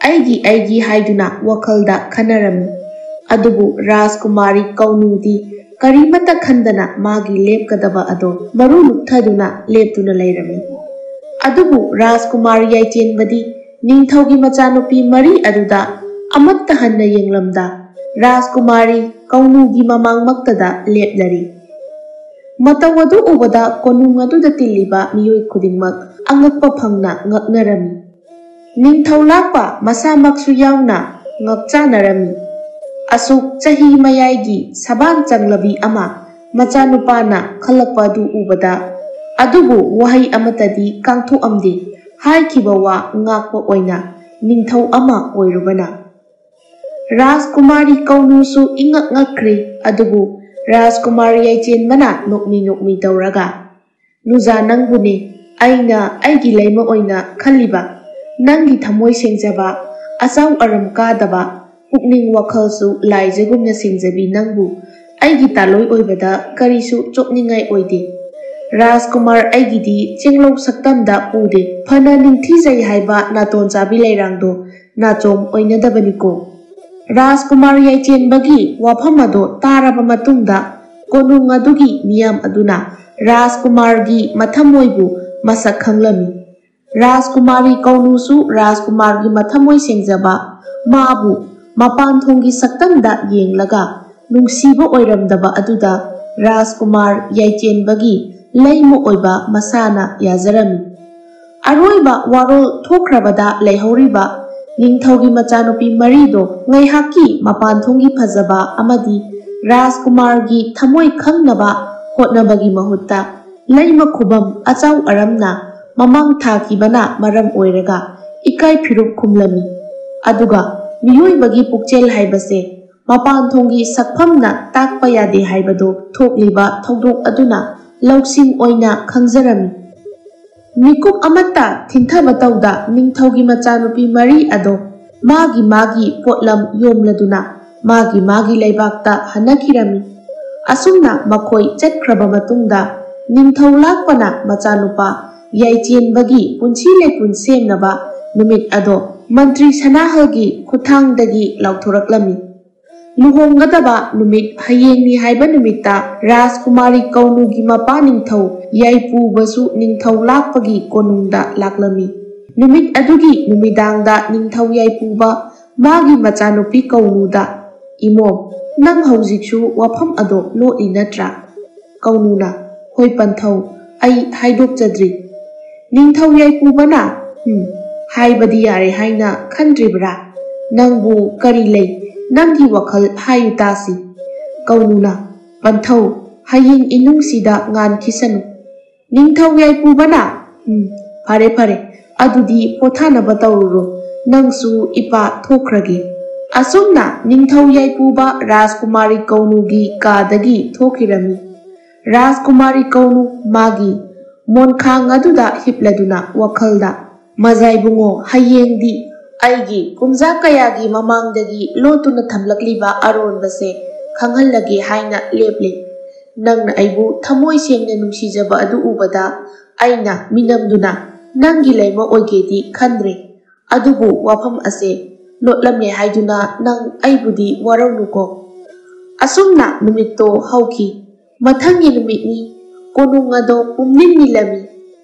ꯑꯩꯒꯤ, ꯑꯩꯒꯤ ꯍꯥꯏꯗꯨꯅ ꯋꯥꯈꯜꯗ ꯈꯟꯅꯔꯝꯃꯤ꯫ ꯑꯗꯨꯕꯨ ꯔꯥꯖꯀꯨꯃꯥꯔꯤ ꯀꯧꯅꯨꯗꯤ ꯀꯔꯤꯃꯠꯇ ꯈꯟꯗꯅ ꯃꯥꯒꯤ ꯂꯦꯞꯀꯗꯕ ꯑꯗꯣ ꯃꯔꯨ ꯂꯨꯛꯊꯗꯨꯅ ꯂꯦꯞꯇꯨꯅ ꯂꯩꯔꯝꯃꯤ꯫ ꯑꯗꯨꯕꯨ ꯔꯥꯖꯀꯨꯃꯥꯔ ꯌꯥꯏꯆꯦꯟꯕꯗꯤ ꯅꯤꯡꯊꯧꯒꯤ ꯃꯆꯥꯅꯨꯄꯤ ꯃꯔꯤ ꯑꯗꯨꯗ ꯑꯃꯠꯇ ꯍꯟꯅ ꯌꯦꯡꯂꯝꯗ ꯔꯥꯖꯀꯨꯃꯥꯔꯤ ꯀꯧꯅꯨꯒꯤ ꯃꯃꯥꯡꯃꯛꯇꯗ ꯂꯦꯞꯂꯔꯤ꯫ ꯃꯇꯧ ꯑꯗꯨ ꯎꯕꯗ ꯀꯣꯅꯨꯡ ꯑꯗꯨꯗ ꯇꯤꯜꯂꯤꯕ ꯃꯤꯑꯣꯏ ꯈꯨꯗꯤꯡꯃꯛ ꯑꯉꯛꯄ ꯐꯪꯅ ꯉꯛꯅꯔꯝꯃꯤ꯫ ꯅꯤꯡꯊꯧ ꯂꯥꯛꯄ ꯃꯁꯥꯃꯛꯁꯨ ꯌꯥꯎꯅ ꯉꯛꯆꯥꯅꯔꯝꯃꯤ꯫ ꯑꯁꯨꯛ ꯆꯍꯤ ꯃꯌꯥꯏꯒꯤ ꯁꯕꯥꯟ ꯆꯪꯂꯕꯤ ꯑꯃ ꯃꯆꯥꯅꯨꯄꯥꯅ ꯈꯜꯂꯛꯄ ꯑꯗꯨ ꯎꯕꯗ, ꯑꯗꯨꯕꯨ ꯋꯥꯍꯩ ꯑꯃꯠꯇꯗꯤ ꯀꯥꯡꯊꯣꯛꯑꯝꯗꯦ꯫ ꯍꯥꯏꯈꯤꯕ ꯋꯥ ꯉꯥꯛꯄ ꯑꯣꯏꯅ ꯅꯤꯡꯊꯧ ꯑꯃ ꯑꯣꯏꯔꯨꯕꯅ꯫ ꯔꯥꯖꯀꯨꯃꯥꯔꯤ ꯀꯧꯅꯨꯁꯨ ꯏꯉꯛ ꯉꯛꯈ꯭ꯔꯦ, ꯑꯗꯨꯕꯨ ꯔꯥꯖꯀꯨꯃꯥꯔ ꯌꯥꯏꯆꯦꯟꯕꯅ ꯅꯣꯛꯃꯤ ꯅꯣꯛꯃꯤ ꯇꯧꯔꯒ, "ꯅꯨꯖꯥ, ꯅꯪꯕꯨꯅꯦ ꯑꯩꯅ ꯑꯩꯒꯤ ꯂꯩꯃ ꯑꯣꯏꯅ ꯈꯜꯂꯤꯕ꯫ ꯅꯪꯒꯤ ꯊꯃꯣꯏ ꯁꯦꯡꯖꯕ, ꯑꯆꯧ ꯑꯔꯝ ꯀꯥꯗꯕ, ꯄꯨꯛꯅꯤꯡ ꯋꯥꯈꯜꯁꯨ ꯂꯥꯏꯖꯒꯨꯝꯅ ꯁꯦꯡꯖꯕꯤ ꯅꯪꯕꯨ ꯑꯩꯒꯤ ꯇꯥꯂꯣꯏ ꯑꯣꯏꯕꯗ ꯀꯔꯤꯁꯨ ꯆꯣꯞꯅꯤꯡꯉꯥꯏ ꯑꯣꯏꯗꯦ꯫ ꯔꯥꯖꯀꯨꯃꯥꯔ ꯑꯩꯒꯤꯗꯤ ꯆꯦꯡꯂꯧ ꯁꯛꯇꯝꯗ ꯎꯗꯦ꯫ ꯐꯅ ꯅꯤꯡꯊꯤꯖꯩ ꯍꯥꯏꯕ ꯅꯥꯇꯣꯟ ꯆꯥꯕꯤ ꯂꯩꯔꯥꯡꯗꯣ ꯅꯥꯆꯣꯝ ꯑꯣꯏꯅꯗꯕꯅꯤꯀꯣ"꯫ ꯔꯥꯖꯀꯨꯃꯥꯔ ꯌꯥꯏꯆꯦꯟꯕꯒꯤ ꯋꯥꯐꯝ ꯑꯗꯣ ꯇꯥꯔꯕ ꯃꯇꯨꯡꯗ ꯀꯣꯅꯨꯡ ꯑꯗꯨꯒꯤ ꯃꯤꯌꯥꯝ ꯑꯗꯨꯅ ꯔꯥꯖꯀꯨꯃꯥꯔꯒꯤ ꯃꯊꯃꯣꯏꯕꯨ ꯃꯁꯛ ꯈꯪꯂꯝꯃꯤ꯫ ꯔꯥꯖꯀꯨꯃꯥꯔꯤ ꯀꯧꯅꯨꯁꯨ ꯔꯥꯖꯀꯨꯃꯥꯔꯒꯤ ꯃꯊꯃꯣꯏ ꯁꯦꯡꯖꯕ, ꯃꯥꯕꯨ ꯃꯄꯥꯟ ꯊꯣꯡꯒꯤ ꯁꯛꯇꯝꯗ ꯌꯦꯡꯂꯒ ꯅꯨꯡꯁꯤꯕ ꯑꯣꯏꯔꯝꯗꯕ ꯑꯗꯨꯗ ꯔꯥꯖꯀꯨꯃꯥꯔ ꯌꯥꯏꯆꯦꯟꯕꯒꯤ ꯂꯩꯃ ꯑꯣꯏꯕ ꯃꯁꯥꯅ ꯌꯥꯖꯔꯝꯃꯤ꯫ ꯑꯔꯣꯏꯕ ꯋꯥꯔꯣꯜ ꯊꯣꯛꯈ꯭ꯔꯕꯗ ꯂꯩꯍꯧꯔꯤꯕ ꯅꯤꯡꯊꯧꯒꯤ ꯃꯆꯥꯅꯨꯄꯤ ꯃꯔꯤꯗꯣ ꯉꯥꯏꯍꯥꯛꯀꯤ ꯃꯄꯥꯟ ꯊꯣꯡꯒꯤ ꯐꯖꯕ ꯑꯃꯗꯤ ꯔꯥꯖꯀꯨꯃꯥꯔꯒꯤ ꯊꯃꯣꯏ ꯈꯪꯅꯕ ꯍꯣꯠꯅꯕꯒꯤ ꯃꯍꯨꯠꯇ ꯂꯩꯃ ꯈꯨꯕꯝ ꯑꯆꯧ ꯑꯔꯝꯅ ꯃꯃꯥꯡ ꯊꯥꯈꯤꯕꯅ ꯃꯔꯝ ꯑꯣꯏꯔꯒ ꯏꯀꯥꯏ ꯐꯤꯔꯨꯞ ꯈꯨꯝꯂꯝꯃꯤ꯫ ꯑꯗꯨꯒ ꯃꯤꯑꯣꯏꯕꯒꯤ ꯄꯨꯛꯆꯦꯜ ꯍꯥꯏꯕꯁꯦ ꯃꯄꯥꯟ ꯊꯣꯡꯒꯤ ꯁꯛꯐꯝꯅ ꯇꯥꯛꯄ ꯌꯥꯗꯦ ꯍꯥꯏꯕꯗꯨ ꯊꯣꯛꯂꯤꯕ ꯊꯧꯗꯣꯛ ꯑꯗꯨꯅ ꯂꯧꯁꯤꯡ ꯑꯣꯏꯅ ꯈꯪꯖꯔꯝꯃꯤ꯫ ꯃꯤꯀꯨꯞ ꯑꯃꯠꯇ ꯊꯤꯟꯊꯕ ꯇꯧꯗ ꯅꯤꯡꯊꯧꯒꯤ ꯃꯆꯥꯅꯨꯄꯤ ꯃꯔꯤ ꯑꯗꯣ ꯃꯥꯒꯤ ꯃꯥꯒꯤ ꯄꯣꯠꯂꯝ ꯌꯣꯝꯂꯗꯨꯅ ꯃꯥꯒꯤ ꯃꯥꯒꯤ ꯂꯩꯕꯥꯛꯇ ꯍꯟꯅꯈꯤꯔꯝꯃꯤ꯫ ꯑꯁꯨꯝꯅ ꯃꯈꯣꯏ ꯆꯠꯈ꯭ꯔꯕ ꯃꯇꯨꯡꯗ ꯅꯤꯡꯊꯧ ꯂꯥꯛꯄꯅ ꯃꯆꯥꯅꯨꯄꯥ ꯌꯥꯏꯆꯦꯟꯕꯒꯤ ꯄꯨꯟꯁꯤ ꯂꯩꯄꯨꯟ ꯁꯦꯝꯅꯕ ꯅꯨꯃꯤꯠ ꯑꯗꯣ ꯃꯟꯇ꯭ꯔꯤ ꯁꯅꯥꯍꯜꯒꯤ ꯈꯨꯠꯊꯥꯡꯗꯒꯤ ꯂꯥꯎꯊꯣꯔꯛꯂꯝꯃꯤ꯫ ꯂꯨꯍꯣꯡꯒꯗꯕ ꯅꯨꯃꯤꯠ ꯍꯌꯦꯡꯅꯤ ꯍꯥꯏꯕ ꯅꯨꯃꯤꯠꯇ ꯔꯥꯖꯀꯨꯃꯥꯔꯤ ꯀꯧꯅꯨꯒꯤ ꯃꯄꯥ ꯅꯤꯡꯊꯧ ꯌꯥꯏꯄꯨꯕꯁꯨ ꯅꯤꯡꯊꯧ ꯂꯥꯛꯄꯒꯤ ꯀꯣꯅꯨꯡꯗ ꯂꯥꯛꯂꯝꯃꯤ꯫ ꯅꯨꯃꯤꯠ ꯑꯗꯨꯒꯤ ꯅꯨꯃꯤꯗꯥꯡꯗ ꯅꯤꯡꯊꯧ ꯌꯥꯏꯄꯨꯕ ꯃꯥꯒꯤ ꯃꯆꯥꯅꯨꯄꯤ ꯀꯧꯅꯨꯗ, "ꯏꯃꯣꯝ, ꯅꯪ ꯍꯧꯖꯤꯛꯁꯨ ꯋꯥꯐꯝ ꯑꯗꯣ ꯂꯣꯠꯂꯤ ꯅꯠꯇ꯭ꯔꯥ?" ꯀꯧꯅꯨꯅ, "ꯍꯣꯏ ꯄꯟꯊꯧ, ꯑꯩ ꯍꯥꯏꯗꯣꯛꯆꯗ꯭ꯔꯤ꯫" ꯅꯤꯡꯊꯧ ꯌꯥꯏꯄꯨꯕꯅ, "ꯎꯝ, ꯍꯥꯏꯕꯗꯤ ꯌꯥꯔꯦ ꯍꯥꯏꯅ ꯈꯟꯗ꯭ꯔꯤꯕ꯭ꯔꯥ? ꯅꯪꯕꯨ ꯀꯔꯤ ꯂꯩ? ꯅꯪꯒꯤ ꯋꯥꯈꯜ ꯍꯥꯏꯌꯨ ꯇꯥꯁꯤ꯫" ꯀꯧꯅꯨꯅ, "ꯄꯟꯊꯧ, ꯍꯌꯦꯡ ꯏꯅꯨꯡꯁꯤꯗ ꯉꯥꯟꯈꯤꯁꯅꯨ꯫" ꯅꯤꯡꯊꯧ ꯌꯥꯏꯄꯨꯕꯅ, "ꯎꯝ, ꯐꯔꯦ, ꯐꯔꯦ, ꯑꯗꯨꯗꯤ ꯄꯣꯊꯥꯅꯕ ꯇꯧꯔꯨꯔꯣ, ꯅꯪꯁꯨ ꯏꯄꯥ ꯊꯣꯛꯈ꯭ꯔꯒꯦ꯫" ꯑꯁꯨꯝꯅ ꯅꯤꯡꯊꯧ ꯌꯥꯏꯄꯨꯕ ꯔꯥꯖꯀꯨꯃꯥꯔꯤ ꯀꯧꯅꯨꯒꯤ ꯀꯥꯗꯒꯤ ꯊꯣꯛꯈꯤꯔꯝꯃꯤ꯫ ꯔꯥꯖꯀꯨꯃꯥꯔꯤ ꯀꯧꯅꯨ ꯃꯥꯒꯤ ꯃꯣꯟꯈꯥꯡ ꯑꯗꯨꯗ ꯍꯤꯞꯂꯗꯨꯅ ꯋꯥꯈꯜꯗ, "ꯃꯖꯥꯏꯕꯨꯡꯉꯣ, ꯍꯌꯦꯡꯗꯤ ꯑꯩꯒꯤ ꯀꯨꯝꯖꯥ ꯀꯌꯥꯒꯤ ꯃꯃꯥꯡꯗꯒꯤ ꯂꯣꯠꯇꯨꯅ ꯊꯝꯂꯛꯂꯤꯕ ꯑꯔꯣꯟꯕꯁꯦ ꯈꯪꯍꯜꯂꯒꯦ ꯍꯥꯏꯅ ꯂꯦꯞꯂꯦ꯫ ꯅꯪꯅ ꯑꯩꯕꯨ ꯊꯃꯣꯏ ꯁꯦꯡꯅ ꯅꯨꯡꯁꯤꯖꯕ ꯑꯗꯨ ꯎꯕꯗ ꯑꯩꯅ ꯃꯤꯅꯝꯗꯨꯅ ꯅꯪꯒꯤ ꯂꯩꯃ ꯑꯣꯏꯒꯦꯗꯤ ꯈꯟꯗ꯭ꯔꯦ꯫ ꯑꯗꯨꯕꯨ ꯋꯥꯐꯝ ꯑꯁꯦ ꯂꯣꯠꯂꯝꯃꯦ ꯍꯥꯏꯗꯨꯅ ꯅꯪ ꯑꯩꯕꯨꯗꯤ ꯋꯥꯔꯧꯅꯨꯀꯣ꯫" ꯑꯁꯨꯝꯅ ꯅꯨꯃꯤꯠꯇꯣ ꯍꯧꯈꯤ꯫ ꯃꯊꯪꯒꯤ ꯅꯨꯃꯤꯠꯅꯤ꯫ ꯀꯣꯅꯨꯡ ꯑꯗꯣ ꯄꯨꯝꯅꯤꯡ ꯅꯤꯜꯂꯝꯃꯤ꯫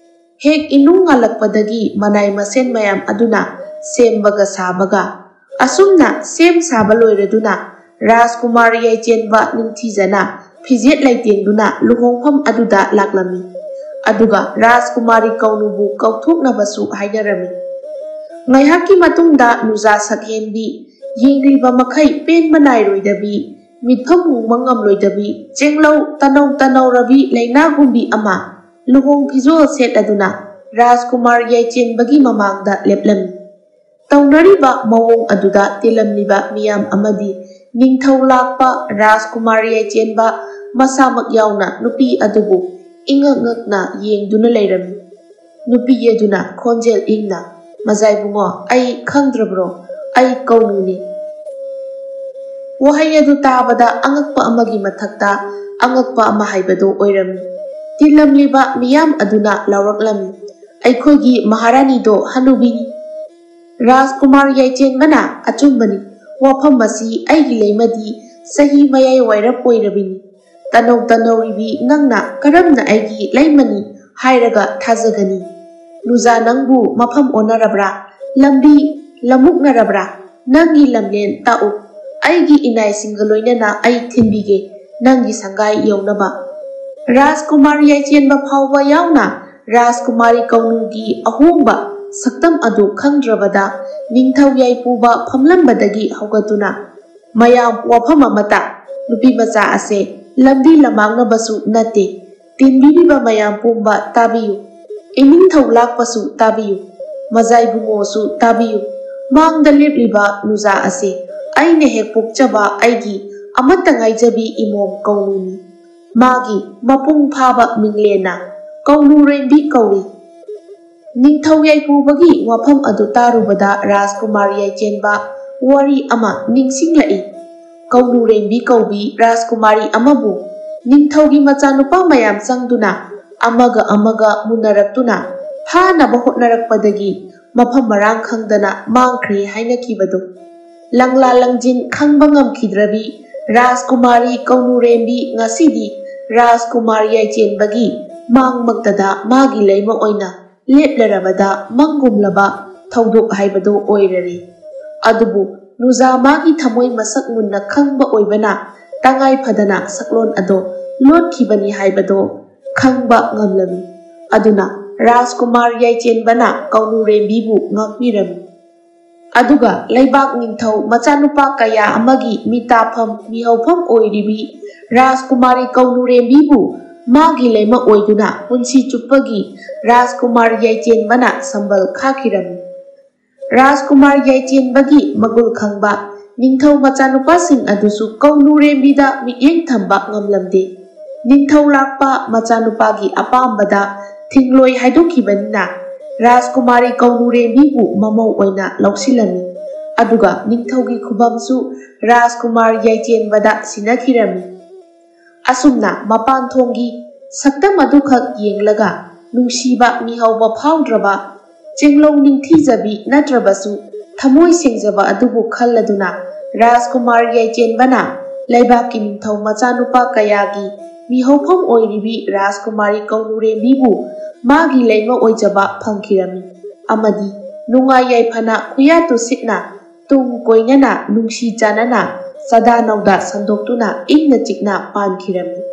ꯍꯦꯛ ꯏꯅꯨꯡ ꯉꯥꯜꯂꯛꯄꯗꯒꯤ ꯃꯅꯥꯏ ꯃꯁꯦꯟ ꯃꯌꯥꯝ ꯑꯗꯨꯅ ꯁꯦꯝꯕꯒ ꯁꯥꯕꯒ, ꯑꯁꯨꯝꯅ ꯁꯦꯝ ꯁꯥꯕ ꯂꯣꯏꯔꯗꯨꯅ ꯔꯥꯖꯀꯨꯃꯥꯔ ꯌꯥꯏꯆꯦꯟꯕ ꯅꯤꯡꯊꯤꯖꯅ ꯐꯤꯖꯦꯠ ꯂꯩꯇꯦꯡꯗꯨꯅ ꯂꯨꯍꯣꯡꯐꯝ ꯑꯗꯨꯗ ꯂꯥꯛꯂꯝꯃꯤ꯫ ꯑꯗꯨꯒ ꯔꯥꯖꯀꯨꯃꯥꯔꯤ ꯀꯧꯅꯨꯕꯨ ꯀꯧꯊꯣꯛꯅꯕꯁꯨ ꯍꯥꯏꯅꯔꯝꯃꯤ꯫ ꯉꯥꯏꯍꯥꯛꯀꯤ ꯃꯇꯨꯡꯗ ꯅꯨꯖꯥ ꯁꯛꯍꯦꯟꯕꯤ, ꯌꯦꯡꯂꯤꯕ ꯃꯈꯩ ꯄꯦꯟꯕ ꯅꯥꯏꯔꯣꯏꯗꯕꯤ, ꯃꯤꯠꯐꯝ ꯍꯨꯝꯕ ꯉꯝꯂꯣꯏꯗꯕꯤ, ꯆꯦꯡꯂꯧ ꯇꯅꯧ ꯇꯅꯧꯔꯕꯤ ꯂꯩꯅꯥꯒꯨꯝꯕꯤ ꯑꯃ ꯂꯨꯍꯣꯡ ꯐꯤꯖꯣꯜ ꯁꯦꯠꯂꯗꯨꯅ ꯔꯥꯖꯀꯨꯃꯥꯔ ꯌꯥꯏꯆꯦꯟꯕꯒꯤ ꯃꯃꯥꯡꯗ ꯂꯦꯞꯂꯝꯃꯤ꯫ ꯇꯧꯅꯔꯤꯕ ꯃꯑꯣꯡ ꯑꯗꯨꯗ ꯇꯤꯜꯂꯝꯂꯤꯕ ꯃꯤꯌꯥꯝ ꯑꯃꯗꯤ ꯅꯤꯡꯊꯧ ꯂꯥꯛꯄ ꯔꯥꯖꯀꯨꯃꯥꯔ ꯌꯥꯏꯆꯦꯟꯕ ꯃꯁꯥꯃꯛ ꯌꯥꯎꯅ ꯅꯨꯄꯤ ꯑꯗꯨꯕꯨ ꯏꯉꯛ ꯉꯛꯅ ꯌꯦꯡꯗꯨꯅ ꯂꯩꯔꯝꯃꯤ꯫ ꯅꯨꯄꯤ ꯑꯗꯨꯅ ꯈꯣꯟꯖꯦꯜ ꯏꯪꯅ, "ꯃꯖꯥꯏꯕꯨꯡꯉꯣ, ꯑꯩ ꯈꯪꯗ꯭ꯔꯕ꯭ꯔꯣ? ꯑꯩ ꯀꯧꯅꯨꯅꯤ꯫" ꯋꯥꯍꯩ ꯑꯗꯨ ꯇꯥꯕꯗ ꯑꯉꯛꯄ ꯑꯃꯒꯤ ꯃꯊꯛꯇ ꯑꯉꯛꯄ ꯑꯃ ꯍꯥꯏꯕꯗꯨ ꯑꯣꯏꯔꯝꯃꯤ꯫ ꯇꯤꯜꯂꯝꯂꯤꯕ ꯃꯤꯌꯥꯝ ꯑꯗꯨꯅ ꯂꯥꯎꯔꯛꯂꯝꯃꯤ, "ꯑꯩꯈꯣꯏꯒꯤ ꯃꯍꯥꯔꯥꯅꯤꯗꯣ ꯍꯅꯨꯕꯤꯅꯤ꯫" ꯔꯥꯖꯀꯨꯃꯥꯔ ꯌꯥꯏꯆꯦꯟꯕꯅ, "ꯑꯆꯨꯝꯕꯅꯤ, ꯋꯥꯐꯝ ꯑꯁꯤ ꯑꯩꯒꯤ ꯂꯩꯃꯗꯤ ꯆꯍꯤ ꯃꯌꯥꯏ ꯋꯥꯏꯔꯞ ꯑꯣꯏꯔꯕꯤꯅꯤ꯫ ꯇꯅꯧ ꯇꯅꯧꯔꯤꯕꯤ ꯅꯪꯅ ꯀꯔꯝꯅ ꯑꯩꯒꯤ ꯂꯩꯃꯅꯤ ꯍꯥꯏꯔꯒ ꯊꯥꯖꯒꯅꯤ? ꯅꯨꯖꯥ, ꯅꯪꯕꯨ ꯃꯐꯝ ꯑꯣꯟꯅꯔꯕ꯭ꯔꯥ? ꯂꯝꯕꯤ ꯂꯝꯃꯨꯛꯅꯔꯕ꯭ꯔꯥ? ꯅꯪꯒꯤ ꯂꯝꯂꯦꯟ ꯇꯥꯛꯎ꯫ ꯑꯩꯒꯤ ꯏꯅꯥꯏꯁꯤꯡꯒ ꯂꯣꯏꯅꯅ ꯑꯩ ꯊꯤꯟꯕꯤꯒꯦ ꯅꯪꯒꯤ ꯁꯪꯒꯥꯏ ꯌꯧꯅꯕ꯫ ꯔꯥꯖꯀꯨꯃꯥꯔ ꯌꯥꯏꯆꯦꯟꯕ ꯐꯥꯎꯕ ꯌꯥꯎꯅ ꯔꯥꯖꯀꯨꯃꯥꯔꯤ ꯀꯧꯅꯨꯒꯤ ꯑꯍꯣꯡꯕ ꯁꯛꯇꯝ ꯑꯗꯨ ꯈꯪꯗ꯭ꯔꯕꯗ ꯅꯤꯡꯊꯧ ꯌꯥꯏꯄꯨꯕ ꯐꯝꯂꯝꯕꯗꯒꯤ ꯍꯧꯒꯠꯇꯨꯅ, "ꯃꯌꯥꯝ, ꯋꯥꯐꯝ ꯑꯃꯇ, ꯅꯨꯄꯤ ꯃꯆꯥ ꯑꯁꯦ ꯂꯝꯕꯤ ꯂꯃꯥꯡꯅꯕꯁꯨ ꯅꯠꯇꯦ꯫ ꯇꯤꯟꯕꯤꯔꯤꯕ ꯃꯌꯥꯝ ꯄꯨꯝꯕ ꯇꯥꯕꯤꯌꯨ꯫ ꯏꯅꯤꯡꯊꯧ ꯂꯥꯛꯄꯁꯨ ꯇꯥꯕꯤꯌꯨ꯫ ꯃꯖꯥꯏꯕꯨꯡꯉꯣꯁꯨ ꯇꯥꯕꯤꯌꯨ꯫ ꯃꯥꯡꯗ ꯂꯦꯞꯂꯤꯕ ꯅꯨꯖꯥ ꯑꯁꯦ ꯑꯩꯅ ꯍꯦꯛ ꯄꯣꯛꯆꯕ ꯑꯩꯒꯤ ꯑꯃꯠꯇ ꯉꯥꯏꯖꯕꯤ ꯏꯃꯣꯝ ꯀꯧꯅꯨꯅꯤ꯫ ꯃꯥꯒꯤ ꯃꯄꯨꯡ ꯐꯥꯕ ꯃꯤꯡꯂꯦꯟꯅ ꯀꯧꯅꯨꯔꯦꯝꯕꯤ ꯀꯧꯏ"꯫ ꯅꯤꯡꯊꯧ ꯌꯥꯏꯄꯨꯕꯒꯤ ꯋꯥꯐꯝ ꯑꯗꯨ ꯇꯥꯔꯨꯕꯗ ꯔꯥꯖꯀꯨꯃꯥꯔ ꯌꯥꯏꯆꯦꯟꯕ ꯋꯥꯔꯤ ꯑꯃ ꯅꯤꯡꯁꯤꯡꯂꯛꯏ꯫ ꯀꯧꯅꯨꯔꯦꯝꯕꯤ ꯀꯧꯕꯤ ꯔꯥꯖꯀꯨꯃꯥꯔꯤ ꯑꯃꯕꯨ ꯅꯤꯡꯊꯧꯒꯤ ꯃꯆꯥꯅꯨꯄꯥ ꯃꯌꯥꯝ ꯆꯪꯗꯨꯅ ꯑꯃꯒ ꯑꯃꯒ ꯃꯨꯟꯅꯔꯛꯇꯨꯅ ꯐꯥꯅꯕ ꯍꯣꯠꯅꯔꯛꯄꯗꯒꯤ ꯃꯐꯝ ꯃꯔꯥꯡ ꯈꯪꯗꯅ ꯃꯥꯡꯈ꯭ꯔꯦ ꯍꯥꯏꯅꯈꯤꯕꯗꯨ꯫ ꯂꯪꯂꯥ ꯂꯪꯖꯤꯟ ꯈꯪꯕ ꯉꯝꯈꯤꯗ꯭ꯔꯕꯤ ꯔꯥꯖꯀꯨꯃꯥꯔꯤ ꯀꯧꯅꯨꯔꯦꯝꯕꯤ ꯉꯁꯤꯗꯤ ꯔꯥꯖꯀꯨꯃꯥꯔ ꯌꯥꯏꯆꯦꯟꯕꯒꯤ ꯃꯥꯡꯃꯛꯇꯗ ꯃꯥꯒꯤ ꯂꯩꯃ ꯑꯣꯏꯅ ꯂꯦꯞꯂꯔꯕꯗ ꯃꯪꯒꯨꯝꯂꯕ ꯊꯧꯗꯣꯛ ꯍꯥꯏꯕꯗꯨ ꯑꯣꯏꯔꯔꯦ꯫ ꯑꯗꯨꯕꯨ ꯅꯨꯖꯥ ꯃꯥꯒꯤ ꯊꯃꯣꯏ ꯃꯁꯛ ꯃꯨꯟꯅ ꯈꯪꯕ ꯑꯣꯏꯕꯅ ꯇꯉꯥꯏ ꯐꯗꯅ ꯁꯛꯂꯣꯟ ꯑꯗꯣ ꯂꯣꯠꯈꯤꯕꯅꯤ ꯍꯥꯏꯕꯗꯣ ꯈꯪꯕ ꯉꯝꯂꯝꯃꯤ꯫ ꯑꯗꯨꯅ ꯔꯥꯖꯀꯨꯃꯥꯔ ꯌꯥꯏꯆꯦꯟꯕꯅ ꯀꯧꯅꯨꯔꯦꯝꯕꯤꯕꯨ ꯉꯥꯛꯄꯤꯔꯝꯃꯤ꯫ ꯑꯗꯨꯒ ꯂꯩꯕꯥꯛ ꯅꯤꯡꯊꯧ ꯃꯆꯥꯅꯨꯄꯥ ꯀꯌꯥ ꯑꯃꯒꯤ ꯃꯤꯇꯥꯐꯝ ꯃꯤꯍꯧꯐꯝ ꯑꯣꯏꯔꯤꯕꯤ ꯔꯥꯖꯀꯨꯃꯥꯔꯤ ꯀꯧꯅꯨꯔꯦꯝꯕꯤꯕꯨ ꯃꯥꯒꯤ ꯂꯩꯃ ꯑꯣꯏꯗꯨꯅ ꯄꯨꯟꯁꯤ ꯆꯨꯞꯄꯒꯤ ꯔꯥꯖꯀꯨꯃꯥꯔ ꯌꯥꯏꯆꯦꯟꯕꯅ ꯁꯝꯕꯜ ꯈꯥꯛꯈꯤꯔꯝꯃꯤ꯫ ꯔꯥꯖꯀꯨꯃꯥꯔ ꯌꯥꯏꯆꯦꯟꯕꯒꯤ ꯃꯒꯨꯜ ꯈꯪꯕ ꯅꯤꯡꯊꯧ ꯃꯆꯥꯅꯨꯄꯥꯁꯤꯡ ꯑꯗꯨꯁꯨ ꯀꯧꯅꯨꯔꯦꯝꯕꯤꯗ ꯃꯤꯠꯌꯦꯡ ꯊꯝꯕ ꯉꯝꯂꯝꯗꯦ꯫ ꯅꯤꯡꯊꯧ ꯂꯥꯛꯄ ꯃꯆꯥꯅꯨꯄꯥꯒꯤ ꯑꯄꯥꯝꯕꯗ ꯊꯤꯡꯂꯣꯏ ꯍꯥꯏꯗꯣꯛꯈꯤꯕꯅꯤꯅ ꯔꯥꯖꯀꯨꯃꯥꯔꯤ ꯀꯧꯅꯨꯔꯦꯝꯕꯤꯕꯨ ꯃꯃꯧ ꯑꯣꯏꯅ ꯂꯧꯁꯤꯜꯂꯝꯃꯤ꯫ ꯑꯗꯨꯒ ꯅꯤꯡꯊꯧꯒꯤ ꯈꯨꯕꯝꯁꯨ ꯔꯥꯖꯀꯨꯃꯥꯔ ꯌꯥꯏꯆꯦꯟꯕꯗ ꯁꯤꯟꯅꯈꯤꯔꯝꯃꯤ꯫ ꯑꯁꯨꯝꯅ ꯃꯄꯥꯟ ꯊꯣꯡꯒꯤ ꯁꯛꯇꯝ ꯑꯗꯨꯈꯛ ꯌꯦꯡꯂꯒ ꯅꯨꯡꯁꯤꯕ ꯃꯤꯍꯧꯕ ꯐꯥꯎꯗ꯭ꯔꯕ ꯆꯦꯡꯂꯧ ꯅꯤꯡꯊꯤꯖꯕꯤ ꯅꯠꯇ꯭ꯔꯕꯁꯨ ꯊꯃꯣꯏ ꯁꯦꯡꯖꯕ ꯑꯗꯨꯕꯨ ꯈꯜꯂꯗꯨꯅ ꯔꯥꯖꯀꯨꯃꯥꯔ ꯌꯥꯏꯆꯦꯟꯕꯅ ꯂꯩꯕꯥꯛꯀꯤ ꯅꯤꯡꯊꯧ ꯃꯆꯥꯅꯨꯄꯥ ꯀꯌꯥꯒꯤ ꯃꯤꯍꯧꯐꯝ ꯑꯣꯏꯔꯤꯕꯤ ꯔꯥꯖꯀꯨꯃꯥꯔꯤ ꯀꯧꯅꯨꯔꯦꯝꯕꯤꯕꯨ ꯃꯥꯒꯤ ꯂꯩꯃ ꯑꯣꯏꯖꯕ ꯐꯪꯈꯤꯔꯝꯃꯤ꯫ ꯑꯃꯗꯤ ꯅꯨꯡꯉꯥꯏ ꯌꯥꯏꯐꯅ ꯈꯨꯌꯥ ꯇꯨꯁꯤꯠꯅ ꯇꯨꯡ ꯀꯣꯏꯅꯅ ꯅꯨꯡꯁꯤ ꯆꯥꯟꯅꯅ ꯆꯥꯗꯥ ꯅꯧꯗꯥ ꯁꯟꯗꯣꯛꯇꯨꯅ ꯏꯪꯅ ꯆꯤꯛꯅ ꯄꯥꯟꯈꯤꯔꯝꯃꯤ꯫